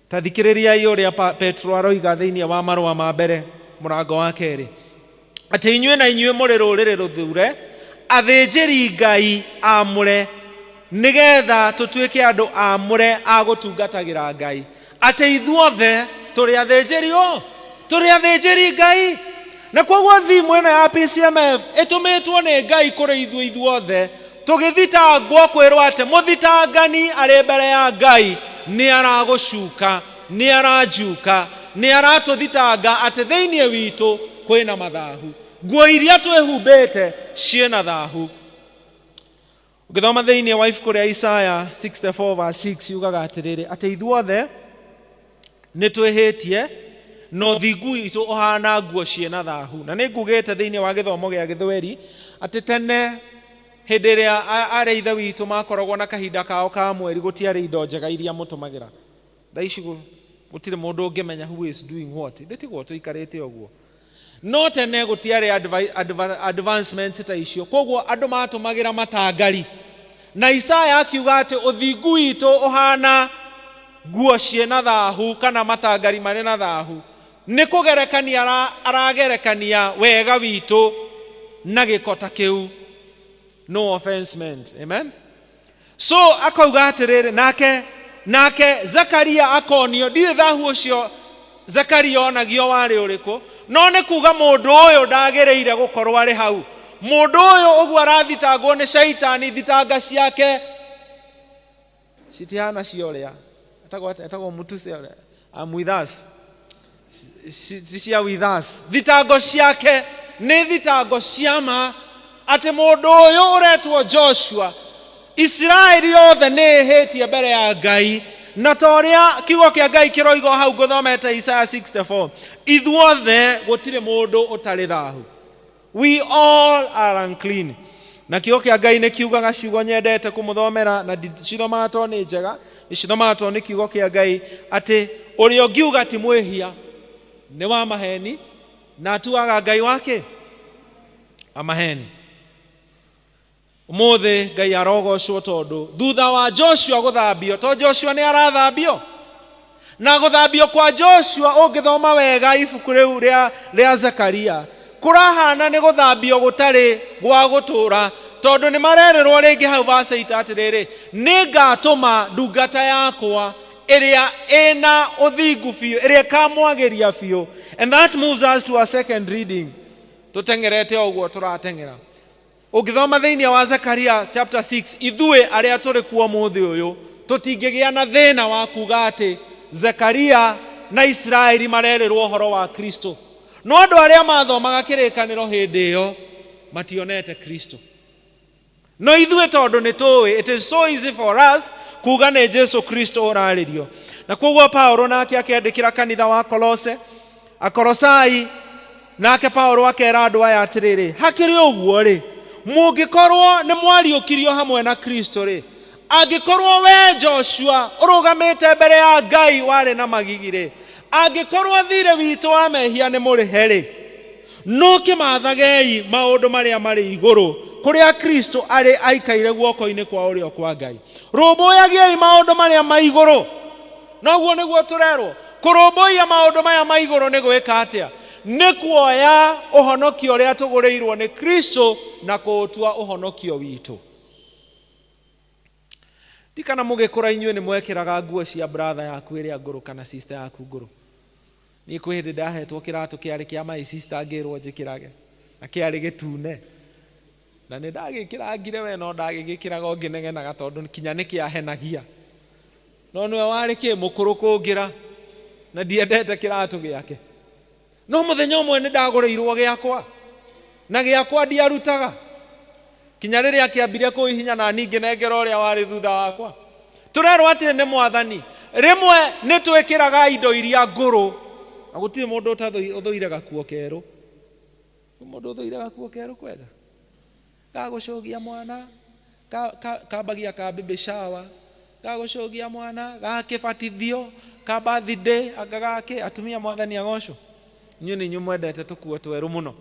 [SPEAKER 10] Ta thikĩrĩriai ũrĩa Petro aroiga thĩinĩ wa marũa ma mbere mũrango wa kerĩ, atĩ inyuĩ na inyuĩ mũrĩ rũrĩrĩ rũthure, athĩnjĩri Ngai aamũre, nĩgetha tũtuĩke andũ aamũre a gũtungatagĩra Ngai. Atĩ ithuothe tũrĩ athĩnjĩri ũ? Tũrĩ athĩnjĩri Ngai. Na kwoguo theme ĩno ya PCMF ĩtũmĩtwo nĩ Ngai kũrĩ ithuĩ ithuothe, tũgĩthitangwo kwĩrwo atĩ mũthitangani arĩ mbere ya Ngai nĩ aragũcuka, nĩ aranjuka, nĩ aratũthitanga atĩ thĩinĩ witũ kwĩna mathahu. Nguo iria twĩhumbĩte ciĩna thahu. Ũngĩthoma thĩinĩ wa ibuku rĩa Isaya 64 verse 6 yugaga atĩrĩrĩ, atĩ ithuothe nĩ twĩhĩtie na ũthingu witũ ũhana nguo ciĩna thahu. Na nĩ ngugĩte thĩinĩ wa gĩthomo gĩa gĩthweri atĩ tene hĩndĩ ĩrĩa arĩ ithe witũ makoragwo na kahinda kao ka mweri gũtiarĩ indo njega iria mũtũmagĩra. Thaa ici gũtirĩ mũndũ ũngĩmenya who is doing what. Ndĩtigwo tũikarĩte ũguo. No tene gũtiarĩ advancements ta icio, koguo andũ matũmagĩra matangari. Na Isaya akiuga atĩ ũthingu witũ ũhana nguo ciĩna thahu kana matangari marĩ na thahu. Nĩ kũgerekania aragerekania wega witũ na gĩko ta kĩu. No offense meant. Amen. So akauga atĩrĩrĩ, nake Zakaria akonio, ndiũĩ thahu ũcio Zakaria onagio warĩ ũrĩkũ, no nĩ kuga mũndũ ũyũ ndagĩrĩire gũkorwo arĩ hau. Mũndũ ũyũ ũguo arathitangwo nĩ caitani, thitanga ciake citihana cia ũrĩa etagwo mutuse ũrĩa, I'm with us. Ci cia with us. Thitango ciake nĩ thitango cia ma atĩ mũndũ ũyũ ũretwo Joshua, Isiraeli yothe nĩ ĩhĩtie mbere ya Ngai, na ta ũrĩa kiugo kĩa Ngai kĩroiga hau ngũthomete Isaiah 64, ithuothe gũtirĩ mũndũ ũtarĩ thahu. We all are unclean. Na kiugo kĩa Ngai nĩ kiugaga ciugo nyendete kũmũthomera, na ndicithomaga tondũ nĩ njega, ndicithomaga tondũ nĩ kiugo kĩa Ngai, atĩ ũrĩa ũngiuga ti mwĩhia nĩ wa maheni, na atuaga Ngai wake wa maheni. Ũmũthĩ Ngai arogocwo tondũ thutha wa Joshua gũthambio, to Joshua nĩ arathambio, na gũthambio kwa Joshua ũngĩthoma wega ibuku rĩu rĩa Zakaria, kũrahana nĩ gũthambio gũtarĩ gwa gũtũũra, tondũ nĩ marerĩrwo rĩngĩ hau verse 8 atĩrĩrĩ, nĩ ngatũma ndungata yakwa ĩrĩa ĩna ũthingu biũ, ĩrĩa ĩkamwagĩria biũ. And that moves us to our second reading. Tũteng'erete o ũguo tũrateng'era. Ũngĩthoma thĩinĩ wa Zakaria chapter 6, ithuĩ arĩa tũrĩ kuo ũmũthĩ ũyũ tũtingĩgĩa na thĩna wa kuga atĩ Zakaria na Isiraeli marerĩrwo ũhoro wa Kristo. No andũ arĩa mathomaga kĩrĩkanĩro hĩndĩ ĩyo mationete Kristo. No ithuĩ tondũ nĩ tũĩ, it is so easy for us kuga nĩ Jesu Kristo ũrarĩrio. Na koguo Paulo nake akĩandĩkĩra kanitha wa Kolose, Akolosai, nake Paulo akera andũ aya atĩrĩrĩ, hakĩrĩ ũguo rĩ, mũngĩkorwo nĩ mwariũkirio hamwe na Kristo rĩ, angĩkorwo we Joshua ũrũgamĩte mbere ya Ngai warĩ na magigi rĩ, angĩkorwo thirĩ witũ wa mehia nĩ mũrĩhe rĩ, no kĩmathagei maũndũ marĩa marĩ igũrũ, kũrĩa Kristo arĩ aikaire guoko-inĩ kwa ũrĩo kwa Ngai. Rũmbũyagiai maũndũ marĩa ma igũrũ. Noguo nĩguo tũrerwo. Kũrũmbũiya maũndũ maya ma igũrũ nĩ gwĩka atĩa? Nĩ kuoya ũhonokio ũrĩa tũgũrĩirwo nĩ Kristo na kũũtua ũhonokio witũ. Ndikana mũgĩkũra inyuĩ nĩ mwekĩraga nguo cia brother yaku ĩrĩa ngũrũ kana sister yaku ngũrũ. Niĩ kwĩ hĩndĩ ndahetwo kĩratũ kĩarĩ kĩa my sister ngĩrwo njĩkĩrage, na kĩarĩ gĩtune. Na nĩ ndagĩkĩrangire we, no ndagĩgĩkĩraga o ngĩnegenaga tondũ kinya nĩ kĩahenagia. No nĩwe warĩ kĩ mũkũrũ kũngĩra, na ndiendete kĩratũ gĩake. No mũthenya ũmwe nĩ ndagũrĩirwo gĩakwa, na gĩakwa ndiarutaga. Kinya rĩrĩa kĩambire kũhihinya na niĩ ngĩnengera ũrĩa warĩ thutha wakwa. Tũrerwo atĩ nĩ Mwathani, rĩmwe nĩ twĩkĩraga indo iria ngũrũ, na gũtirĩ mũndũ ũthũire gakuo kerũ. Mũndũ ũthũire gakuo kerũ kwega? Gagũcũgia mwana, kambagia ka baby shower, gagũcũgia mwana, gakĩbatithio, ka birthday, anga gakĩ, atumia Mwathani agocwo. Inyuĩ nĩ inyuĩ mwendete tũkuo twerũ mũno.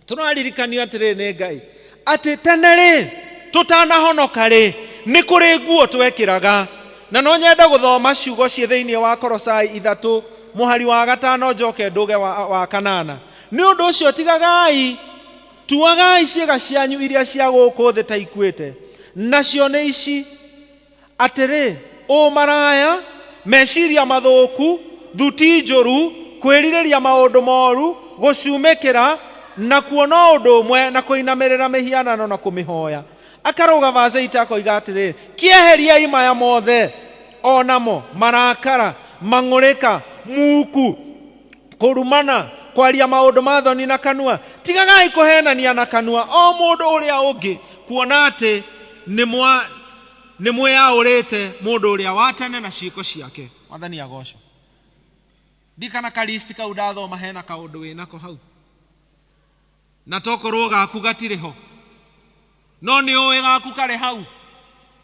[SPEAKER 10] Tũraririkanio atĩrĩrĩ nĩ Ngai, atĩ tene rĩ, tũtanahonoka rĩ, nĩ kũrĩ nguo twekĩraga. Na no nyende gũthoma ciugo ciĩ thĩinĩ wa Kolosai 3, mũhari wa 5 njoke ndũge wa 8. Nĩ ũndũ ũcio tigagai, tuagai ciĩga cianyu iria cia gũkũ thĩ ta ikuĩte, nacio nĩ ici, atĩrĩ, ũmaraya, meciria mathũku, thuti njũru, kwĩrirĩria maũndũ moru, gũcumĩkĩra, nakuo no ũndũ ũmwe na kũinamĩrĩra mĩhianano na kũmĩhoya. Akarũga verse 8 akoiga atĩrĩ, kĩeheriai maya mothe o namo, marakara, mang'ũrĩka, muku, kũrumana, kwaria maũndũ ma thoni na kanua. Tigagai kũhenania na kanua o mũndũ ũrĩa ũngĩ, kuona atĩ nĩ mwĩyaũrĩte mũndũ ũrĩa wa tene na ciĩko ciake. Mwathani agocwo. Ndikana ka list kau ndathoma hena kaũndũ wĩnako hau, na tokorwo gaku gatirĩ ho, no nĩ ũĩ gaku karĩ hau.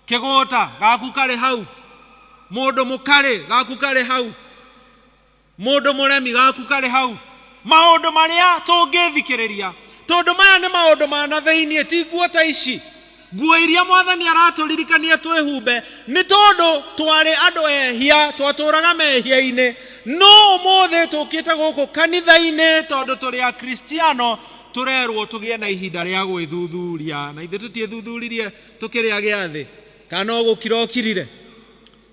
[SPEAKER 10] Kĩgũta gaku karĩ hau, mũndũ mũkarĩ gaku karĩ hau, mũndũ mũremi gaku karĩ hau. Maũndũ marĩa tũngĩthikĩrĩria, tondũ maya nĩ maũndũ ma na thĩinĩ, ti nguo ta ici. Nguo iria Mwathani aratũririkania twĩhumbe nĩ tondũ twarĩ andũ ehia, twatũraga mehia-inĩ, no ũmũthĩ tũkĩte gũkũ kanitha-inĩ tondũ tũrĩ Akristiano, tũrerwo tũgĩe na ihinda rĩa gwĩthuthuria. Na ithuĩ tũtiĩthuthuririe tũkĩrĩa gĩathĩ, kana no gũkira ũkirire?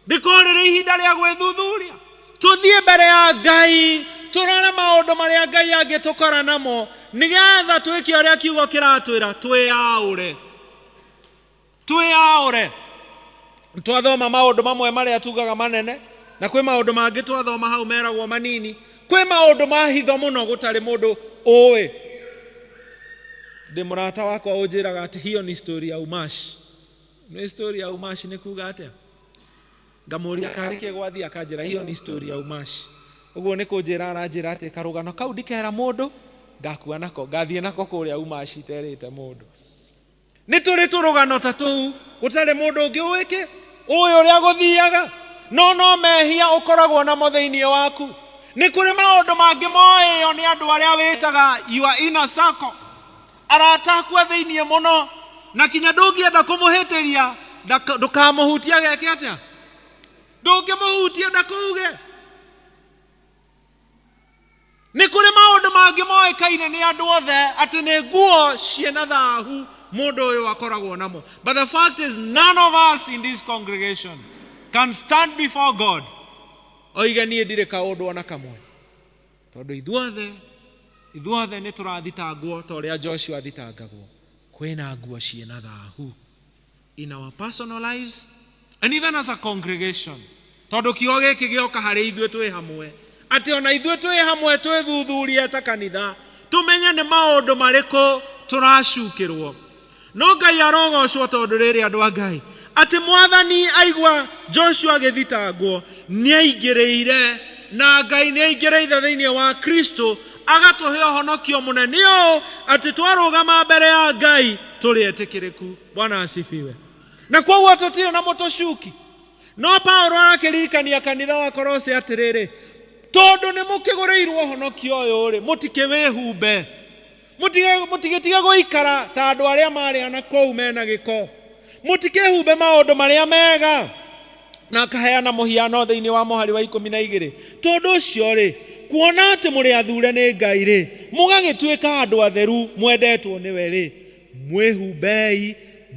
[SPEAKER 10] Rĩkorwo rĩrĩ ihinda rĩa gwĩthuthuria, tũthiĩ mbere ya Ngai, tũrore maũndũ marĩa Ngai angĩtũkora namo, nĩgetha twĩke ũrĩa kiugo kĩratwĩra, twĩyaũre. Twĩyaũre. Twathoma maũndũ mamwe marĩa tugaga manene, na kwĩ maũndũ mangĩ twathoma hau meragwo manini. Kwĩ maũndũ ma hitho mũno gũtarĩ mũndũ ũĩ. Ndĩ mũrata wakwa ũnjĩraga atĩ hiyo ni story ya umashi. Nĩ story ya umashi nĩ kuga atĩa? Ngamũria karĩ kĩ gwathiĩ, akanjĩra hiyo ni story ya umashi. Ũguo nĩ kũnjĩra aranjĩra atĩ karũgano kau ndikera mũndũ, ngakua nako, ngathiĩ nako kũrĩa umashi iterĩte mũndũ. Nĩ tũrĩ tũrũgano ta tũu, gũtarĩ mũndũ ũngĩ ũĩ kĩ, ũĩ ũrĩa gũthiaga, no no mehia ũkoragwo namo thĩinĩ waku. Nĩ kũrĩ maũndũ mangĩ moĩo nĩ andũ arĩa wĩtaga your inner circle. Arata aku a thĩinĩ mũno, na kinya ndũngĩenda kũmũhĩtĩria, ndũkamũhutie ageke atĩa? Ndũngĩmũhutia ndakũuge. Nĩ kũrĩ maũndũ mangĩ moĩkaine nĩ andũ othe atĩ nĩ nguo ciĩna thahu mũndũ ũyũ akoragwo namo. But the fact is none of us in this congregation can stand before God oige niĩ ndirĩ kaũndũ ona kamwe. Tondũ ithuothe, ithuothe nĩ tũrathitangwo ta ũrĩa Joshua athitangagwo. Kwĩna nguo ciĩna thahu in our personal lives and even as a congregation. Tondũ kiugo gĩkĩ gĩoka harĩ ithuĩ twĩ hamwe, atĩ ona ithuĩ twĩ hamwe twĩthuthurie ta kanitha, tũmenye nĩ maũndũ marĩkũ tũracukĩrwo. No Ngai arogocwo tondũ rĩrĩ andũ a Ngai, atĩ Mwathani aigua Joshua agĩthitangwo, nĩaingĩrĩire, na Ngai nĩaingĩrĩire thĩinĩ wa Kristo, agatũhe ũhonokio mũnene ũũ atĩ twarũgama mbere ya Ngai tũrĩ etĩkĩrĩku. Bwana asifiwe. Na kwoguo tũtirĩ na mũtũcuki. No Paulo arakĩririkania kanitha wa Kolose atĩrĩrĩ, tondũ nĩ mũkĩgũrĩirwo ũhonokio ũyũ-rĩ, mũtikĩwĩhumbe. Mũtige, mũtigĩtige gũikara ta andũ arĩa marĩ na kũu mena gĩko. Mũtikĩhumbe maũndũ marĩa mega. Na akaheana mũhiano thĩinĩ wa mũhari wa 12. Tondũ ũcio-rĩ, kuona atĩ mũrĩ athure nĩ Ngai-rĩ, mũgagĩtuĩka andũ atheru mwendetwo nĩwe-rĩ, mwĩhumbei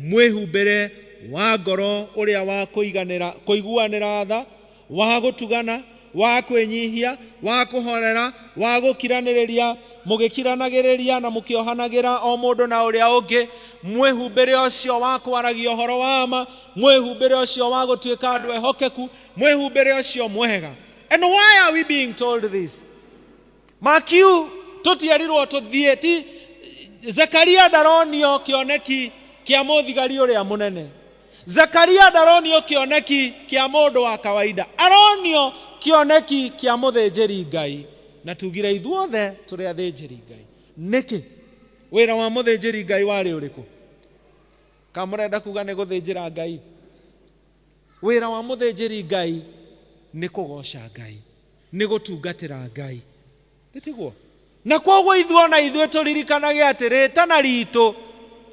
[SPEAKER 10] mwĩhumbĩre wa ngoro ũrĩa wa kũiganĩra, kũiguanĩra tha, wa gũtugana, wa kwĩnyihia, wa kũhorera, wa gũkiranĩrĩria, mũgĩkiranagĩrĩria na mũkĩohanagĩra o mũndũ na ũrĩa ũngĩ, mwĩhumbĩre ũcio wa kwaragia ũhoro wa ma, mwĩhumbĩre ũcio wa gũtuĩka andũ ehokeku, mwĩhumbĩre ũcio mwega. And why are we being told this? Makiu tũtierirwo tũthiĩ, ti Zekaria ndaronio kĩoneki kĩa mũthigari ũrĩa mũnene. Zekaria ndaronio kĩoneki kĩa mũndũ wa kawaida, aronio kĩoneki kĩa mũthĩnjĩri Ngai. Na tugire ithuothe tũrĩ athĩnjĩri Ngai. Nĩkĩ? Wĩra wa mũthĩnjĩri Ngai warĩ ũrĩkũ? Kana mũrenda kuga nĩ gũthĩnjĩra Ngai? Wĩra wa mũthĩnjĩri Ngai nĩ kũgoca Ngai, nĩ gũtungatĩra Ngai. Nĩ tiguo? Na kwoguo ithuĩ ona ithuĩ tũririkanage atĩ rĩtana ritũ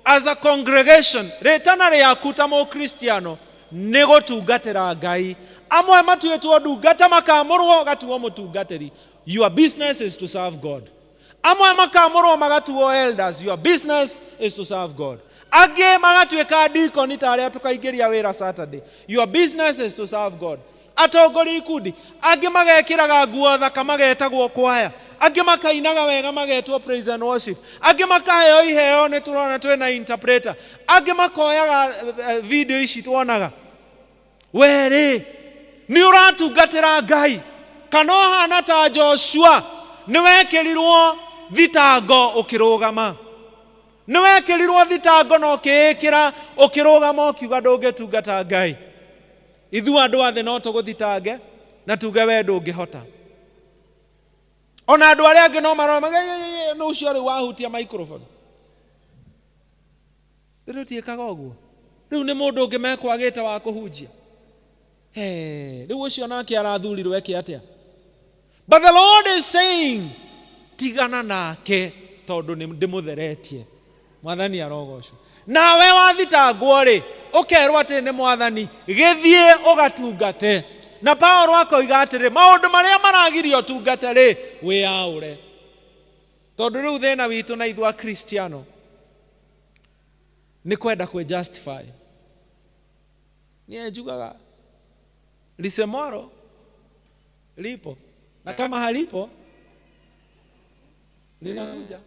[SPEAKER 10] as a congregation, rĩtana rĩaku ta mũkristiano nĩ gũtungatĩra Ngai. Amwe matuĩtwo ndungata makamũrwo gatuo mũtungatĩri. Your business is to serve God. Amwe makamũrwo magatuo elders. Your business is to serve God. Angĩ magatuĩka deacon ta arĩa tũkaingĩria wĩra Saturday. Your business is to serve God. Atongoria ikundi, angĩ magekĩraga nguo thaka magetagwo kwaya, angĩ makainaga wega magetwo praise and worship, angĩ makaheo iheo nĩ tũrona twĩna interpreter, angĩ makoyaga video ici tuonaga. We rĩ, nĩ ũratungatĩra Ngai kana ũhana ta Joshua, nĩ wekĩrirwo thitango ũkĩrũgama? Nĩ wekĩrirwo thitango na ũkĩĩkĩra ũkĩrũgama ũkiuga ndũngĩtungata Ngai? Ithuĩ andũ a thĩ no tũgũthitange na tuge we ndũngĩhota. Ona andũ arĩa angĩ no marore mauge, nĩ ũcio rĩu wahutia microphone. Rĩu tũtiĩkaga ũguo. Rĩu nĩ mũndũ ũngĩ mekwagĩte wa kũhunjia. Hey, rĩu ũcio nake arathurirwo eke atĩa? But the Lord is saying, Tigana nake tondũ nĩ ndĩmũtheretie. Mwathani arogocwo. Nawe wathitangwo rĩ, ũkerwo atĩ nĩ Mwathani, gĩthiĩ ũgatungate. Na Paulo akoiga atĩrĩ, maũndũ marĩa maragiria ũtungate rĩ, wĩyaũre. Tondũ rĩu thĩna witũ na ithuĩ Akristiano nĩ kwenda kwĩ justify. Niĩ njugaga lisemwaro lipo na kama halipo linakuja.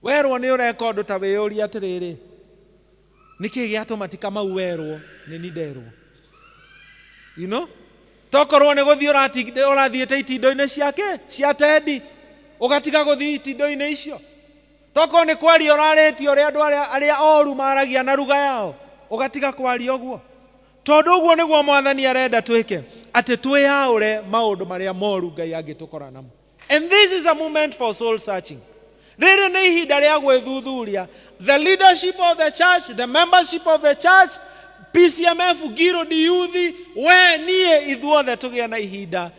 [SPEAKER 10] Werwo nĩ ũreka ũndũ ta wĩyũrie atĩrĩrĩ, nĩkĩ gĩatũma ti Kamau werwo nĩ ni nderwo? You know? Tokorwo nĩ gũthiĩ ũrathiĩte itindo-inĩ ciake cia tendi, ũgatiga gũthiĩ itindo-inĩ icio. Tokorwo nĩ kwaria ũrarĩtie ũrĩa andũ arĩa oru maragia na ruga yao, ũgatiga kwaria ũguo. Tondũ ũguo nĩguo Mwathani arenda twĩke, atĩ twĩyaũre maũndũ marĩa moru Ngai angĩtũkora namo. And this is a moment for soul searching. Rĩrĩ nĩ ihinda rĩa gwĩthuthuria. The leadership of the church, the membership of the church, PCMF, Guild Youth, we niĩ ithuothe tũgĩe na ihinda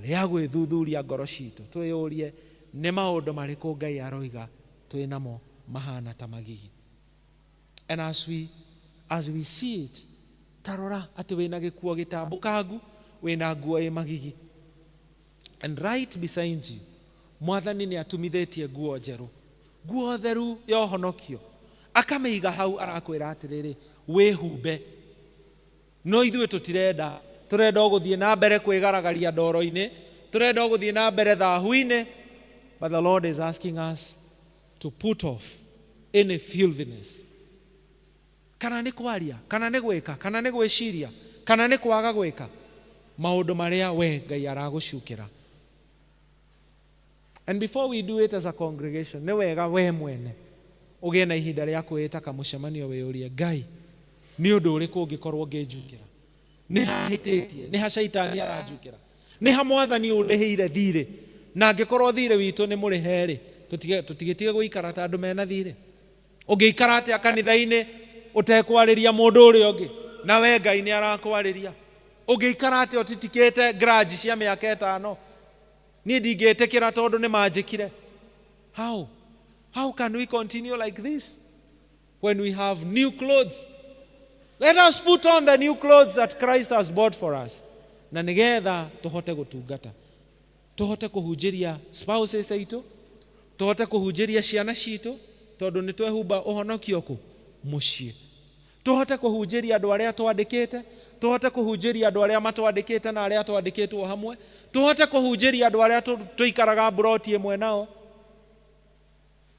[SPEAKER 10] rĩa gwĩthuthuria ngoro citũ. Twĩyũrie nĩ maũndũ marĩkũ Ngai aroiga twĩ namo mahana ta magigi. And as we see it, tarora atĩ wĩna gĩkuo gĩtambũkangu, wĩna nguo ĩ magigi. And right beside you, Mwathani nĩ atumithĩtie nguo njerũ, nguo theru ya ũhonokio. Akamĩiga hau arakwĩra atĩrĩrĩ, wĩhumbe. No ithuĩ tũtirenda, tũrenda o gũthiĩ na mbere kwĩgaragaria ndoro-inĩ, tũrenda o gũthiĩ na mbere thahu-inĩ. But the Lord is asking us to put off any filthiness. Kana nĩ kwaria, kana nĩ gwĩka, kana nĩ gwĩciria, kana nĩ kwaga gwĩka maũndũ marĩa we Ngai aragũcukĩra. And before we do it as a congregation, nĩ wega we mwene ũgĩe na ihinda rĩa kwĩĩta kamũcemanio wĩyũrie, Ngai, nĩ ũndũ ũrĩkũ ũngĩkorwo ngĩnjukĩra? Nĩ ha hĩtĩtie? Nĩ ha caitani aranjukĩra? Nĩ ha Mwathani ũndĩhĩire thirĩ? Na angĩkorwo thirĩ witũ nĩ mũrĩhe rĩ, tũtigĩtige gũikara ta andũ mena thirĩ. Ũngĩikara atĩa kanitha-inĩ ũtekwarĩria mũndũ ũrĩa ũngĩ, na we Ngai nĩ arakwarĩria? Ũngĩikara atĩa ũtitikĩte grudge cia mĩaka ĩtano? Niĩ ndingĩtĩkĩra tondũ nĩ manjĩkire. How? How can we continue like this when we have new clothes? Let us put on the new clothes that Christ has bought for us. Na nĩgetha tũhote gũtungata, tũhote kũhunjĩria spouses aitũ, tũhote kũhunjĩria ciana citũ, tondũ nĩ twehumba ũhonokio kũ mũciĩ. Tũhote kũhunjĩria andũ arĩa twandĩkĩte, tũhote kũhunjĩria andũ arĩa matwandĩkĩte na arĩa twandĩkĩtwo hamwe, tũhote kũhunjĩria andũ arĩa tũikaraga mburoti ĩmwe nao.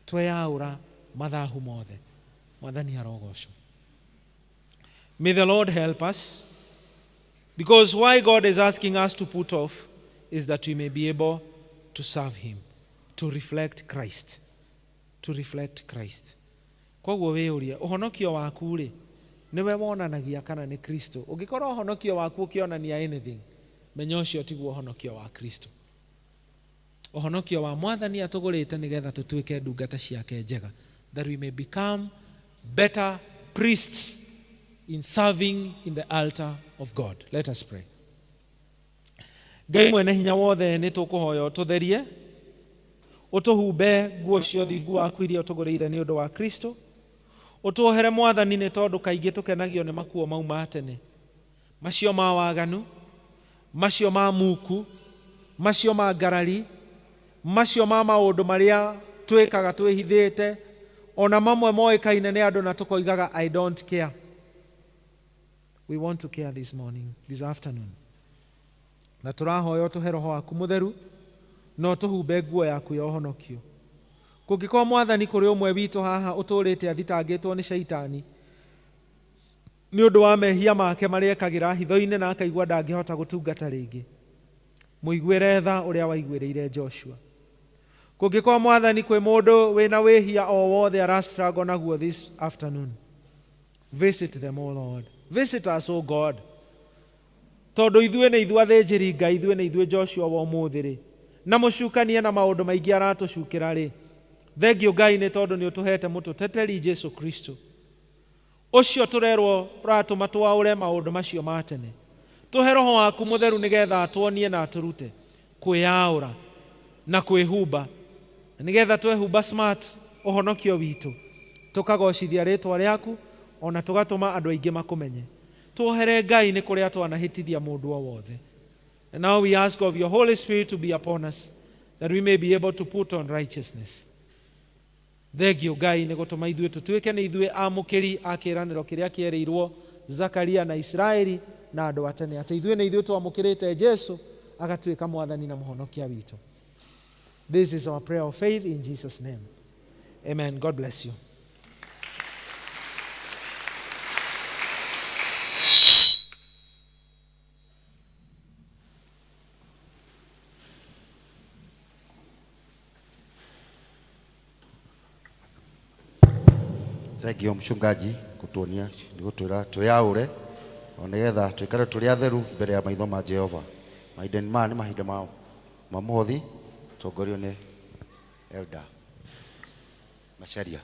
[SPEAKER 10] Tweyaũra mathahu mothe. Mwathani arogocwo. May the Lord help us, because why God is asking us to put off is that we may be able to serve him, to reflect Christ, to reflect Christ. Koguo wĩyũrie, ũhonokio waku rĩ, nĩwe wonanagia kana nĩ Kristo? Ũngĩkorwo ũhonokio waku ũkĩonania anything, menya ũcio tiguo ũhonokio wa Kristo. Ũhonokio wa Mwathani atũgũrĩte nĩgetha tũtuĩke ndungata ciake njega, that we may become better priests in serving in the altar of God. Let us pray. Ngai mwene hinya wothe, nĩ tũkũhoya ũtũtherie, ũtũhumbe nguo cia ũthingu waku iria ũtũgũrĩire nĩ ũndũ wa Kristo. Ũtuohere Mwathani, nĩ tondũ kaingĩ tũkenagio nĩ makuo mau ma tene, macio ma waganu, macio ma muku, macio ma ngarari, macio ma maũndũ marĩa twĩkaga twĩhithĩte, ona mamwe moĩkaine nĩ andũ na tũkoigaga I don't care. We want to care this morning, this afternoon. Na tũrahoya ũtũhe roho waku mũtheru na ũtũhumbe nguo yaku ya ũhonokio. Kũngĩkorwo Mwathani kũrĩ ũmwe witũ haha ũtũrĩte athitangĩtwo nĩ caitani nĩ ũndũ wa mehia make marĩa ekagĩra hitho-inĩ na akaigua ndangĩhota gũtungata rĩngĩ, mũiguĩre tha ũrĩa waiguĩrĩire Joshua. Kũngĩkorwo Mwathani kwĩ mũndũ wĩna wĩhia o wothe arastruggle naguo this afternoon, visit them, O Lord. Visit us, O God. Tondũ ithuĩ nĩ ithuĩ athĩnjĩri Ngai, ithuĩ nĩ ithuĩ Joshua wa ũmũthĩ rĩ, na mũcukanie na maũndũ maingĩ aratũcukĩra rĩ, thengio Ngai nĩ tondũ nĩ ũtũhete mũtũteteri Jesu Kristo. Ũcio tũrerwo ũratũma twaũre maũndũ macio ma tene. Tũhe roho waku mũtheru nĩgetha atuonie na atũrute kwĩyaũra. Na kwĩhumba na nĩgetha twehumba smart ũhonokio witũ tũkagocithia rĩtwa rĩaku ona tũgatũma andũ aingĩ makũmenye. Tuohere Ngai nĩ kũrĩa twanahĩtithia mũndũ o wothe. And now we ask of your Holy Spirit to be upon us, that we may be able to put on righteousness. Thengio Ngai nĩ gũtũma ithuĩ tũtuĩke nĩ ithuĩ amũkĩri a kĩĩranĩro kĩrĩa kĩerĩirwo Zakaria na Isiraeli na andũ a tene, atĩ ithuĩ nĩ ithuĩ twamũkĩrĩte Jesu agatuĩka mwathani na mũhonokia witũ. This is our prayer of faith in Jesus' name. Amen. God bless you.
[SPEAKER 4] Thengio mchungaji kutuonia nĩ gũtwĩra twĩyaũre o nĩgetha tũikare tũrĩ atheru mbere ya maitho ma Jehova. Mahinda maya nĩ mahinda ma mũhothi tongorio nĩ Elder Macharia.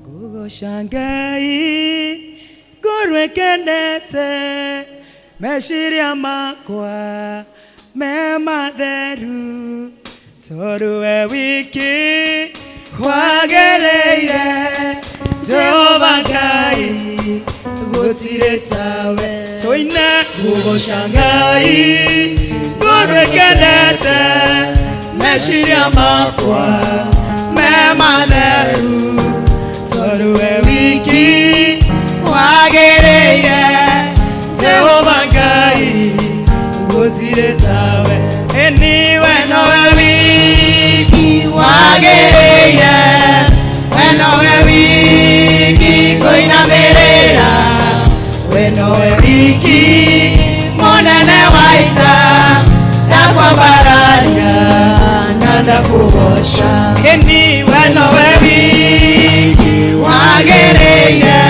[SPEAKER 12] Ngũgoca Ngai ngorwo kenete meciria makwa me matheru tondũ we wiki wagĩrĩire Jehova Ngai gũtirĩ tawe. Tũine ngũgoca Ngai ngorwo kenete meciria makwa me matheru tondũ we wiki wagĩrĩire Jehova Ngai gũtirĩ tawe. Ĩni we nowe wiki wagĩrĩire, we nowe wiki kũinamĩrĩra, we nowe wiki mũnene wa ita, ndakwambararia na ndakũgoca. Ĩni we nowe wiki wagĩrĩire,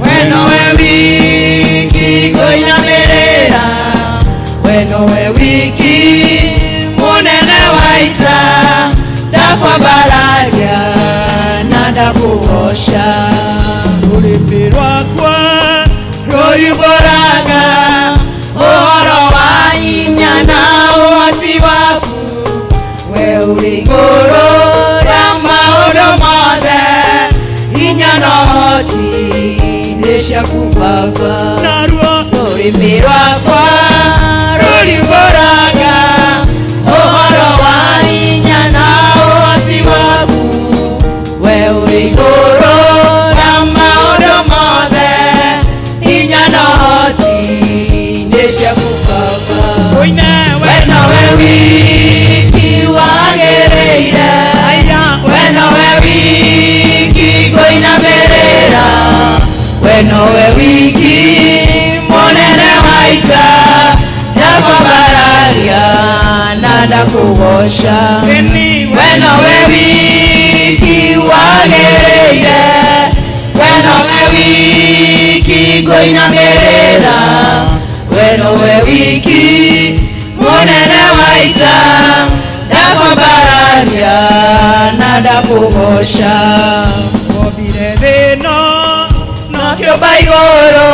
[SPEAKER 12] we nowe wiki kũinamĩrĩra, we nowe wiki mũnene wa ita, ndakwambararia na ndakũgoca. Rũrĩmĩ rwakwa rũrimbũraga ũhoro wa hinya na ũhoti waku, we ũrĩ igũrũ rĩa maũndũ mothe, hinya na ũhoti nĩ ciaku Baba. Naruo rũrĩmĩ rwakwa rũrimbũraga ũhoro wa hinya na ũhoti waku, we ũrĩ igũrũ rĩa maũndũ mothe, hinya na ũhoti nĩ ciaku Baba. Tũine we nowe wiki wagĩrĩire, we nowe wiki kũinamĩrĩra, we nowe wiki mũnene wa ita, ndakwambararia na ndakũgoca. We nowe wiki wagĩrĩire, we nowe wiki kũinamĩrĩra, we nowe wiki mũnene wa ita, ndakwambararia na ndakũgoca. Wombire thĩ ĩno na kĩũmba igũrũ,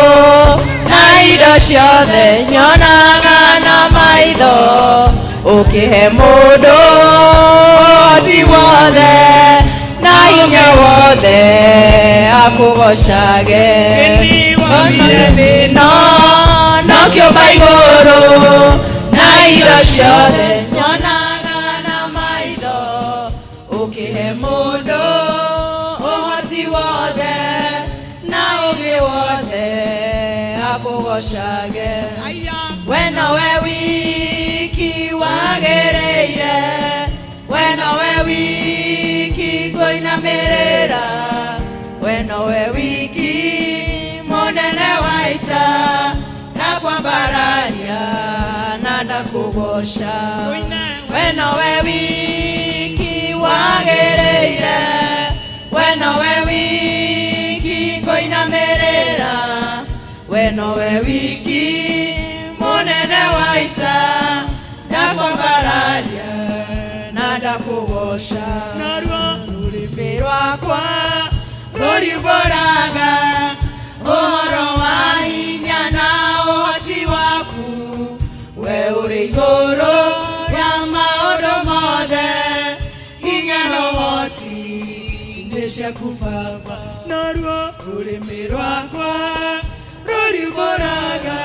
[SPEAKER 12] na indo ciothe nyonaga na maitho, ũkĩhe mũndũ ũhoti wothe na hinya wothe akũgocage. Wombire thĩ ĩno na kĩũmba igũrũ, na indo ciothe nyonaga na maitho, ũkĩhe mũndũ ũhoti wothe na ũũgĩ wothe akũgocage. We nowe wiki wagĩrĩire, we nowe wiki kũinamĩrĩra, we nowe wiki mũnene wa ita, ndakwambararia na ndakũgoca. We nowe wiki wagĩrĩire, we nowe wiki kũinamĩrĩra, Nowe wiki mũnene wa ita, ndakwambararia na ndakũgoca. Naruo rũrĩmĩ rwakwa rũriumbũraga ũhoro wa hinya na ũhoti waku. We ũrĩ igũrũ rĩa maũndũ mothe, hinya na ũhoti nĩ ciaku Baba. Naruo rũrĩmĩ rwakwa rũriumbũraga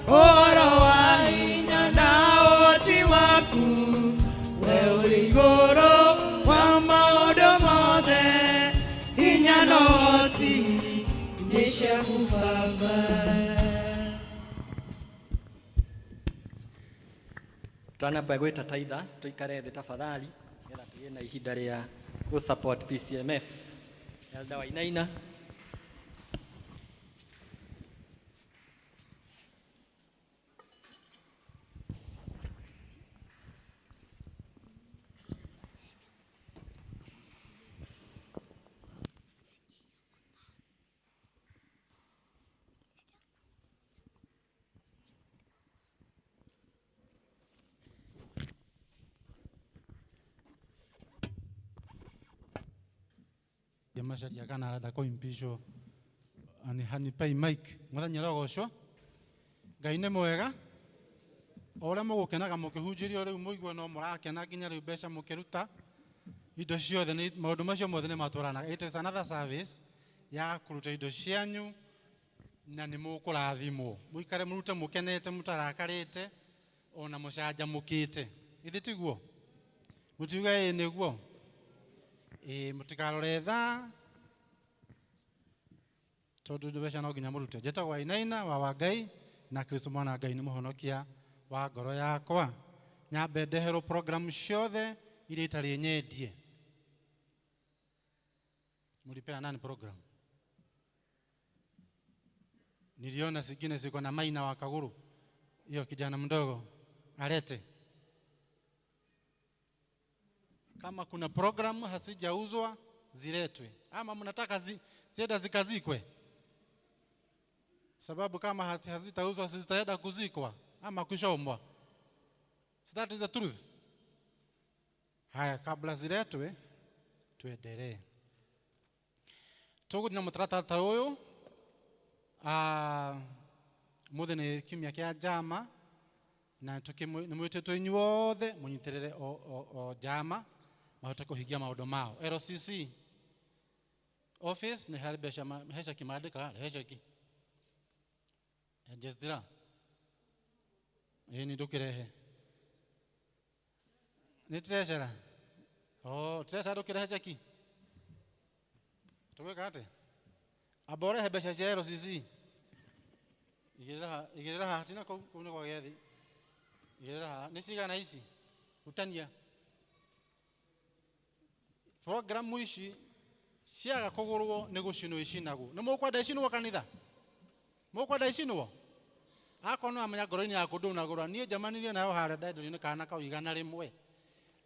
[SPEAKER 12] ũhoro wa hinya na ũhoti waku. We ũrĩ igũrũ wa maũndũ mothe, hinya na ũhoti nĩ ciaku Baba.
[SPEAKER 14] Twanamba gwĩta tithers tũikare thĩ tafadhali nĩgetha tũgĩe na ihinda rĩa gũ support PCMF. Elder Wainaina.
[SPEAKER 15] Macaria kana arenda kũimpiswo ani hanipei mic. Mwathani arogocwo. Ngai nĩ mwega. O ũrĩa mũgũkenaga mũkĩhunjĩrio rĩu mũigue no mũrakena nginya rĩu mbeca mũkĩruta indo ciothe nĩ maũndũ macio mothe nĩ matwaranaga. It is another service ya kũruta indo cianyu na nĩ mũkũrathimwo. Mũikare mũrute mũkenete mũtarakarĩte ona mũcanjamũkĩte. Githĩ tiguo? Mũtiuge ĩĩ nĩguo? Ĩĩ, mũtikarore thaa tondũ mbeca no nginya mũrute. Njĩtagwo Wainaina wa Wangai na Kristo mwana wa Ngai nĩ mũhonokia wa ngoro yakwa. Nyambe ndeherwo program ciothe iria itarĩ nyendie. Mlipea nani program? Niliona zingine ziko na Maina wa Kaguru, hiyo kijana mdogo alete. Kama kuna program hasijauzwa ziletwe, ama mnataka zienda zikazikwe? Sababu kama hazitauzwa zitaenda kuzikwa ama kushomwa. So that is the truth. Haya, kabla ziletwe tuendelee. Tũgũthiĩ na mũtaratara ũyũ. Mũthĩ nĩ kiumia kĩa njama na nĩ mwĩtĩtwo inyuothe mũnyitĩrĩre o njama mahote kũhingia maũndũ mao. LCC office nĩ harĩ mbeca he ceki mandĩkaga, rehe ceki. Njethira. Ĩĩ nĩ ndũkĩrehe. Nĩ treasurer. Oh, treasurer ndũkĩrehe ceki. Tũgwĩka atĩa? Amba ũrehe mbeca cia LCC. Igĩrĩra haha, tina kũu, kũu nĩ gwa gĩathĩ. Igĩrĩra haha. Nĩ cigana ici? Rutania. Programu ici ciaga kũgũrwo nĩ gũcinwo icinagwo. Nĩ mũkwenda icinwo kanitha? Mũkwenda icinwo? Akorwo nĩ wamenya ngoro-inĩ yaku ndũnagũra, niĩ njemanirie nayo harĩa ndenderio nĩ kana kau 100.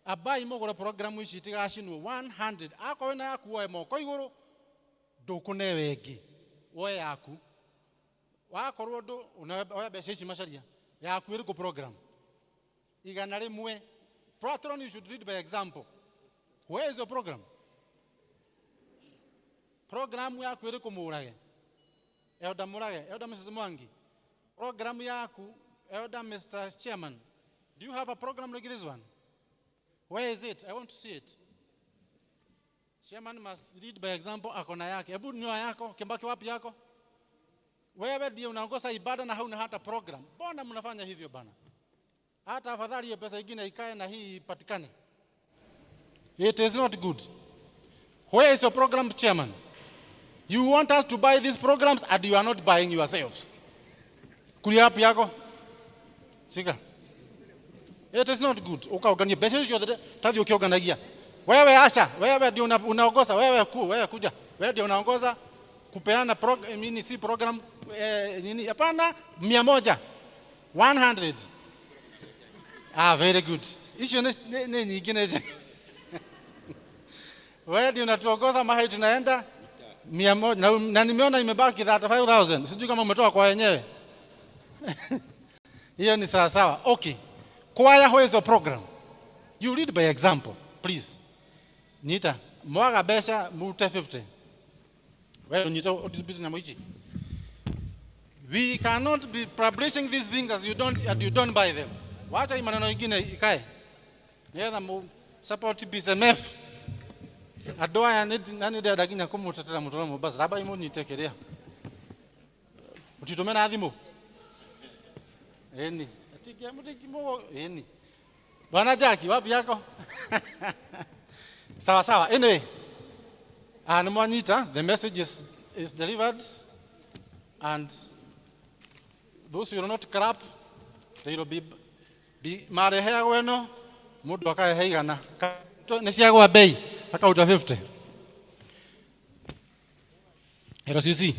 [SPEAKER 15] Ambai mũgũre programu ici itigacinwo 100. Akorwo wĩna yaku woe moko igũrũ, ndũkũnewe ĩngĩ. Woe yaku. Wakorwo ndũ, oya mbeca ici Macharia. Yaku ĩrĩkũ program? 100. Patron, you should read by example. Where is your program? Program yaku ĩrĩkũ Mũrage? Elder Mũrage, Elder Mrs. Mwangi. Program yaku, Elder Mr. Chairman. Do you have a program like this one? Where is it? I want to see it. Chairman must read by example, akona yake. Hebu nyoa yako, Kembaki wapi yako? Wewe ndiye unaongoza ibada na hauna hata program. Mbona mnafanya hivyo bana? Hata afadhali hiyo pesa ingine ikae na hii ipatikane. It is not good. Where is your program, chairman? You want us to buy these programs and you are not buying yourselves. Kulia wapi yako? Sika. It is not good. Ukaogania mbeca icio ciothe tathi ukioganagia. Wewe acha, wewe ndio unaongoza, wewe ku, wewe kuja. Wewe ndio unaongoza kupeana nini si program nini hapana 100. 100. Very good. Icio ni nyingine. Wewe ndio unatuongoza mahali tunaenda. 100 na nimeona imebaki 35,000. Sijui kama umetoa kwa wenyewe. Hiyo ni sawa sawa. Okay. Kwaya, where is your program? You lead by example, please. Nyita, mwaga besha mute 50. Wewe nyita udistribute nyamũ ici. We cannot be publishing these things as you don't and you don't buy them. Wacha hii maneno ingine ikae. Nigetha mu support BCMF. Andũ aya na nĩ ndĩrenda nginya kũmũtetera mũtũre Mombasa. Ramba imũnyite kĩrĩa. Mũtitũme na thimũ. Ĩni. Ati ĩni. Bwana Jackie, wapi yako? Sawa sawa. Anyway, nĩ mwanyita, the message is delivered, and those who will not clap, they will be mareheagwo ĩno mũndũ akarehe igana. Nĩ ciagwa bei akauta 50. RCC.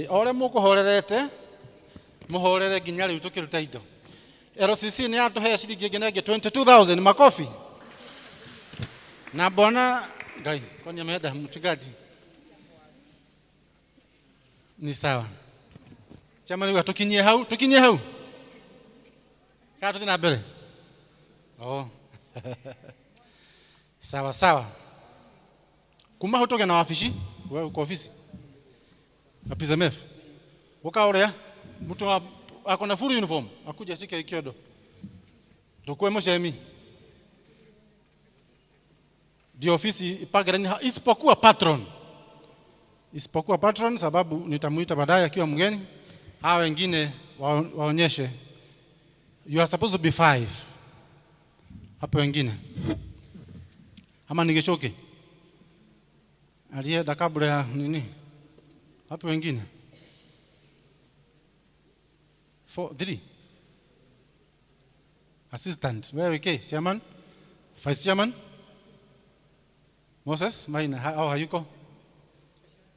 [SPEAKER 15] O ũrĩa mũkũhorerete mũhorere nginya rĩu tũkĩruta indo. RCC nĩ yatũhe ciringi ĩngĩ na ĩngĩ 22,000 makofi. Na mbona Ngai, kwani ameenda mchungaji? Ni sawa. Chama rĩu tũkinyie hau, tũkinyie hau. Kana tũthiĩ na mbere? Oh. Sawa sawa. Kuma hau tũgĩe na wabici, wewe uko ofisi. Na PSMF. Uka ũrĩa mtu ako na full uniform akuja ashike ikiodo. Tukue mucemi. Ndio ofisi ipange laini isipokuwa patron. Isipokuwa patron, sababu nitamuita baadaye akiwa mgeni. Hawa wengine waonyeshe. You are supposed to be 5. Hapo wengine. Ama ningeshoke. Alienda kabla ya nini? Hapo wengine. 4, 3. Assistant. Wewe ke chairman? Vice chairman? Moses Maina, au hayuko?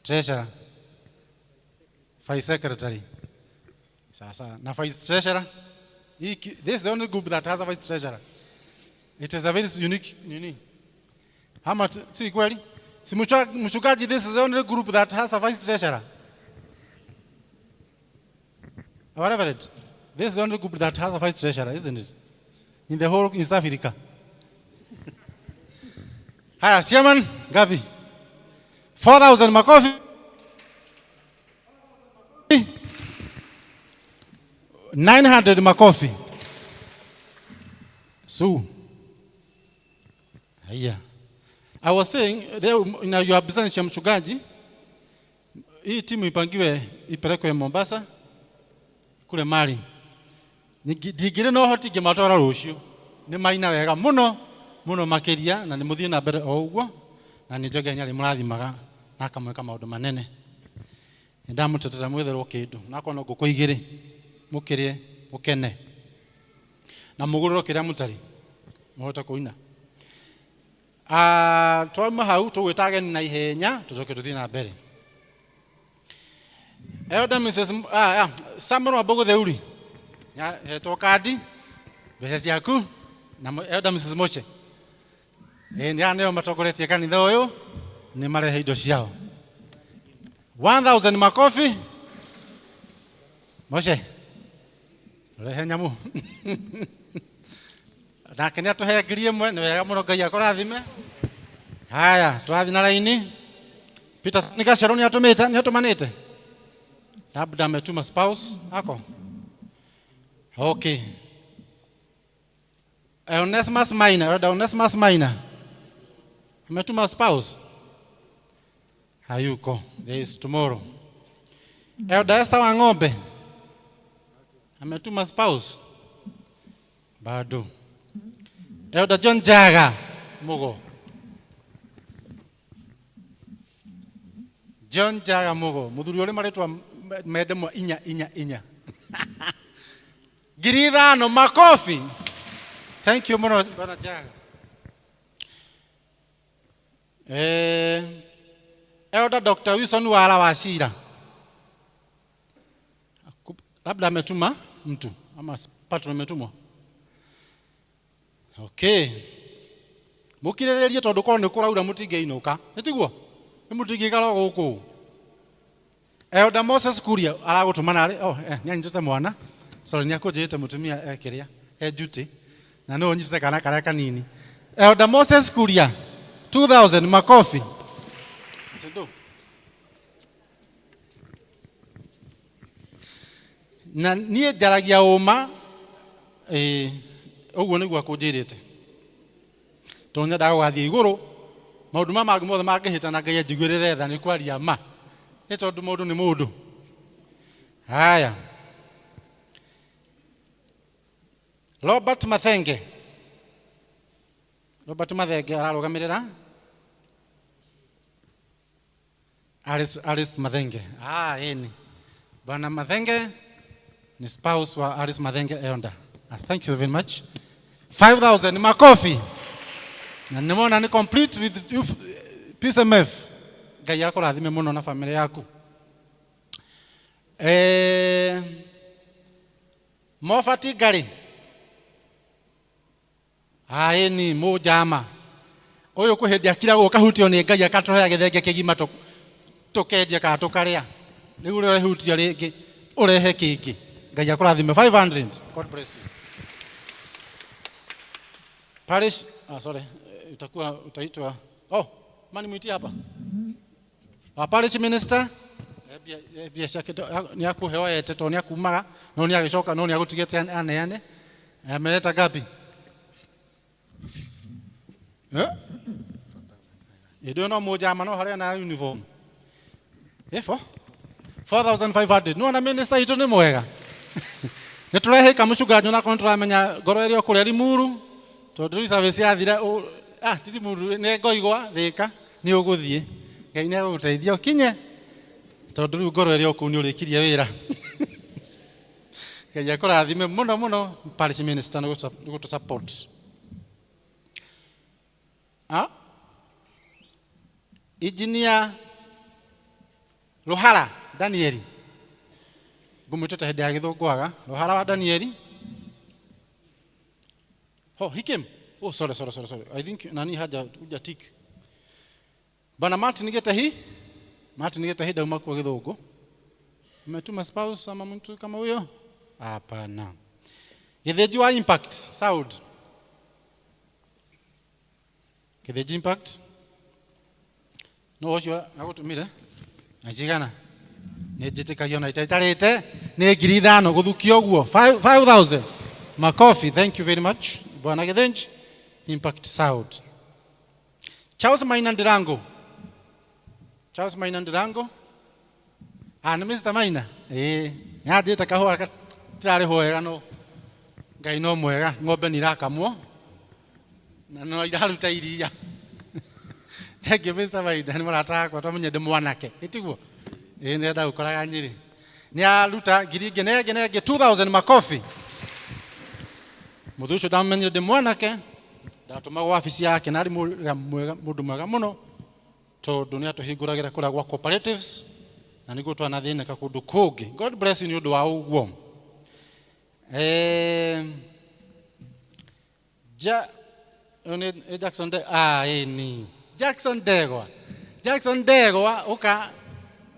[SPEAKER 15] Treasurer. Vice secretary. Sasa na vice treasurer. This is the only group that has a vice treasurer. It is a very unique nini. Ama si kweli? Si mchungaji, this is the only group that has a vice treasurer. Whatever it. This is the only group that has a vice treasurer, isn't it? In the whole East Africa. Haya, chairman, ngapi? 4,000 makofi. 900 makofi. So, haya. I was saying, there, in your business ya mchungaji, hii timu ipangiwe ipelekwe Mombasa kule Mali. Ndingĩrĩ na ũhoti ngĩmatwara rũciũ. Nĩ maina wega mũno mũno makĩria, na nĩ mũthiĩ na mbere o ũguo, na nĩ njũĩ Ngai nĩ arĩmũrathimaga na akamwĩka maũndũ manene. Nĩ ndamũtetera mwetherwo kĩndũ, na akorwo no ngũkũ igĩrĩ, mũkĩrĩe, mũkene. Na mũgũrĩrwo kĩrĩa mũtarĩ, mũhote kũina. Twauma hau tũgwĩta ageni na ihenya, tũcoke tũthiĩ na mbere. Elder Mrs. Samuel Wambugu Theuri. Hetwo kandi, mbeca ciaku, na Elder Mrs. Moche. Nĩ aya nĩo matongoretie kanitha ũyũ, nĩ marehe indo ciao. 1,000 makofi. Moche. Rehe nyamu. Nake nĩ atũhe 1,000, nĩ wega mũno, Ngai akũrathime. Haya, tũrathiĩ na raini. Peter Nikacero nĩ atũmĩte, nĩ atũmanĩte. Labda ametuma spouse ako. Okay. Onesimus Minor, Elder Onesimus Minor. Ametuma spouse. Hayuko. There is tomorrow. Elder Esther Wang'ombe. Ametuma spouse. Bado. Elder John Jaga Mugo. John Jaga Mugo. Muthuri ũrĩ marĩtwa mende mwa inya inya inya. 5,000 makofi. Thank you mũno Bwana Jaga. Elder Dr. Wilson Wala wa Shira. Labda ametuma mtu ama patron ametumwa. Okay. Mũkirĩrĩrie tondũ korwo nĩ kũraura mũtingĩinũka. Nĩ tiguo? Nĩ mũtingĩikara gũkũ. Elder Moses Kuria aragũtũma narĩ, oh, nĩ anyitĩte mwana. Sorry, nĩ akũnjĩrĩte mũtumia kĩrĩa, duty. Na nĩwe ũnyitĩte kana karĩa kanini. Elder Moses Kuria, 2000 makofi. Atĩ ndũ? Na niĩ njaragia ũma, ũguo nĩguo akũnjĩrĩte. Tondũ nyendaga gũgathiĩ igũrũ, maũndũ maya mangĩ mothe mangĩhĩtana Ngai anjiguĩrĩre tha nĩ kwaria ma. Nĩ tondũ mũndũ nĩ mũndũ. Haya. Robert Mathenge. Robert Mathenge ararũgamĩrĩra Alice, Alice Mathenge. Ah, eni. Bwana Mathenge ni spouse wa Alice Mathenge Elder. Thank you very much. 5,000 makofi. Na nimeona ni complete with you, PSMF. Ngai akũrathime mũno na family yaku. Mofati Ngari. Aĩ ni mũnjama. Ũyũ kwĩ hĩndĩ akiragwo kahutio nĩ Ngai akatũhea gĩthenge kĩgima tũkendia kana tũkarĩa. Rĩu ũrĩa ũrehutia rĩngĩ ũrehe kĩngĩ. Ngai akũrathime 500. God bless you. Parish, sorry, utakuwa utaitwa. Oh, mani muitie hapa. Parish minister, mbia ciake nĩ akũhe oete tondũ nĩ akumaga no nĩ agĩcoka no nĩ agũtigĩte aneane. Ameleta ngapi? Eh? Ĩndĩ no mũnjama no harĩa na uniform. Fo? 4500. Nĩwona minister itũ nĩ mwega. Nĩ tũrehĩka mũcunganyo na korwo nĩtũramenya ngoro ĩrĩa ũkũrĩa Limuru tondũ rĩu service yathira ti Limuru nĩ Ngoigwa Thĩka nĩ ũgũthiĩ. Ngai nĩ egũgũteithia ũkinye tondũ rĩu ngoro ĩrĩa ũkũu nĩ ũrĩkirie wĩra. Ngai akũrathime mũno mũno parish minister nĩ gũtũ support. Engineer Ruhara Danieli. Ngũmwĩtĩte hĩndĩ ya gĩthũngũ aga. Ruhara wa Danieli. Oh, he came. Oh, sorry, sorry, sorry, sorry. I think nani haja huja tick. Bwana Martin Getahi. Martin Getahi ndauma kwa gĩthũngũ. Umetuma spouse ama mtu kama huyo? Hapana. Gĩthĩnji wa Impact Sound. Gĩthĩnji Impact. No ũcio agũtũmire na njigana nĩ njĩtĩkagia ona itaitarĩte nĩ 5,000 gũthukia ũguo 5,000 makofi. Thank you very much Bwana Gĩthĩnji Impact Sound. Charles Maina Ndirango. Charles Maina Ndirango. Nĩ Mr. Maina. Nĩanjĩte kahũa gatirarĩhwo wega no Ngai no mwega, ng'ombe nĩ irakamwo na no iraruta iria. Thank you Mr. Maina, nĩ mũrata wakwa twamenye ndĩ mwanake. Ĩtiguo? Nĩenda gũkoraga Nyĩrĩ. Nĩ aruta ngiri ĩngĩ na ĩngĩ na ĩngĩ 2000 makofi. Mũthuri ũcio ndamenyire ndĩ mwanake, ndatũmagwo wabici yake na arĩ mũndũ mwega mũno tondũ nĩ atũhingũragĩra kũrĩa gwa cooperatives na nĩguo twanathĩnĩka kũndũ kũngĩ. God bless you nĩ ũndũ wa ũguo. Ja, nĩ Jackson De, ni. Jackson Ndegwa. Jackson Ndegwa ũka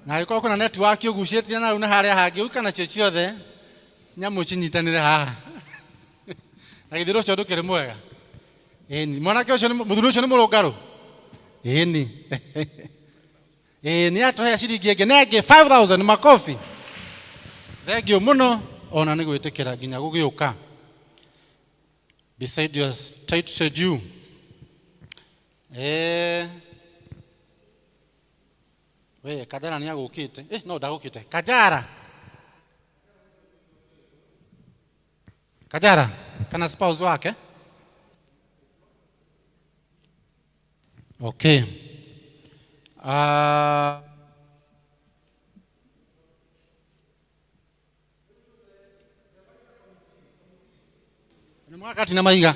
[SPEAKER 15] na angĩkorwo kwĩna network ũgucĩtie na na harĩa hangĩ ũka nacio ciothe nyamũ cinyitanĩre haha. Na githĩ ũcio ndũkĩrĩ mwega? Ĩni, mwanake ũcio nĩ mũthuri ũcio nĩ mũrũngarũ? Ĩni. Nĩ atũhe ciringi ĩngĩ na ĩngĩ 5000 makofi. Thank you mũno ona nĩ gwĩtĩkĩra nginya gũgĩũka. Beside your tight schedule. We Kajara nĩ agũkĩte. No ndagũkĩte. Kajara. Kajara kana spouse wake? Okay. Nĩ mwakati na maiga.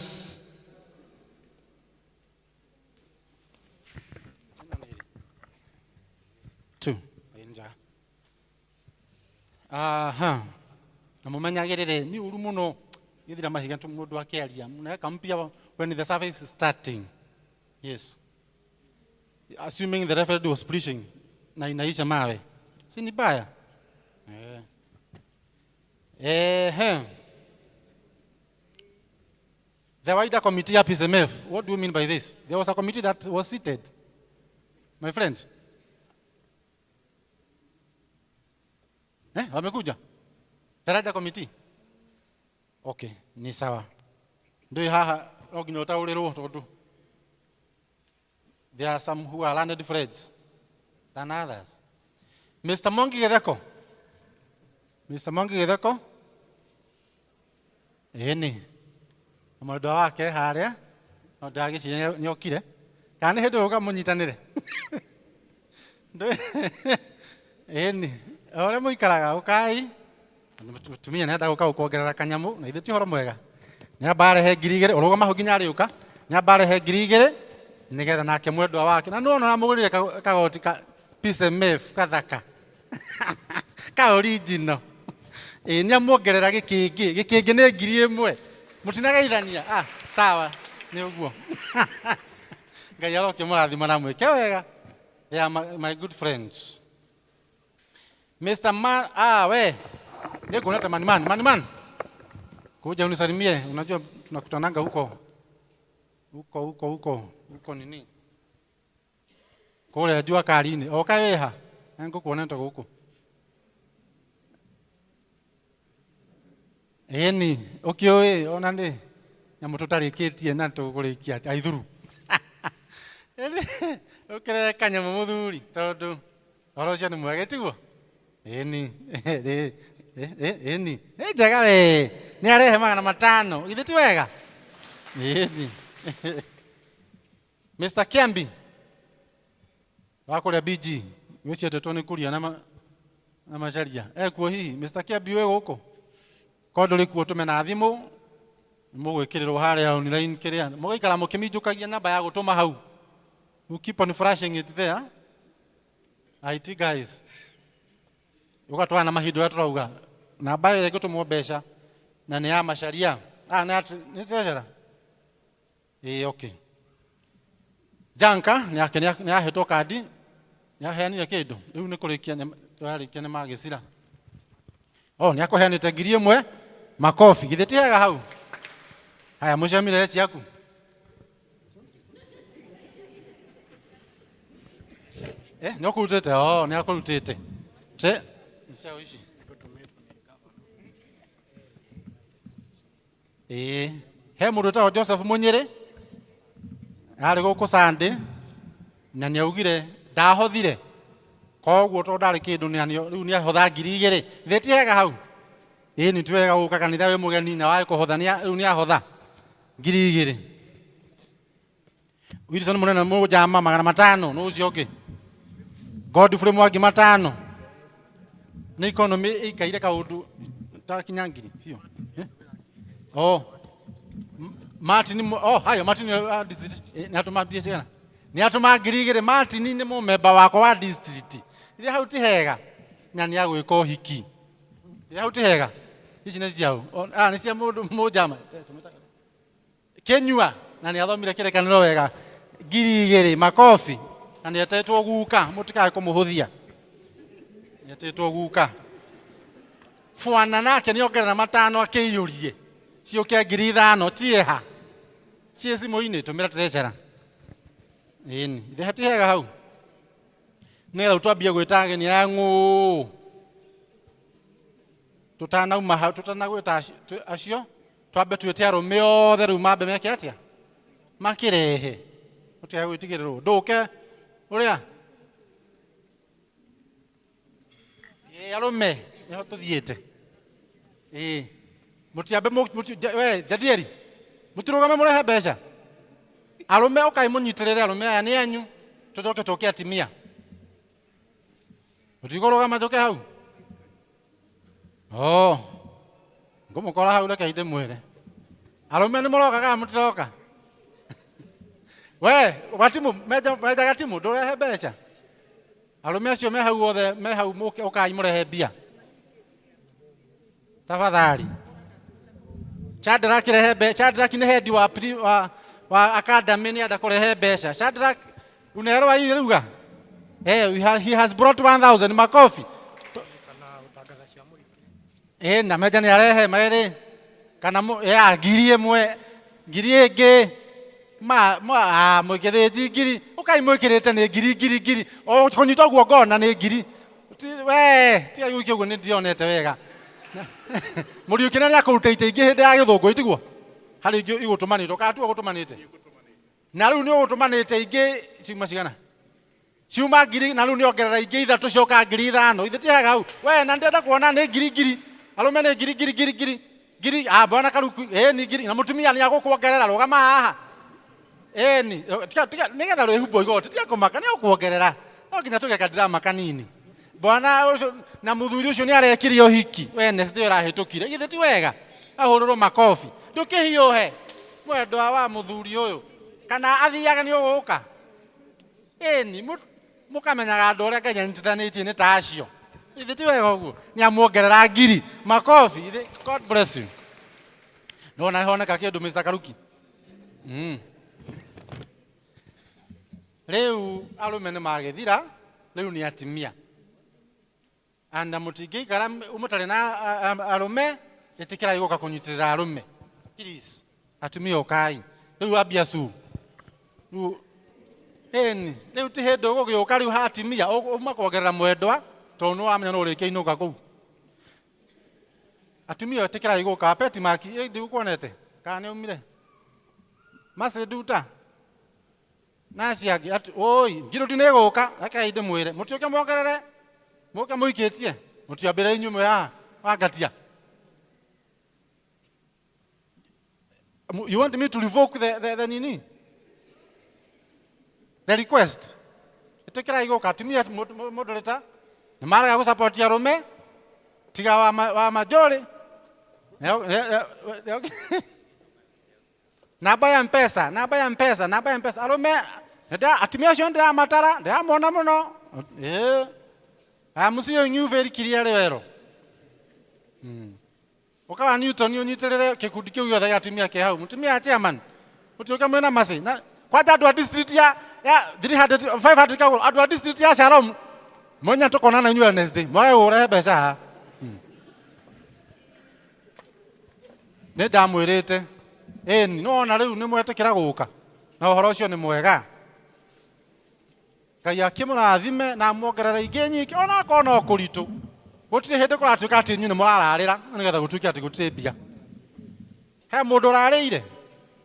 [SPEAKER 15] Two. Nja. Aha. Na mumenyagĩrĩre nĩ ũru mũno gĩthira mahiga mũndũ akĩaria. Munaweka mpya when the service is starting. Yes. Assuming the reverend was preaching na inaisha mawe. Si ni baya? Eh. Eh. The wider committee ya PSMF, what do you mean by this? There was a committee that was seated. My friend. Eh, wamekuja? Daraja committee. Okay, ni sawa. Ndio haha no nginya ũtaũrĩrwo tondũ there are some who are learned friends than others. Mr. Mwangi Githeko. Mr. Mwangi Githeko. Ĩni. Mwendwa wake harĩa no ndagĩciria nĩokire kana nĩ hĩndĩ ũka mũnyitanĩre. Ĩni. O ũrĩa mũikaraga ũkai. Mũtumia nĩenda gũka gũkuongerera kanyamũ na ithuĩ ti ũhoro mwega. Nĩamba arehe 2,000 ũrũgama hau nginya arĩũka. Nĩamba arehe 2,000 nĩgetha nake mwendwa wake na nĩwona ũramũgũrĩire kagoti ka PSMF kathaka ka original. Ĩĩ nĩamuongerera gĩkĩngĩ, gĩkĩngĩ nĩ 1,000. Mũtinageithania? Ah, sawa, nĩ ũguo. Ngai arokĩmũrathima na mwĩke wega. They are my good friends. Mr. Man, ah, we. Nĩnguonete Mani Man, Mani Man. Kuja unisalimie, unajua tunakutananga huko. Huko huko huko, huko nini? Kule jua kalini. Oka weha. Nĩngũkuonete gũkũ. Ĩni, ũkĩũĩ ona nĩ nyamũ tũtarĩkĩtie na tũkũrĩkia aithuru. Ũkĩrehe kanyamũ mũthuri tondũ ũhoro ũcio nĩ mwega tiguo? Ĩni, ĩni. Nĩ njega we. Nĩ arehe 500. Githĩ ti wega? Ĩni. Mr. Kiambi wa kũrĩa BG wĩciĩtetwo nĩ kũria na macaria. Ekuo hihi Mr. Kiambi wĩ gũkũ? Korwo ndũrĩ kuo tũme na thimũ mũgwĩkĩrĩrwo harĩa online kĩrĩa mũgaikara mũkĩminjũkagia namba ya gũtũma hau. You keep on flashing it there. IT guys. Ũgatwara na mahinda ũrĩa tũrauga. Namba ĩyo ĩgũtũmwo mbeca na nĩ ya macaria. Ah, nĩ nĩ treasurer. Ĩĩ, okay. Janka nĩ yake nĩ ahetwo kandi, nĩ aheanire kĩndũ. Rĩu nĩ kũrĩkia tũrarĩkia nĩ magĩcira. Oh, nĩ akũheanĩte 1,000 makobi. Githĩ ti hega hau? Haya, mũcemire ciaku. Eh, nĩ ũkũrutĩte? Oh, nĩ akũrutĩte. Te, nĩ ciao ici. Ĩĩ, he mũndũ wĩtagwo Joseph Mũnyĩrĩ arĩ gũkũ Sunday na nĩ augire ndahothire koguo tondũ ndarĩ kĩndũ rĩu nĩ ahotha 2,000. Githĩ ti hega hau? Ĩĩ nĩ ti wega gũka kanitha wĩ mũgeni na wae kũhotha rĩu nĩ ahotha 2,000. Wilson Mũnene mũnjama 500 nũ ũcio ũngĩ. Godfrey Mwangi 500. Nĩ economy ĩikaire kaũndũ takinya ngiri biũ. Oh. Martin oh hayo Martin district nĩ atũma mbia cigana? Nĩ atũma 2,000. Martin nĩ mũmemba wakwa wa district. Ithe hau ti hega. Na nĩ agwĩka ũhiki. Ithe hau ti hega. Ici nĩ ciao. Ah, nĩ cia mũndũ mũnjama. Kĩnyua na nĩ athomire kĩrĩkanĩro wega 2,000 makobi na nĩ etetwo guka mũtikae kũmũhũthia. Nĩ etĩtwo guka. Bwana nake nĩ ongerera 500 akĩiyũrie. Ciũke 5,000 cieha. Ciĩ thimũ-inĩ tũmĩra treasurer. Ĩni, ithe hati hega hau. Nĩgetha twambie gwĩta ageni aya ng'ũũ. Tũtanauma hau, tũtanagwĩta acio, twambe twĩte arũme othe rĩu mambe meke atĩa? Makĩrehe. Ũtige gwĩtigĩrĩrwo. Ndũke ũrĩa? Ĩĩ arũme, nĩho tũthiĩte. Ĩĩ. Mũtiambe we, Jadieri, mũtirũgame mũrehe mbeca. Arũme ũkai mũnyitĩrĩre arũme aya nĩ anyu, tũcoke tũke atimia. Mũtikũrũgama njũke hau? Oh. Ngũmũkora hau reke ndĩmwĩre. Arũme nĩ mũroka kana mũtiroka? We, watimũ, menjaga timũ, ndũrehe mbeca. Arũme acio me hau othe, me hau mũke, ũkai mũrehe mbia. Tafadhali. Shadrack rehe mbeca. Shadrack nĩ head wa wa academy nĩ enda kũrehe mbeca. Shadrack unaelewa hii lugha? Eh, he has brought 1000 makofi. Eh, na meja nĩ arehe merĩ kana ya ngiri ĩmwe ngiri ĩngĩ ma ma ah, mwĩkĩthĩnji ngiri ũkai mwĩkĩrĩte nĩ ngiri ngiri ngiri o kũnyita ũguo ngona nĩ ngiri. We tiga gũikia ũguo nĩ ndionete wega. Mũriũki nĩ akũruta ite ingĩ hĩndĩ ya gĩthũngũ itiguo harĩ ingĩ igũtũmanĩte kana tuo gũtũmanĩte na rĩu nĩ ũgũtũmanĩte ingĩ ciuma cigana ciuma ngiri na rĩu nĩ ongerera ingĩ ithatũ cioka 5000 ithe tihaga hau we na ndĩrenda kuona nĩ ngiri ngiri arũme nĩ ngiri ngiri ngiri ngiri ngiri ah bwana Karuku ĩ ni ngiri na mũtumia nĩ agũkuongerera rũgama haha ĩni tiga tiga nĩgetha rwĩhumbwo igoti tiga kũmaka nĩ agũkuongerera no nginya tũgeka drama kanini bwana ũcio na mũthuri ũcio nĩ arekire ũhiki Wednesday ũrahĩtũkire githĩ ti wega ahũrĩrwo makobi ndũkĩhiũhe mwendwa wa mũthuri ũyũ kana athiaga nĩ ũgũka ĩni mũkamenyaga andũ ũrĩa Ngai anyitithanĩtie nĩ ta acio githĩ ti wega ũguo nĩ amuongerera ngiri makobi. God bless you. Nĩwona nĩhoneka kĩndũ Mr. Karuki. Rĩu arũme nĩ magĩthira rĩu nĩ atimia anda mũtingĩikara mũtarĩ na arũme ĩtĩkĩrai gũka kũnyitĩrĩra arũme please atumia ũkai rĩu ambia su rĩu ĩni rĩu ti hĩndĩ ũgũgĩũka rĩu ha atimia uma kuongerera mwendwa tondũ nĩ ũramenya no ũrĩkia inũka kũu atumia ĩtĩkĩrai gũka peti maki ĩ ndigũkuonete kana nĩ umire macinduta na acio angĩ oi ngirũti nĩ ĩgũka rekei ndĩmwĩre mũtiũke mwongerere mũke mũikĩtie mũtiambĩre inyuĩ mwĩ haha wangatia. You want me to revoke the nini the request? Ĩtĩkĩrai gũka atumia moderator nĩ marega gũsupport arũme tiga wa majorĩ. Namba ya mpesa, namba ya mpesa, namba ya mpesa arũme atumia acio ndĩramatara ndĩramona mũno ĩĩ I'm seeing you very clearly wero. Ũkawa Newton ũnyitĩrĩre gĩkundi kĩu gĩothe gĩa atumia kĩ hau mũtumia wa chairman mũtuĩke mwĩna maci na kwanja andũ a district ya 300 500 kagũrũ andũ a district ya Shalom mwenya tũkonana inyuĩ Wednesday mwage gũrehe mbeca haha. Nĩ ndamwĩrĩte ĩni nĩwona rĩu nĩ mwetĩkĩra gũka na ũhoro ũcio nĩ mwega Ngai akĩmũrathime na amuongerere ingĩ nyingĩ ona akorwo no kũritũ gũtirĩ hĩndĩ kũratuĩka atĩ inyuĩ nĩ mũrararĩra nĩgetha gũtuĩke atĩ gũtirĩ mbia he mũndũ ũrarĩire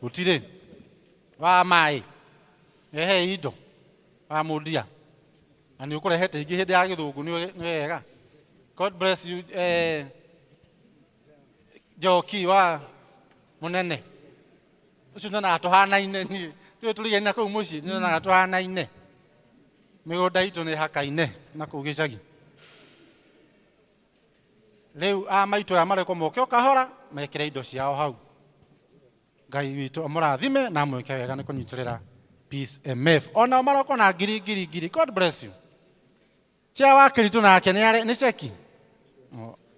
[SPEAKER 15] gũtirĩ wa maĩ ehe indo wa mũndia na nĩ ũkũrehete ingĩ hĩndĩ ya gĩthũngũ nĩ wega. God bless you Njoki wa mũnene ũcio nyonaga tũhanaine niĩ nĩwe tũrigaine na kũu mũciĩ nyonaga tũhanaine mĩgũnda itũ nĩ hakaine na kũu gĩcagi rĩu a maitũ aya marekwo moke o kahora mekĩre indo ciao hau Ngai witũ amũrathime na amwĩke wega nĩ kũnyitĩrĩra Peace MF onao maroko na ngiri ngiri ngiri. God bless you. Cia wa Kĩritũ nake nĩ ceki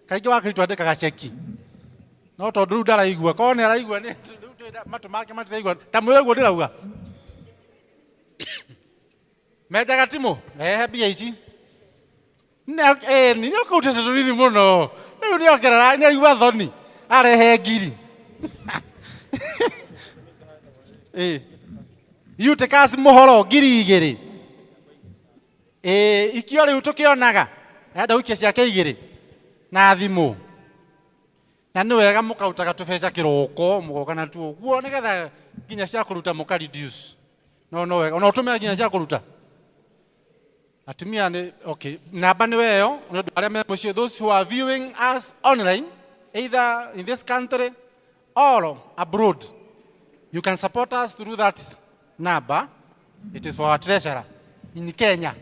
[SPEAKER 15] kaingĩ wa Kĩritũ andĩkaga ceki no tondũ rĩu ndaraigua korwo nĩ araigua nĩ matũ make matiraigua ta mwĩre ũguo ndĩrauga menjaga timũ rehe mbia ici nĩ ũkũrutĩte tũnini mũno rĩu nĩ ongerera nĩ aigua thoni arehe ngiri ĩ Eutychus mũhoro 2000 ĩ ikio rĩu tũkĩonaga enda gũikia ciake igĩrĩ na thimũ na nĩ wega mũkarutaga tũbeca kĩroko mũgoka natuo ũguo nĩgetha nginya cia kũruta mũka reduce no no wega ona ũtũmĩra nginya cia kũruta atumia nĩ okay namba nĩ weyo nĩ ũndũ arĩa me mũciĩ those who are viewing us online either in this country or abroad you can support us through that number. It is for our treasurer in Kenya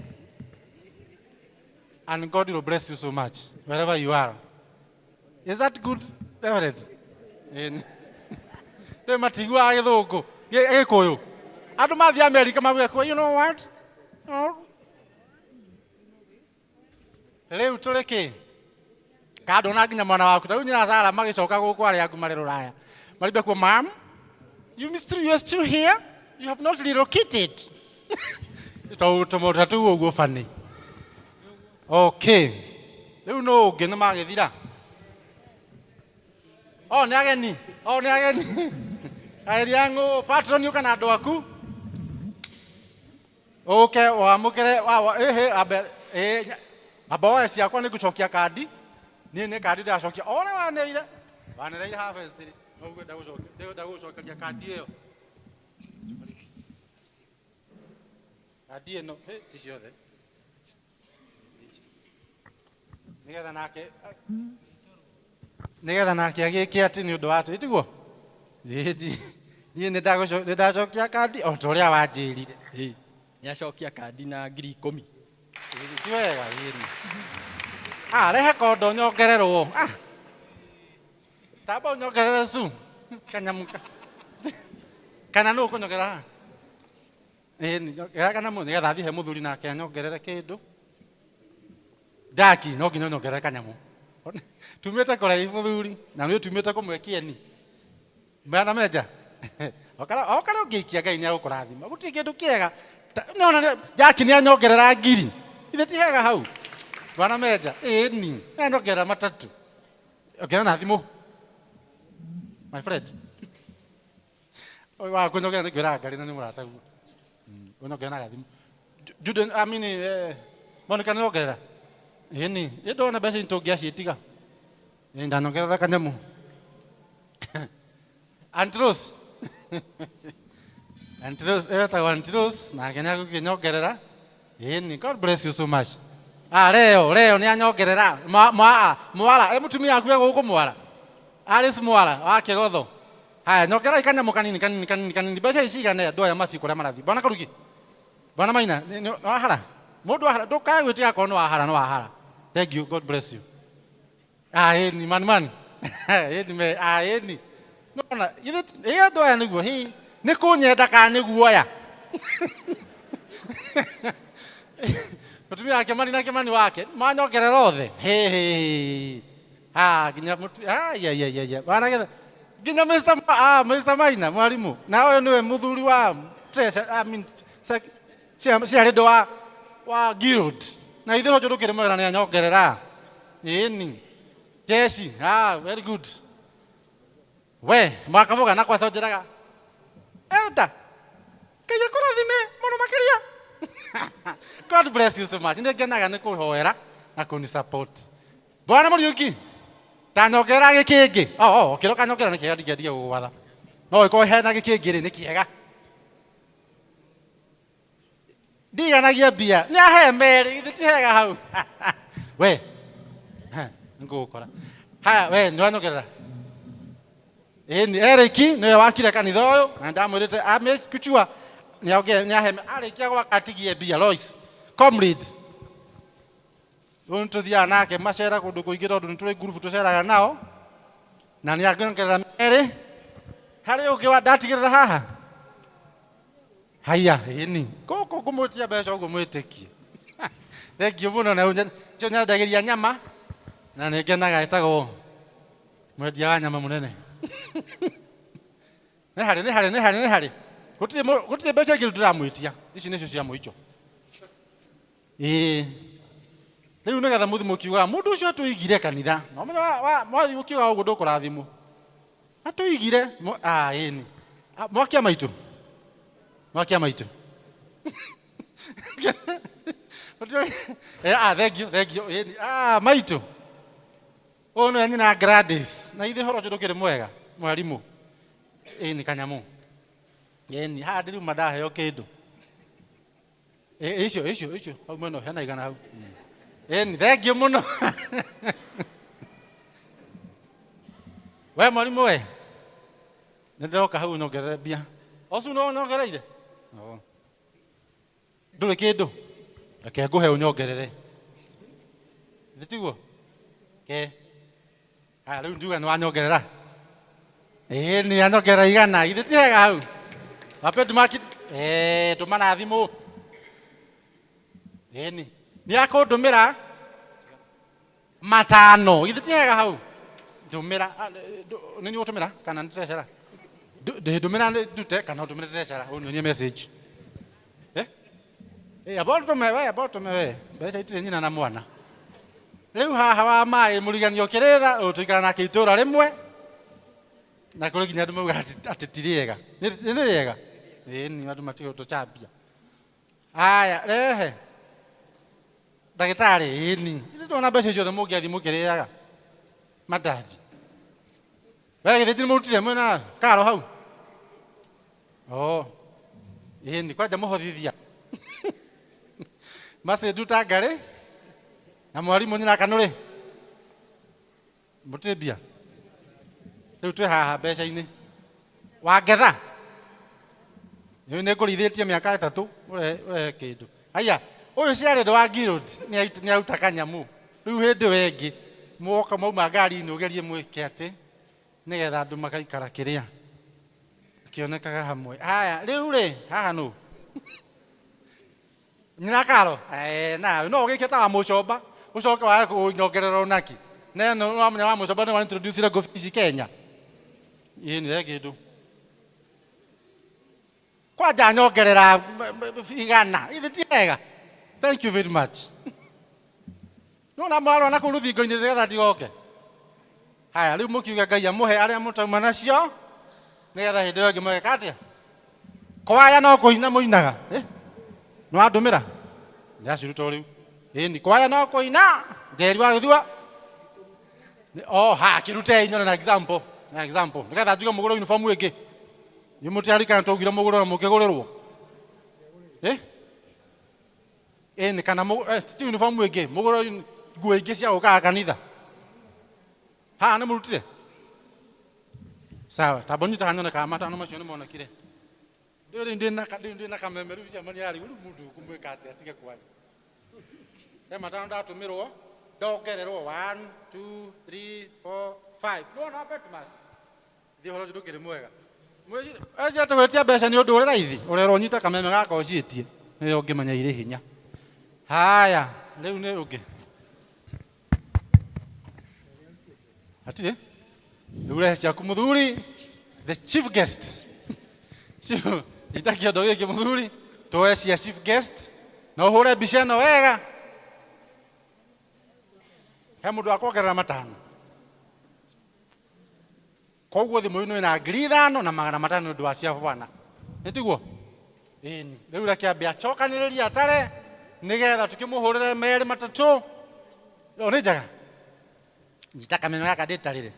[SPEAKER 15] and God will bless you so much wherever you are. Is that good, Reverend? Rĩu matiguaga gĩthũngũ gĩkũyũ andũ mathiĩ America mauga you know what? No. Rĩu tũrĩ kĩ kando na nginya mwana waku ta rĩu nyina Sara magĩcoka gũkũ arĩa angu marĩ rũraya marĩmbia kuo mam You mystery, you are still here? You have not relocated. Tondũ tũmaũndũ ta tũu ũguo funny. Okay. Rĩu nũ ũngĩ nĩ magĩthira? Oh, nĩ ageni. Oh, nĩ ageni. Ageni a ng'ũ, patron ũka na andũ aku. Ũke wamũkĩre ĩhĩ ambe ĩ amba woe ciakwa nĩ ngũcokia kandi. Niĩ nĩ kandi ndĩracokia. O ũrĩa waneire. Wanereire harvest rĩ. Noguo ndĩrenda gũgũcokeria kandi ĩyo. Kandi ĩno, hĩ, ti ciothe. Nĩgetha nake nĩgetha nake agĩke atĩ nĩ ũndũ wa atĩ tiguo? Ĩĩ, niĩ nĩ ndacokia kandi o ta ũrĩa wanjĩrire.
[SPEAKER 14] Ĩĩ, nĩ acokia kandi na 10,000.
[SPEAKER 15] Ti wega, ĩĩ. Ah, rehe kondo nyongererwo. Ah. Tamba ũnyongerere cu. Kanyamũ ka. Kana nũ ũkũnyongerera haha? Ĩĩ, nyongerera kanyamũ nĩgetha athiĩ he mũthuri nake anyongerere kĩndũ. Ndaki, no nginya ũnyongerere kanyamũ. Tumĩte kũraihu mũthuri, na nĩ tumĩte kũmwe kĩeni. Mwana menja. O karĩa ũngĩikia Ngai nĩ agũkũrathima. Gũtirĩ kĩndũ kĩega. Nĩwona Jackie nĩ anyongerera ngiri. Ithe ti hega hau. Bwana menja, ĩni, nĩ anyongerera matatũ. Ongerera na thimũ. My friend. Ũyũ wa kũnyongerera nĩ kwĩraga ngarĩ na nĩ mũrataguo. Ũnyongerera na gathimũ. Jude, I mean, Monica nĩ ongerera. Ĩni, ĩ ndona mbeca ici tũngĩaciĩtiga. Ĩ ndanyongerera kanyamũ. Aunt Rose. Aunt Rose, etagwo Aunt Rose, nake nĩ agũkĩnyongerera. Ĩni, God bless you so much. Ah, leo, leo nĩ anyongerera. Mwara, ĩ mũtumia waku e gũkũ Mwara? Alice Mwara wa Kĩgotho. Haya, nyongererai kanyamũ kanini kanini kanini kanini. Mbeca ici cigane andũ aya mathiĩ kũrĩa marathiĩ. Bwana Karugi. Bwana Maina, nĩ wahara? Mũndũ wahara, ndũkae gwĩtiga akorwo nĩ wahara, nĩ wahara. Thank you, God bless you. Ah, ĩni, mani mani. Ĩni me, ah, ĩni. Nĩwona, githĩ ĩ andũ aya nĩguo, hĩ, nĩ kũnyenda kana nĩ guoya? Mũtumia wa Kĩmani na Kĩmani wake, manyongerera othe. Hĩ, hĩ, hĩ. Ah, nginya mũtu, ah, ya, ya, ya, ya. Wanagetha, nginya Mr. Ah, Mr. Maina, mwarimu. Na ũyũ nĩwe mũthuri wa treasure, I mean, ciarĩ wa guild. Na ithuĩ ũcio ndũkĩrĩ mwega na nĩanyongerera. Ĩni. Jeshi, ah, very good. We, mwakabuga na kwaca njĩraga. Elder, Ngai akũrathime mũno makĩria. God bless you so much. Nĩ ngenaga nĩ kũhoera na kũni support. Bwana Mũriũki, ta nyongerera gĩkĩngĩ. Oh, oh, kĩroka nyongerera nĩ kĩega ndingĩendia gũgwatha. No ĩkorwo hena gĩkĩngĩ rĩ, nĩ kĩega. Ndiganagia mbia. Nĩ ahe merĩ, githĩ ti hega hau. We, nĩngũgũkora. Haya, we, nĩ wanyongerera. Ĩni, Eric nĩwe wakire kanitha ũyũ, na ndamwĩrĩte amekuchua nĩ ahe arĩkia gwaka atigie mbia Lois. Comrade. Rĩu nĩ tũthiaga nake macera kũndũ kũingĩ tondũ nĩ tũrĩ ngurubu tũceraga nao na nĩ angĩongerera merĩ harĩ ũngĩ wa ndatigĩrĩra haha haiya ĩni gũkũ ngũmwĩtia mbeca ũguo mwĩtĩkie thengiũ mũno na nĩo nyendagĩria nyama na nĩ ngenaga ĩtagwo mwendia wa nyama mũnene nĩ harĩ nĩ harĩ nĩ harĩ nĩ harĩ gũtirĩ gũtirĩ mbeca ingĩ ndĩramwĩtia ici nĩcio cia mũico ĩĩ rĩu nĩgetha mũthi mũkiugaga mũndũ ũcio atũigire kanitha no mũnya mwathi mũkiugaga ũguo ndũkũrathimwo atũigire ah ĩni mwakia maitũ mwakia maitũ ah thank you thank you ĩni ah maitũ ũyũ nĩwe nyina Gladys na ithe horo ũcio ndũkĩrĩ mwega mwarimũ ĩni kanyamũ ĩni haha ndiriuma ndaheo kĩndũ icio icio icio hau mwena hena igana hau ĩni thengiũ mũno we mwarimũ we nĩ ndĩroka hau nyongerere mbia ocu no nyongereire ndũrĩ kĩndũ reke ngũhe ũnyongerere nĩ tiguo ke haya rĩu ndiuga nĩ wanyongerera ĩĩ nĩ anyongerera igana githĩ ti hega hau wape ndumaki ndũma na thimũ ĩni nĩ akũndũmĩra matano githĩ ti hega hau ndũmĩra nĩ nĩ ũgũtũmĩra kana nĩ trecera Ndũmĩra ndute kana ũndũmĩre treasurer ũnyonie message. Eh? Eh, aba ũtũme we, aba ũtũme we. Mbeca itirĩ nyina na mwana. Rĩu haha wa maĩ mũrigani ũkĩrĩtha, ũyũ tũikara nake itũra rĩmwe. Na kũrĩ nginya andũ maugaga atĩ ti rĩega. Nĩ nĩ rĩega? Ĩni, andũ matige gũtũcambia. Haya, rehe. Ndagĩtarĩ, ĩni. Ithuĩ ndona mbeca ciothe mũngĩathiĩ mũkĩrĩaga. Mandathi. We githĩ ti mũrutire mwĩna karo hau? Oh. Ĩni, kwanja mũhothithia. Maci nduta ngarĩ na mwarimũ nyina kanũrĩ. Mũtirĩ mbia. Rĩu twĩ haha mbeca-inĩ. Wangetha. Rĩu nĩ ngũrĩithĩtie mĩaka ĩtatũ ũrehe ũrehe kĩndũ. Haiya, ũyũ ciarĩ wa guild nĩ aruta kanyamũ. Rĩu hĩndĩ ĩyo ĩngĩ mwoka mwauma ngari-inĩ ũgerie mwĩke atĩ nĩgetha andũ magaikara kĩrĩa kĩonekaga hamwe. Haya, rĩu rĩ, haha nũ? Nyina karo? Eh, nawe no ũgĩke ta wa mũcomba ũcoke wage kũnyongerera onaki. Neno wamenya wa mũcomba nĩ wa introduce ile ngobi ici Kenya. Ĩĩ nĩ kĩndũ. Kwanja nyongerera igana. Ithe ti wega. Thank you very much. No na mũrarora na kũu rũthingo-inĩ nĩgetha ndigoke. Haya, rĩu mũkiuga Ngai amũhe arĩa mũtauma nacio nĩgetha hĩndĩ ĩyo ĩngĩ mũgeka atĩa? Kwaya no kũina mũinaga. Eh? Nĩ wandũmĩra? Ndĩraciruta o rĩu. Ĩni, kwaya no kũina. Njeri wa gĩthua. Oh, ha, kĩrutei nyone na example. Na example. Nĩgetha njuge mũgũre uniform ĩngĩ. Nĩ mũtiarikana twaugire mũgũre na mũkĩgũrĩrwo. Eh? Ĩni, kana ti uniform ĩngĩ, mũgũre nguo ingĩ cia gũkaga kanitha. Haha nĩ mũrutire? Sawa, tamba nyita nyone kana matano macio nĩ monekire. Rĩu ndĩ na rĩu ndĩ na kameme rĩu cemania rĩu rĩu mũndũ ũkũmwĩka atĩa atige kwaria. He matano ndatũmĩrwo, ndongererwo 1 2 3 4 5. Nĩwona Betmark? Thiĩ ũhoro ũcio ndũkĩrĩ mwega. Ejete gwĩtia mbeca nĩ ũndũ ũrĩ raithi, ũrerwo ũnyite kameme gaka ũciĩtie, nĩyo ũngĩmenya irĩ hinya. Haya, rĩu nĩ ũngĩ. Hatirĩ? Rĩu rehe ciaku mũthuri, the chief guest. Chief, ita kĩondo gĩkĩ mũthuri, tuoe cia chief guest, na ũhũre mbica ĩno wega. He mũndũ wa kuongerera matano. Koguo thimũ-inĩ ĩna 5,500 nĩ ũndũ wa cia bwana. Nĩ tiguo? Ĩni. Rĩu reke ambe acokanĩrĩrie atare nĩgetha tũkĩmũhũrĩre merĩ matatũ. O nĩ njega? Nyita kameno gaka ndĩtarĩre.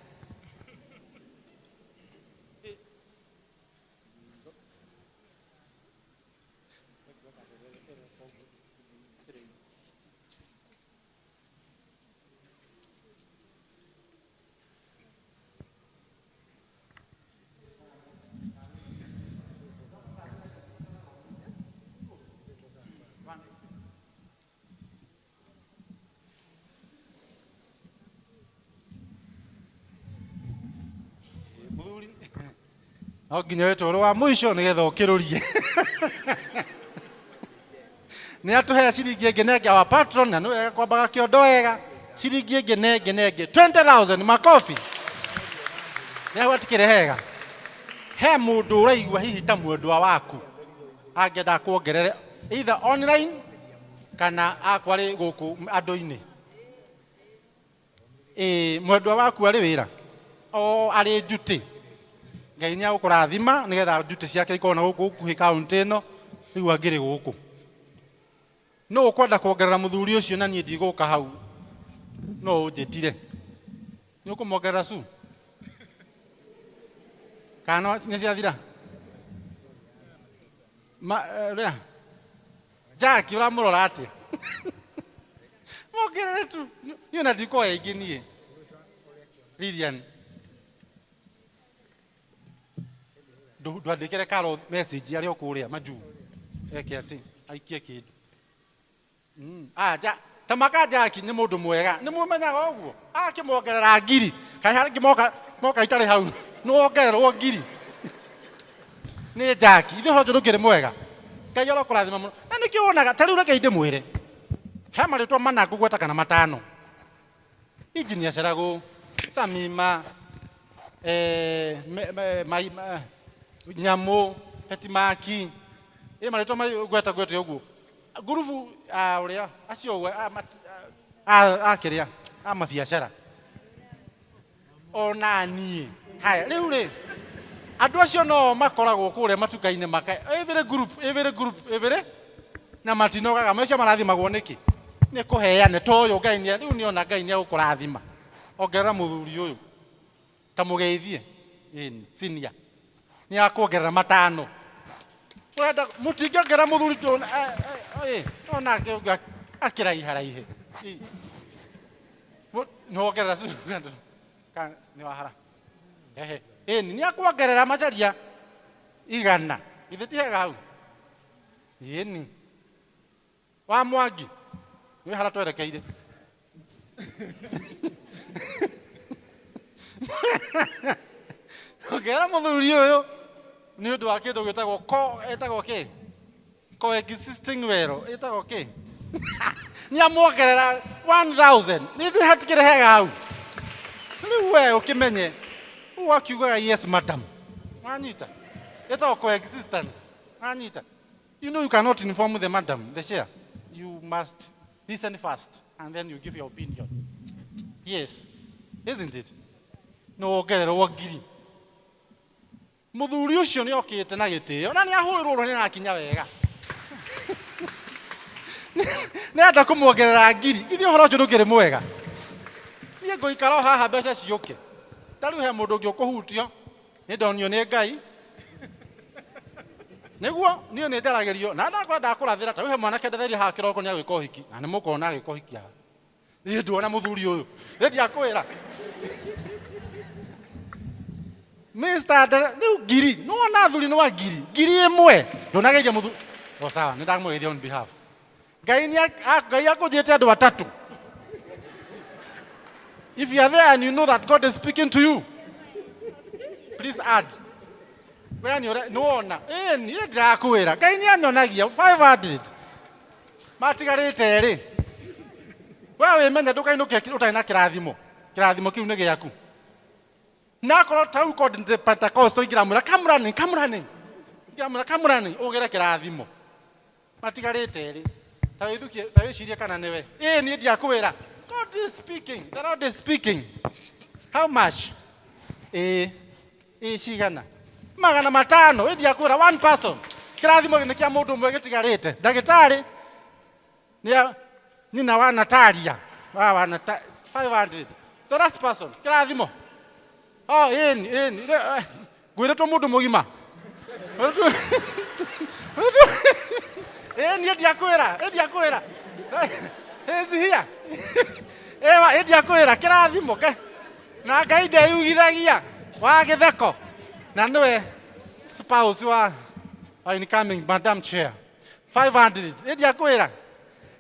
[SPEAKER 15] Mũthuri no nginya wĩtwo ũrĩ wa mũico nĩgetha ũkĩrũrie. Nĩ atũhe ciringi ĩngĩ na ĩngĩ our patron na nĩ wega kwambaga kĩondo wega ciringi ĩngĩ na ĩngĩ na ĩngĩ 20,000 makobi. Nĩ hau hatikĩrĩ hega. He mũndũ ũraigua hihi ta mwendwa waku angĩenda akuongerere either online kana akwa arĩ gũkũ andũ-inĩ. Ĩĩ mwendwa waku arĩ wĩra o arĩ njuti. Ngai nĩ agũkũrathima nĩgetha njuti ciake ikorwo na gũkũ gũkuhĩ kaũntĩ ĩno rĩu angĩrĩ gũkũ. Nũ ũkwenda kuongerera mũthuri ũcio na niĩ ndigũka hau no ũnjĩtire. Nĩ ũkũmwongerera su? Kana nĩ ciathira? Ma, rĩa. Jack ũramũrora atĩa? Mongerere tu. Niĩ ona ndikuoya ingĩ niĩ. Lilian. Ndwandĩkĩre Carol message arĩ o kũrĩa majuu. Eke atĩ aikie kĩndũ. Ah, ja, ta maka Jack nĩ mũndũ mwega. Nĩ mũmenyaga ũguo? Akĩmuongerera ngiri. Kaĩ harĩ moka moka itarĩ hau. Nĩ wongererwo ngiri. Nĩ Jack. Ithe ũhoro ũcio ndũkĩrĩ mwega. Ngai arokũrathima mũno. Na nĩkĩo wonaga ta rĩu reke ndĩmwĩre. He marĩtwa mana ngũgweta kana matano. Engineer Cerago, Samima, Nyamũ, hetimaki. Ĩ marĩtwa ngweta gwete ũguo. Ngurubu a ũrĩa acio ũguo a kĩrĩa a mabiacara. Ona niĩ. Haya, rĩu rĩ andũ acio no makoragwo kũrĩa matuka-inĩ maka every group, every group, every na matinogaga macio marathimagwo nĩkĩ? Nĩ kũheana ta ũyũ Ngai nĩ rĩu nĩona Ngai nĩ egũkũrathima. Ongerera mũthuri ũyũ ta mũgeithie ĩni senior nĩ akuongerera matano. Ũrenda mũtingĩongerera mũthuri ona akĩraiharaihe. Nĩwongerera nĩ wahara. Ehe, ĩni nĩ akuongerera macaria igana. Githĩ ti hega hau? Ĩni. Wa Mwangi, nĩ hara twerekeire. Ongerera mũthuri ũyũ nĩ ũndũ wa kĩndũ gĩtagwo co ĩtagwo kĩ? Coexisting wero ĩtagwo kĩ? Nĩ amuongerera 1000. Nĩ ithuĩ hatikĩrĩ hega hau. Rĩu we ũkĩmenye ũũ akiugaga yes madam. Wanyita? Ĩtagwo coexistence. Wanyita? You know you cannot inform the madam, the chair. You must listen first and then you give your opinion. Yes. Isn't it? No wongererwo ngiri. Mũthuri ũcio nĩ okĩte na gĩtĩo na nĩ ahũrĩrwo nĩ arakinya wega. Nĩ enda kũmuongerera ngiri. Githĩ ũhoro ũcio ndũkĩrĩ mwega? Niĩ ngũikara o haha mbeca ciũke. Ta rĩu he mũndũ ũngĩ ũkũhutio, nĩ ndonio nĩ Ngai. Nĩguo niĩ nĩ njaragĩrio na ndakora ndakũrathĩra ta rĩu he mwanake ndetheria haha kĩroko nĩ agwĩka ũhiki na nĩ mũkona agĩka ũhiki haha. Niĩ nduona mũthuri ũyũ. Niĩ ndiakwĩra. Mr. Ndere, rĩu ngiri, nĩwona athuri nĩ wa ngiri, ngiri ĩmwe. Ndũnageithia mũthuri. O sawa, nĩ ndamũgeithia on behalf. Ngai nĩ Ngai akũnjĩte andũ atatũ. If you are there and you know that God is speaking to you, please add. We nĩ ũre nĩwona. Ĩĩ niĩ ndĩrakwĩra. Ngai nĩ anyonagia 500. Matigarĩte erĩ. We wĩmenye ndũkainũke ũtarĩ na kĩrathimo. Kĩrathimo kĩu nĩ gĩaku. Na akorwo ta rĩu korwo ndĩ Pentecost ingĩramwĩra come running, come running. Ingĩramwĩra come running ũgĩre kĩrathimo. Matigarĩte erĩ. Ta wĩthukie, ta wĩcirie kana nĩwe. Ĩĩ niĩ ndiakwĩra. God is speaking. The Lord is speaking. How much? Ĩĩ. Ĩĩ cigana? Magana matano. Ĩĩ ndiakwĩra one person. Kĩrathimo nĩ kĩa mũndũ ũmwe gĩtigarĩte. Ndagĩtarĩ nĩ nyina wa Natalia. Wa Nata 500. The last person. Kĩrathimo. Oh, ĩni, ĩni. Ngwĩrĩtwo mũndũ mũgima. Ĩĩ niĩ ndiakwĩra, ĩĩ ndiakwĩra. Ĩĩ here. Ĩwa, ĩĩ ndiakwĩra kĩrathimo ke. Na Ngai ndeyugithagia wa gĩtheko. Na nĩwe spouse wa incoming Madam Chair. 500. Ĩĩ ndiakwĩra.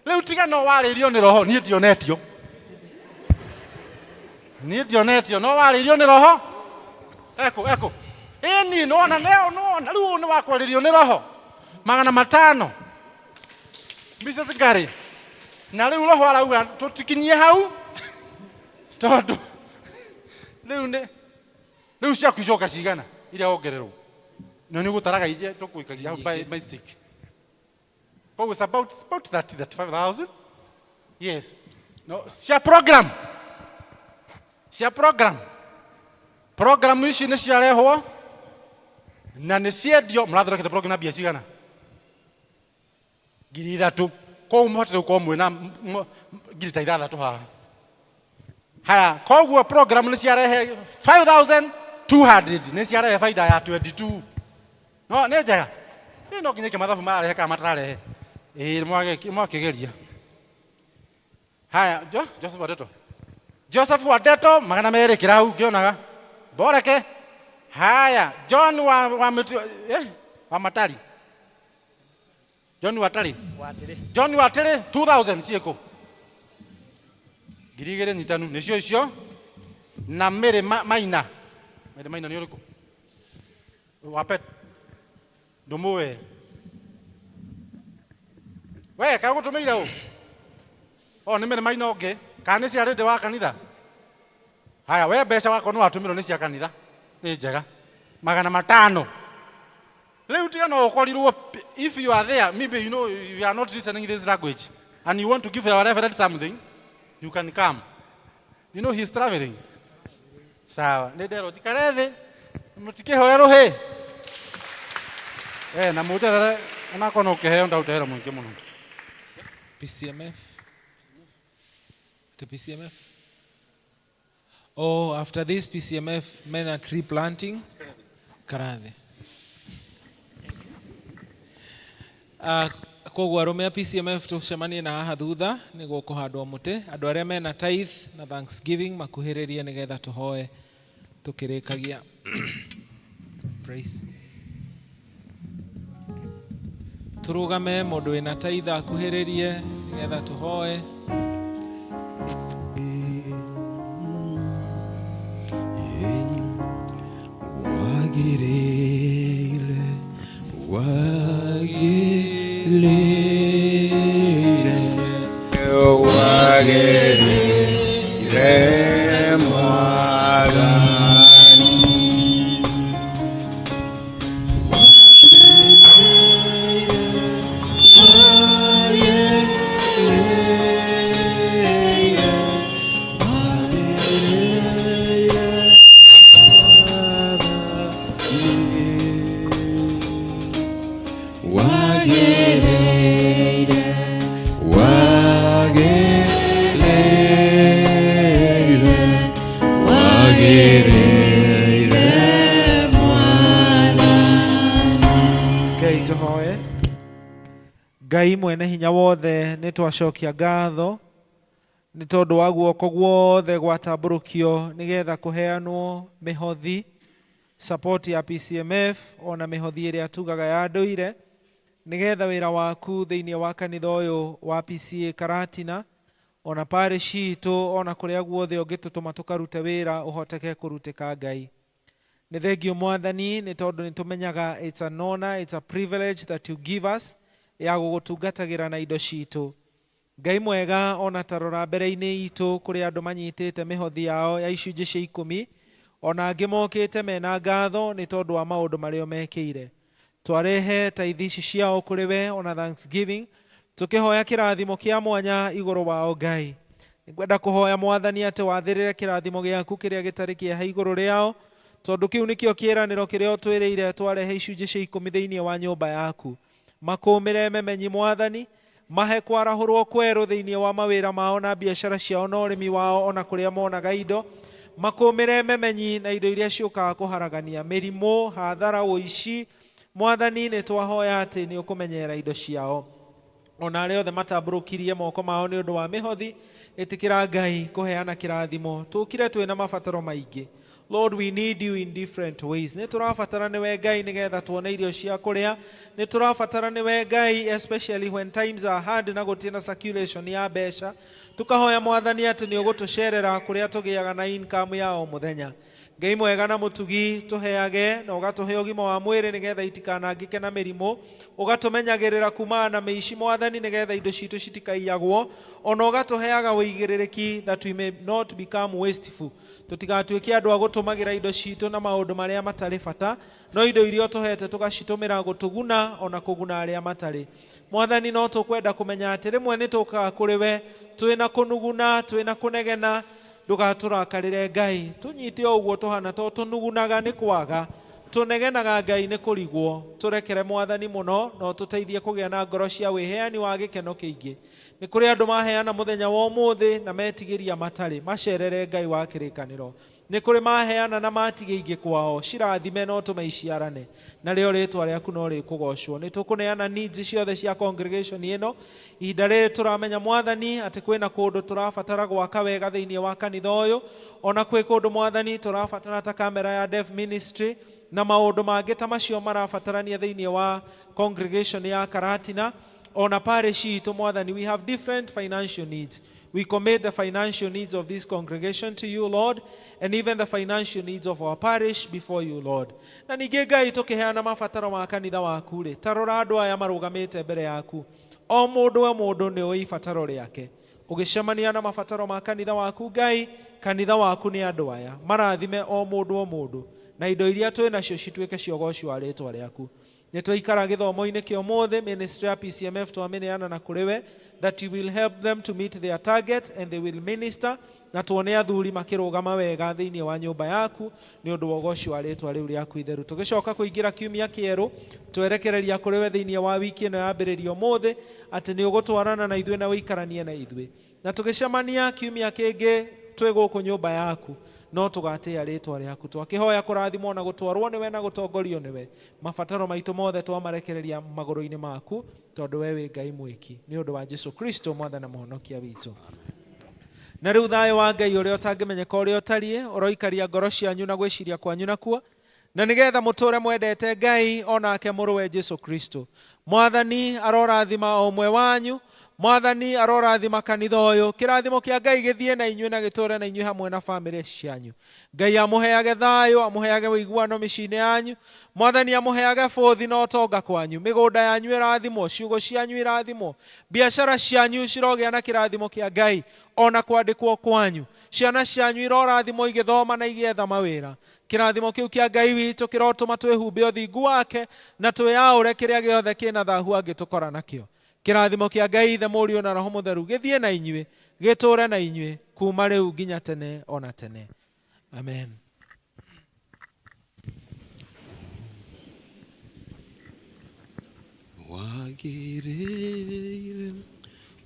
[SPEAKER 15] Rĩu tiga no warĩirio nĩ roho, niĩ ndionetio. Niĩ ndionetio, no warĩirio nĩ roho. Eko, eko. Ĩni, nĩwona, nĩwona, rĩu ũyũ nĩ wa kwarĩrio nĩ roho. Magana matano. Mrs. Ngari. Na rĩu roho arauga tũtikinyie hau tondũ rĩu nĩ rĩu ciaku icoka cigana iria wongererwo. Na nĩ ũgũtaraga iria tũkũikagia hau by mistake. Koguo it's about 30, 35,000. Yes. No, cia program. Cia program. Program ici nĩ ciarehwo na nĩ ciendio. Mũrathondekete program na mbia cigana? Ngiri ithatũ. Koguo mũhote gũkorwo mwĩna ngiri ta ithathatũ haha. Haya, koguo program nĩ ciarehe 5200, nĩ ciarehe baida ya 22. No nĩ njega. Ĩ no nginya ike mathabu mararehe kana matararehe. Ĩ mwakĩgeria. Haya, Joseph Wadeto. Joseph Wadeto magana merĩ kĩra hau ngĩonaga. Boreke. Haya, John wa mĩtu, wa Matari. John Watari.
[SPEAKER 8] Watĩrĩ.
[SPEAKER 15] John Watĩrĩ 2000 ciĩkũ. Ngiri igĩrĩ nyitanu nĩcio icio. Na Mary Maina. Mary Maina nĩ ũrĩkũ? Wapet. Ndũmũĩ. We kaĩ ũgũtũmĩire ũ? O nĩ Mary Maina ũngĩ. Kana nĩ cia rĩndĩ wa kanitha? Haya, we mbeca wakorwo nĩ watũmĩrwo nĩ cia kanitha. Nĩ njega. Magana matano. Rĩu tiga no ũkorirwo if you are there, maybe you know you are not listening this language and you want to give our reverend something, you can come. You know he's traveling. Sawa, nĩ nderwo njikare thĩ mũtikĩhũre rũhĩ. Eh, na mũnjethere onakorwo no kĩheo ndaũtehera mũingĩ mũno.
[SPEAKER 10] PCMF? To PCMF? Oh, after this PCMF, men are tree planting. Karathe. Koguo arũme a PCMF tũcemanie na haha thutha nĩguo kũhandwo mũtĩ. Andũ arĩa mena tithe na thanksgiving makuhĩrĩrie nĩgetha tũhoe tũkĩrĩkagia. Praise. Tũrũgame mũndũ wĩna tithe akuhĩrĩrie nĩgetha tũhoe.
[SPEAKER 11] Wagĩrĩire, wagĩrĩire, wagĩrĩire Mwathani. Wagĩrĩire, wagĩrĩire, wagĩrĩire
[SPEAKER 10] Ngai tũhoe. Ngai mwene hinya wothe nĩ twacokia ngatho nĩ tondũ wa guoko guothe gwatambũrũkio nĩgetha kũheanwo mĩhothi support ya PCMF ona mĩhothi ĩrĩa tugaga ya ndũire nĩgetha wĩra waku thĩinĩ wa kanitha ũyũ wa PCA Karatina ona parish itũ ona kũrĩa guothe ũngĩtũtũma tũkarute wĩra ũhoteke kũrutĩka Ngai. Nĩ thengio Mwathani nĩ tondũ nĩ tũmenyaga it's an honor, it's a privilege that you give us ya gũgũtungatagĩra na indo citũ. Ngai mwega ona ta rora mbere-inĩ itũ kũrĩ andũ manyitĩte mĩhothi yao ya icunjĩ cia ikũmi ona angĩ mokĩte mena ngatho nĩ tondũ wa maũndũ marĩa mekĩire. Twarehe tithe ici ciao kũrĩ we ona thanksgiving tũkĩhoya kĩrathimo kĩa mwanya igũrũ wao Ngai. Nĩngwenda kũhoya Mwathani atĩ wathĩrĩre kĩrathimo gĩaku kĩrĩa gĩtarĩ kĩeha igũrũ rĩao tondũ kĩu nĩkĩo kĩĩranĩro kĩrĩa ũtwĩrĩire twarehe icunjĩ cia ikũmi thĩinĩ wa nyũmba yaku. Makũmĩre memenyi Mwathani, mahe kwarahũrwo kwerũ thĩinĩ wa mawĩra mao na biacara ciao na ũrĩmi wao ona kũrĩa monaga indo. Makũmĩre memenyi na indo iria ciũkaga kũharagania mĩrimũ, hathara, ũici. Mwathani nĩ twahoya atĩ nĩ ũkũmenyerera indo ciao. Ona arĩa othe matambũrũkirie moko mao nĩ ũndũ wa mĩhothi, ĩtĩkĩra Ngai kũheana kĩrathimo. Tũkire twĩna mabataro maingĩ. Lord, we need you in different ways. Nĩ tũrabatara nĩwe Ngai nĩgetha tuone irio cia kũrĩa. Nĩ tũrabatara nĩwe Ngai especially when times are hard na gũtirĩ na circulation ya mbeca. Tũkahoya Mwathani atĩ nĩ ũgũtũcerera kũrĩa tũgĩaga na income ya o mũthenya. Ngai mwega na mũtugi tũheage na ũgatũhe ũgima wa mwĩrĩ nĩgetha itikanangĩke na mĩrimũ, ũgatũmenyagĩrĩra kumana na mĩici Mwathani nĩgetha indo citũ citikaiyagwo, ona ũgatũheaga ũigĩrĩrĩki that we may not become wasteful. Tũtigatuĩke andũ a gũtũmagĩra indo citũ na maũndũ marĩa matarĩ bata, no indo iria ũtũhete tũgacitũmĩra gũtũguna ona kũguna arĩa matarĩ. Mwathani no tũkwenda kũmenya atĩ rĩmwe nĩ tũkaga kũrĩ we twĩna kũnuguna, twĩna kũnegena, ndũgatũrakarĩre Ngai, tũnyite o ũguo tũhana to tũnugunaga nĩ kwaga, tũnegenaga Ngai nĩ kũrigwo. Tũrekere Mwathani mũno na ũtũteithie kũgĩa na ngoro cia wĩheani wa gĩkeno kĩingĩ. Nĩ kũrĩ andũ maheana mũthenya wa ũmũthĩ na metigĩria matarĩ, macerere Ngai wa kĩrĩkanĩro. Nĩ kũrĩ maheana na matige ingĩ kwao, cirathime no tũme iciarane, narĩo rĩtwa rĩaku no rĩkũgocwo. Nĩ tũkũneana needs ciothe cia congregation ĩno. Ihinda rĩrĩ tũramenya Mwathani atĩ kwĩna kũndũ tũrabatara gwaka wega thĩinĩ wa kanitha ũyũ, ona kwĩ kũndũ Mwathani tũrabatara ta kamera ya Deaf Ministry na maũndũ mangĩ ta macio marabatarania thĩinĩ wa congregation ya Karatina ona parish itũ Mwathani. We have different financial needs. We commit the financial needs of this congregation to you, Lord, and even the financial needs of our parish before you, Lord. Na ningĩ Ngai tũkĩheana mabataro ma kanitha waku rĩ, ta rora andũ aya marũgamĩte mbere yaku. O mũndũ o mũndũ nĩ ũĩ ibataro rĩake. Ũgĩcemania na mabataro ma kanitha waku Ngai, kanitha waku nĩ andũ aya. Marathime o mũndũ o mũndũ, na indo iria twĩ nacio cituĩke cia ũgoci wa rĩtwa rĩaku. Nĩ twaikara gĩthomo-inĩ kĩa ũmũthĩ, ministry ya PCMF twamĩneana na kũrĩ we, that you will help them to meet their target and they will minister, na tuone athuri makĩrũgama wega thĩinĩ wa nyũmba yaku nĩ ũndũ wa ũgoci wa rĩtwa rĩu rĩaku itheru. Tũgĩcoka kũingĩra kiumia kĩerũ, twerekereria kũrĩ we thĩinĩ wa wiki ĩno yambĩrĩria ũmũthĩ, atĩ nĩ ũgũtwarana na ithuĩ na ũikaranie na ithuĩ, na tũgĩcemania kiumia kĩngĩ twĩ gũkũ nyũmba yaku, no tũgatĩĩa rĩtwa rĩaku, twakĩhoya kũrathimwo na gũtwarwo nĩwe na gũtongorio nĩwe. Mabataro maitũ mothe twamarekereria magũrũ-inĩ maku, tondũ we wĩ Ngai mwĩki, nĩ ũndũ wa Jesu Kristo mwathani na mũhonokia witũ. Na rĩu thayũ wa Ngai ũrĩa ũtangĩmenyeka ũrĩa ũtariĩ ũroikaria ngoro cianyu na gwĩciria kwanyu nakuo, na nĩgetha mũtũre mwendete Ngai onake mũrũwe Jesu Kristo. Mwathani arorathima o ũmwe wanyu, Mwathani arorathima kanitha ũyũ, kĩrathimo kĩa Ngai gĩthiĩ na inyuĩ na gĩtũre na inyuĩ hamwe na bamĩrĩ cianyu. Ngai amũheage thayũ, amũheage ũiguano mĩciĩ-inĩ yanyu. Mwathani amũheage bũthi na ũtonga kwanyu, mĩgũnda yanyu ĩrathimwo, ciugũ cianyu irathimwo, biacara cianyu cirogĩa na kĩrathimo kĩa Ngai, ona kwandĩkwo kwanyu, ciana cianyu irorathimwo igĩthoma na igĩetha mawĩra. Kĩrathimo kĩu kĩa Ngai witũ kĩrotũma twĩhumbe ũthingu wake na twĩyaũre kĩrĩa gĩothe kĩna thahu angĩtũkora nakĩo. Kĩrathimo kĩa Ngai Ithe, Mũriũ na Roho Mũtheru gĩthiĩ na inyuĩ, gĩtũre na inyuĩ kuma rĩu nginya tene ona tene. Amen.
[SPEAKER 1] Wagĩrĩire,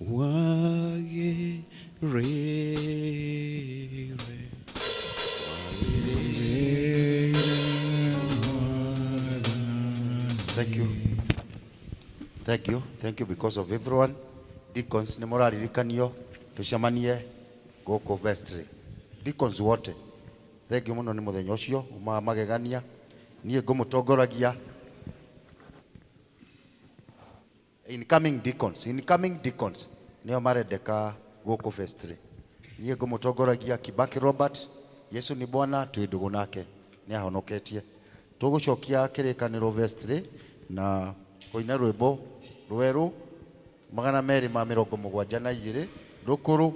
[SPEAKER 1] wagĩrĩire, wagĩrĩire.
[SPEAKER 4] Thank you. Thank you. Thank you because of everyone. Deacons nĩ mũraririkanio tũcemanie gũkũ vestry. Deacons wote. Thank you mũno nĩ mũthenya ũcio umaga magegania. Niĩ ngũmũtongoragia incoming deacons, incoming deacons nĩo marendeka gũkũ vestry. Niĩ ngũmũtongoragia Kibaki Robert, Yesu ni Bwana, twĩ ndũgũ nake, nĩ ahonoketie. Tũgũcokia kĩrĩkanĩro vestry na kũina rwĩmbo rwerũ 272, rũkũrũ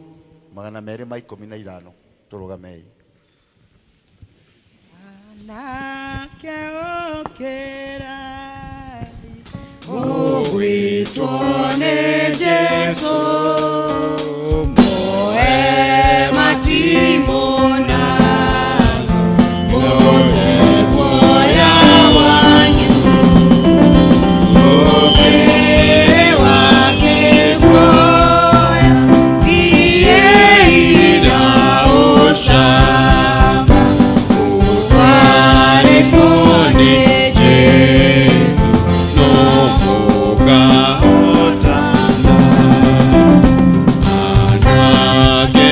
[SPEAKER 4] 215. Tũrũgamei.
[SPEAKER 12] Anake ũkĩrai, ũgwĩtwo nĩ Jesũ, moe matimũ na mũte guoya wanyu, mũtĩ wake guoya, thiĩi na ũcamba, mũtwarĩtwo nĩ Jesũ,
[SPEAKER 5] no mũkahotana. Anake